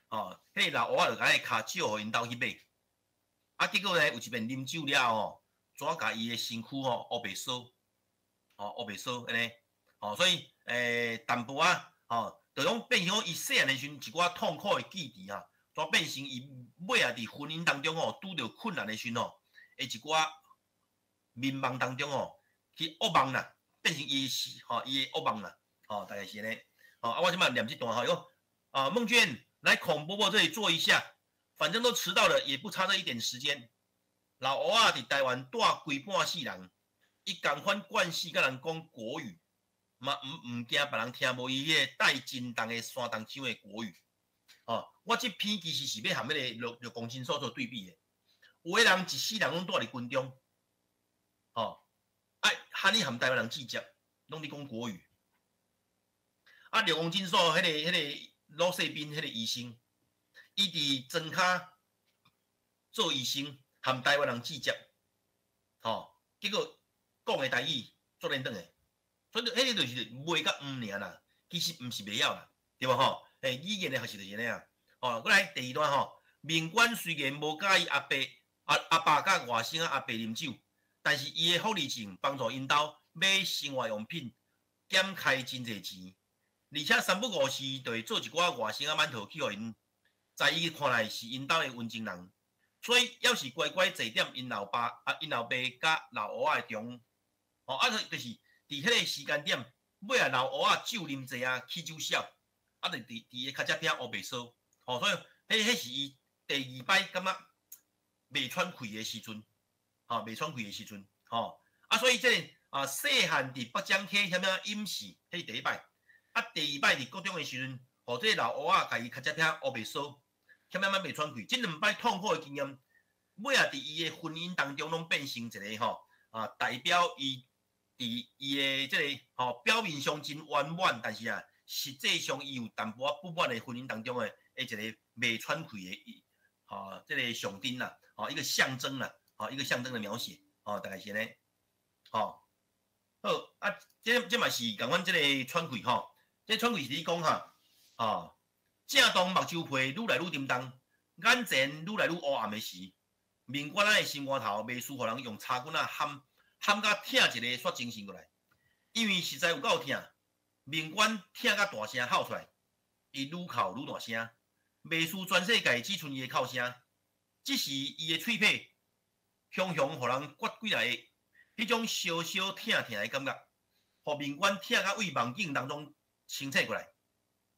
吼，彼個老烏仔就共彼個卡借予𪜶兜去買，啊結果呢，有一遍啉酒了後，怎共伊的身軀吼烏白臊，吼烏白臊按呢，吼，所以淡薄仔吼，就講變成講伊細漢的時陣一寡痛苦的記憶啊，怎變成伊尾仔佇婚姻當中吼拄著困難的時陣吼，的一寡眠夢當中吼去噩夢啦，變成伊是吼伊的噩夢啦，吼大概是按呢，吼啊我這擺念這段吼，伊講啊孟娟來孔伯伯這裡坐一下，反正都遲到了，也不差這一點時間。老烏仔佇台灣蹛規半世人，伊仝款慣勢佮人講國語，嘛毋毋驚別人聽無伊彼個帶真重的山東腔的國語。哦，我這篇其實是欲和彼個六六公斤數做對比的。有的人一世人攏蹛佇軍中，吼，啊，喊你和台灣人接觸，攏佇講國語。啊，六公斤數彼個魯世斌彼個醫生，伊佇莊跤做醫生，和台灣人接觸，吼，結果講的台語足輪轉的，所以彼個就是袂佮毋爾啦，其實毋是袂曉啦，對無吼？欸，語言的學習就是按呢啊。吼，過來第二段吼，明官雖然無佮意阿伯、阿阿爸佮外甥仔阿伯啉酒，但是伊的福利證幫助𪜶兜買生活用品，減開真濟錢，而且三不五時就會做一寡外甥仔饅頭去予𪜶，在伊看來是𪜶兜的溫情人，所以猶是乖乖坐踮𪜶老爸啊、𪜶老爸佮老烏仔的中，吼啊，就是佇彼個時間點，尾仔老烏仔酒啉濟啊，起酒痟，啊，就佇佇伊跤跡邊烏白臊，吼，所以彼彼是伊第二擺感覺袂喘氣的時陣，吼，袂喘氣的時陣，吼，啊，所以這個啊，細漢佇北漳溪啥物飲食，彼是第一擺，啊，第二擺佇國中的時陣，予這個老烏仔共伊跤跡邊烏白臊，啥物仔袂喘氣，這兩擺痛苦的經驗，尾仔佇伊的婚姻當中攏變成一個吼啊，代表伊佇伊的這個吼表面上真圓滿，但是啊，實際上伊有淡薄仔不滿的婚姻當中的一個袂喘氣的吼，這個象徵啦，吼一個象徵啦，吼一個象徵的描寫，吼大概是按呢，吼好啊，這這嘛是仝款這個喘氣吼，這喘氣是咧講哈，吼正當目睭皮愈來愈沉重，眼前愈來愈烏暗的時，明官仔的心肝頭袂輸予人用柴棍仔撼撼甲疼一个煞精神過來，因為實在有夠疼，明官疼甲大聲吼出來，伊愈哭愈大聲，袂輸全世界只賰伊的哭聲，這時伊的喙䫌雄雄予人割幾來下，彼種燒燒疼疼的感覺，予明官疼甲為夢境當中清醒過來，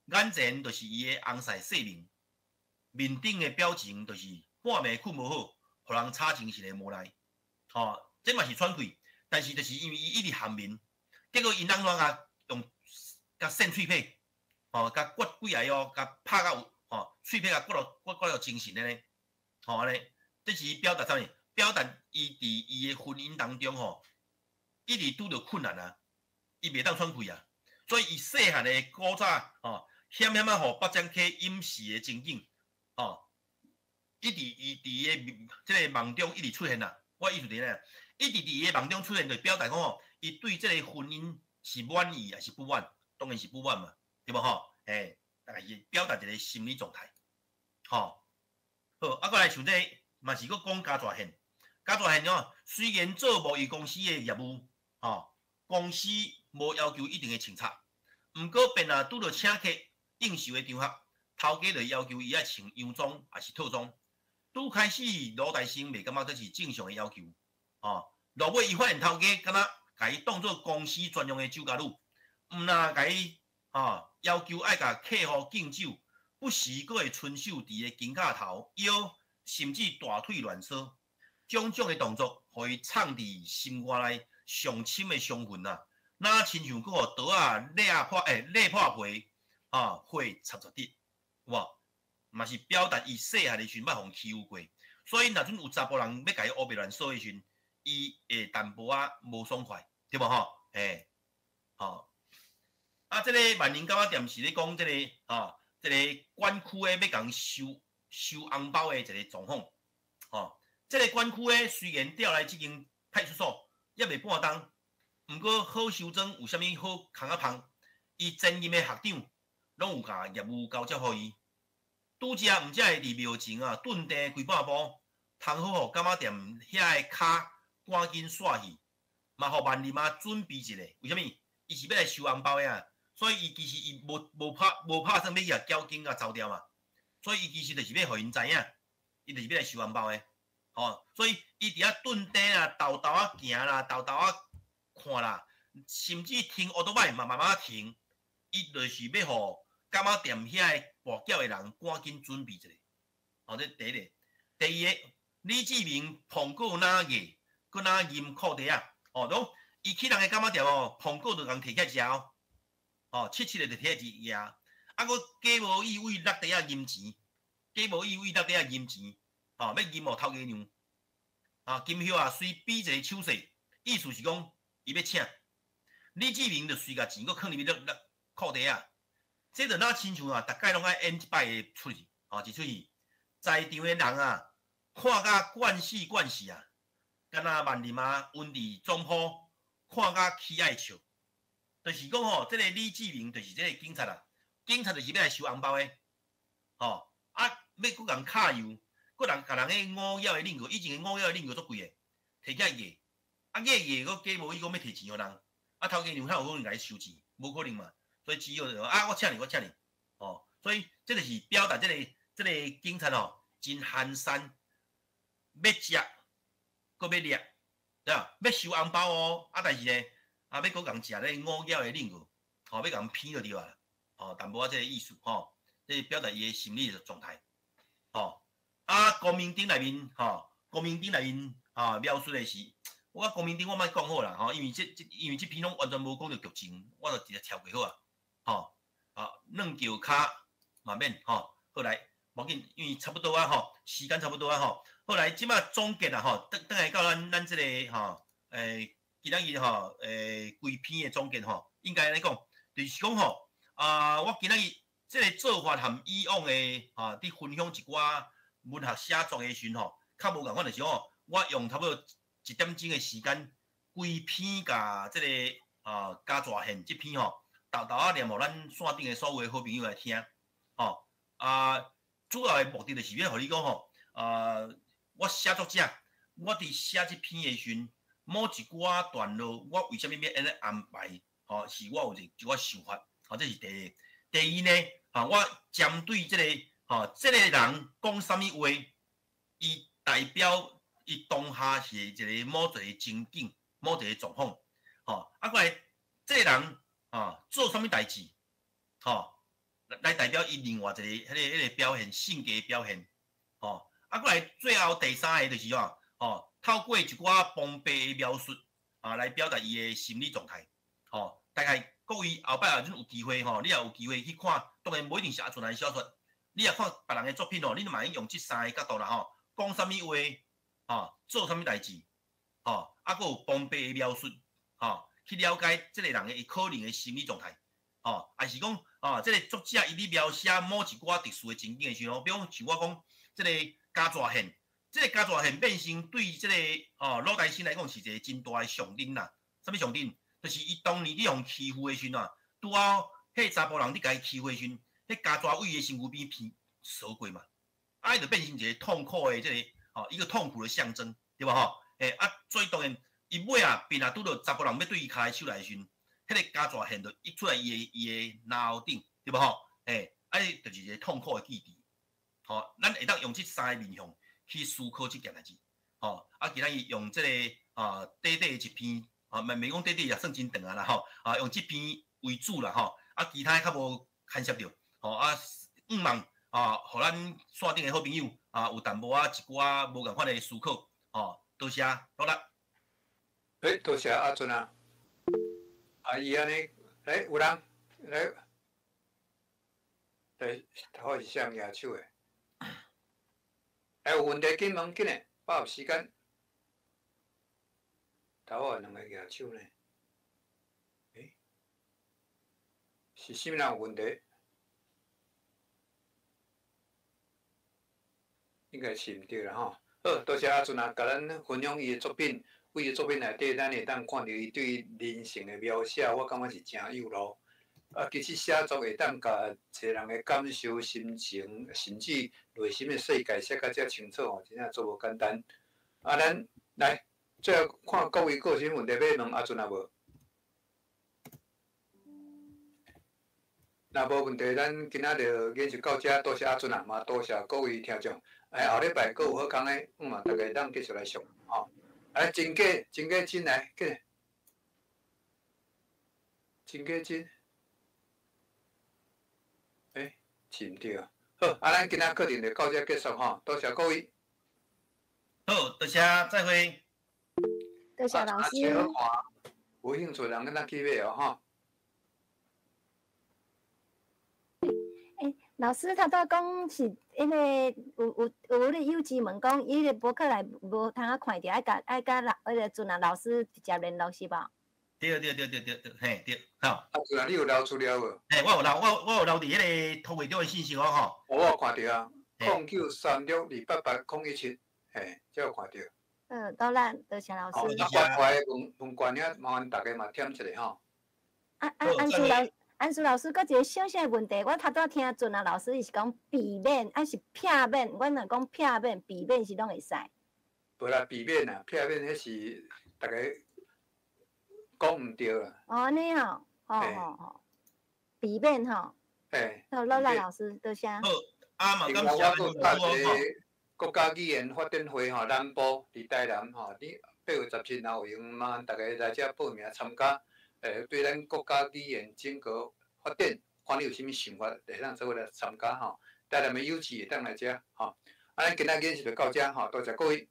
眼前就是伊的翁婿世明，面頂的表情就是半暝睏無好，予人吵精神的無奈，吼，這嘛是喘氣，但是就是因為伊一直含眠，結果𪜶翁怎共用共扇喙䫌，吼，共割幾下哦，共拍甲有，吼，喙䫌共割落割割有精神的呢，吼按呢，這是表達啥物？表達伊佇伊的婚姻當中吼，一直拄著困難啊，伊袂當喘氣啊，所以伊細漢的古早吼，險險仔予北漳溪飲食的情景，吼，一直伊佇伊的這個夢中一直出現啦。我意思佇咧，一直佇伊的夢中出現，就表達講吼，伊對這個婚姻是滿意還是不滿？當然是不滿嘛，對無吼？欸，大概是表達一個心理狀態，吼。好，啊，過來像這個嘛是閣講嘉大獻，嘉大獻哦，雖然做貿易公司的業務，吼，公司無要求一定會穿插，毋過便若拄著請客應酬的場合，頭家就要求伊愛穿洋裝抑是套裝。拄開始盧大生袂感覺這是正常的要求，吼，落尾伊發現頭家敢若共伊當做公司專用的酒家女，毋若共伊吼要求愛共客戶敬酒，不時閣會伸手佇伊的肩胛頭、腰，甚至大腿亂挲，種種的動作，予伊藏佇心肝內上深的傷痕啊！若親像閣予刀仔掠破，欸，掠破皮，啊，血插插滴，有無？嘛是表達伊細漢的時陣捌予人欺負過，所以若陣有查埔人欲共伊烏白亂臊的時陣，伊會淡薄仔無爽快，對無吼？欸，吼，啊，啊，這个萬寧柑仔店是咧講這个吼，這个管區的欲共收收紅包的一個狀況。吼，這个管區的雖然調來這間派出所，猶未半冬，毋過郝修莊有啥物好空仔芳，伊前任的學長攏有共業務交接予伊。拄才毋才會佇廟前啊，頓定規半晡，通好予柑仔店遐个跤趕緊煞去，嘛予萬林仔準備一下。為啥物？伊是欲來收紅包的啊，所以伊其實伊無無拍無拍算欲去共繳金共走掉嘛。所以伊其實就是欲予𪜶知影，伊就是欲來收紅包的。吼，所以伊佇遐頓定啦，沓沓仔行啦，沓沓仔看啦，甚至停歐多擺嘛慢慢停，伊就是欲予柑仔店遐个跋筊的人趕緊準備一下。吼，這第一个。第二个，李志明碰過若硬，閣若飲褲袋仔，哦，攏伊去人的柑仔店哦，蘋果就共提起來食哦，哦，切切的就提起來食，啊，閣假無意為落袋仔銀錢，假無意為落袋仔銀錢，吼，欲銀予頭家娘，啊，金葉啊，隨比一个手勢，意思是講伊欲請李志明，就隨共錢閣囥入去落落褲袋仔，這就若親像啊，逐擺攏愛演一擺的出戲，吼，一出戲，在場的人啊，看甲慣死慣死啊，敢若萬林啊，溫佇總鋪看甲起愛笑，就是講吼，這个李志明就是這个警察啊，警察就是欲來收紅包的，吼，啊，欲閣共揩油，閣人共人彼五杓的令號，以前的五杓的令號足貴的，提起來壓，啊壓壓閣假無伊講欲提錢予人，啊頭家娘哪有可能共伊收錢？無可能嘛，所以只好就啊，我請你，我請你，哦，所以這就是表達這个警察吼，真寒酸，欲食，閣欲掠，對吧？欲收紅包哦，啊，但是呢，啊，欲閣共食咧五杓的令號，吼，欲共騙就對啊，吼，淡薄仔這個意思，吼，這表達伊的心理狀態，吼，啊，光明頂內面，吼，光明頂內面，吼，描述的是，我光明頂我莫講好啦，吼，因為這篇攏完全無講著劇情，我就直接跳過好啊，吼，啊，軟橋跤嘛免，吼，好來，無緊，因為差不多啊，吼，時間差不多啊，吼。好來，這擺總結啦，吼，轉轉來到咱這个吼，今仔日吼，規篇的總結吼，應該按呢講，就是講吼，啊，我今仔日這个做法和以往的吼，佇分享一寡文學寫作的時陣吼，較無仝款，就是講，我用差不多一點鐘的時間，規篇共這个啊嘉大獻這篇吼，沓沓仔念予咱線頂的所有的好朋友來聽，吼，啊，主要的目的就是欲予你講吼，啊。我寫作者，我佇寫這篇的時陣，某一寡段落，我為啥物欲按呢安排？吼，是我有一一寡想法，吼，這是第一。第二呢，吼，我針對這个，吼，這个人講啥物話，伊代表伊當下是一个某一个情景，某一个狀況，吼，啊，過來這个人，吼，做啥物代誌，吼，來代表伊另外一个彼个表現，性格表現，吼。啊，過來最後第三个就是講，吼，透過一寡旁白的描述，啊，來表達伊的心理狀態，吼，大概各位後擺若有機會吼，你也有機會去看，當然無一定是阿春的小說，你若看別人的作品吼，你嘛會用這三个角度啦吼，講啥物話，吼，做啥物代誌，吼，啊，閣有旁白的描述，吼，去了解這个人的伊可能的心理狀態，吼，抑是講，吼，這个作者伊咧描寫某一寡特殊的情景的時候，比如講像我講這个嘉大獻，這个嘉大獻變成對這个吼魯大生來講是一个真大的象徵啦。啥物象徵？就是伊當年咧予人欺負的時陣啊，拄好彼查埔人咧共伊欺負的時陣，彼嘉大為伊的身軀邊鼻掃過嘛，啊，伊就變成一個痛苦的這个吼一個痛苦的象徵，對無吼？啊，所以當然伊尾仔變啊拄著查埔人欲對伊跤手來的時陣，彼个嘉大獻就溢出來伊的腦頂，對無吼？啊，伊就是一個痛苦的記憶。吼，咱會當用這三個面向去思考這件代誌。吼，啊，今仔日用這个啊短短的一篇，啊，嘛袂講短短也算真長啊啦吼，啊，用這篇為主啦吼，啊，其他較無牽涉著，吼，啊，向望啊，予咱線頂的好朋友啊，有淡薄仔一寡無仝款的思考，吼，多謝，努力。欸，多謝阿俊啊，啊，伊按呢，欸，有人來，來，頭是啥舉手的？欸，有問題緊問緊的，把握時間。頭有兩个舉手呢。欸？是啥物人有问题？应该是毋对啦吼。好，多谢阿俊啊，共咱分享伊的作品。对伊的作品内底，咱会当看著伊对人性的描写，我感觉是诚有路。啊，其实写作会当共一个人的感受、心情，甚至内心的世界写甲遮清楚吼，真正足无简单。啊，咱来最后看各位阁有啥物问题欲问阿俊啊无？若无问题，咱今仔就研习到遮，多谢阿俊啊，嘛多谢各位听众。哎，后礼拜阁有好康的，嘛，大家当继续来上吼。来，真假真假真来，过，真假真，欸，是毋对啊？好，啊，咱今仔课程就到遮结束吼，多谢各位。好，多谢，再会。多谢老师。啊，看，有兴趣人咱去买哦，吼。欸，老师头拄讲是因为有咧有志问讲，伊个博客来无通仔看著，爱共老彼个阵啊老师直接联络是无？对对对对对对，嘿对，好。啊，阵啊，你有留资料无？嘿，我有留，我有留伫彼个图会中的信息哦吼。我有看著啊，0936288017，嘿，这有看著。嗯，多谢多谢老师。啊，关怀问问关遐，麻烦大家嘛添一下吼。啊啊，安叔老安叔老师，阁一个小小的问题，我头拄仔听阵啊老师伊是讲避免，抑是避免？阮若讲避免，避免是拢会使。无啦，避免啦，避免彼是逐家讲毋对啦。哦，按呢吼，吼吼吼，避免吼。嘿。好，罗兰老师，多谢。好，啊嘛，感谢我阁搭一个国家语言发展会吼，南部伫台南吼，你8月17若有闲，麻烦逐家来遮报名参加。对咱国家语言整个发展，看你有啥物想法，会当做伙来参加吼。台南的有志会当来遮吼。啊，咱今仔日就到遮吼，多谢各位。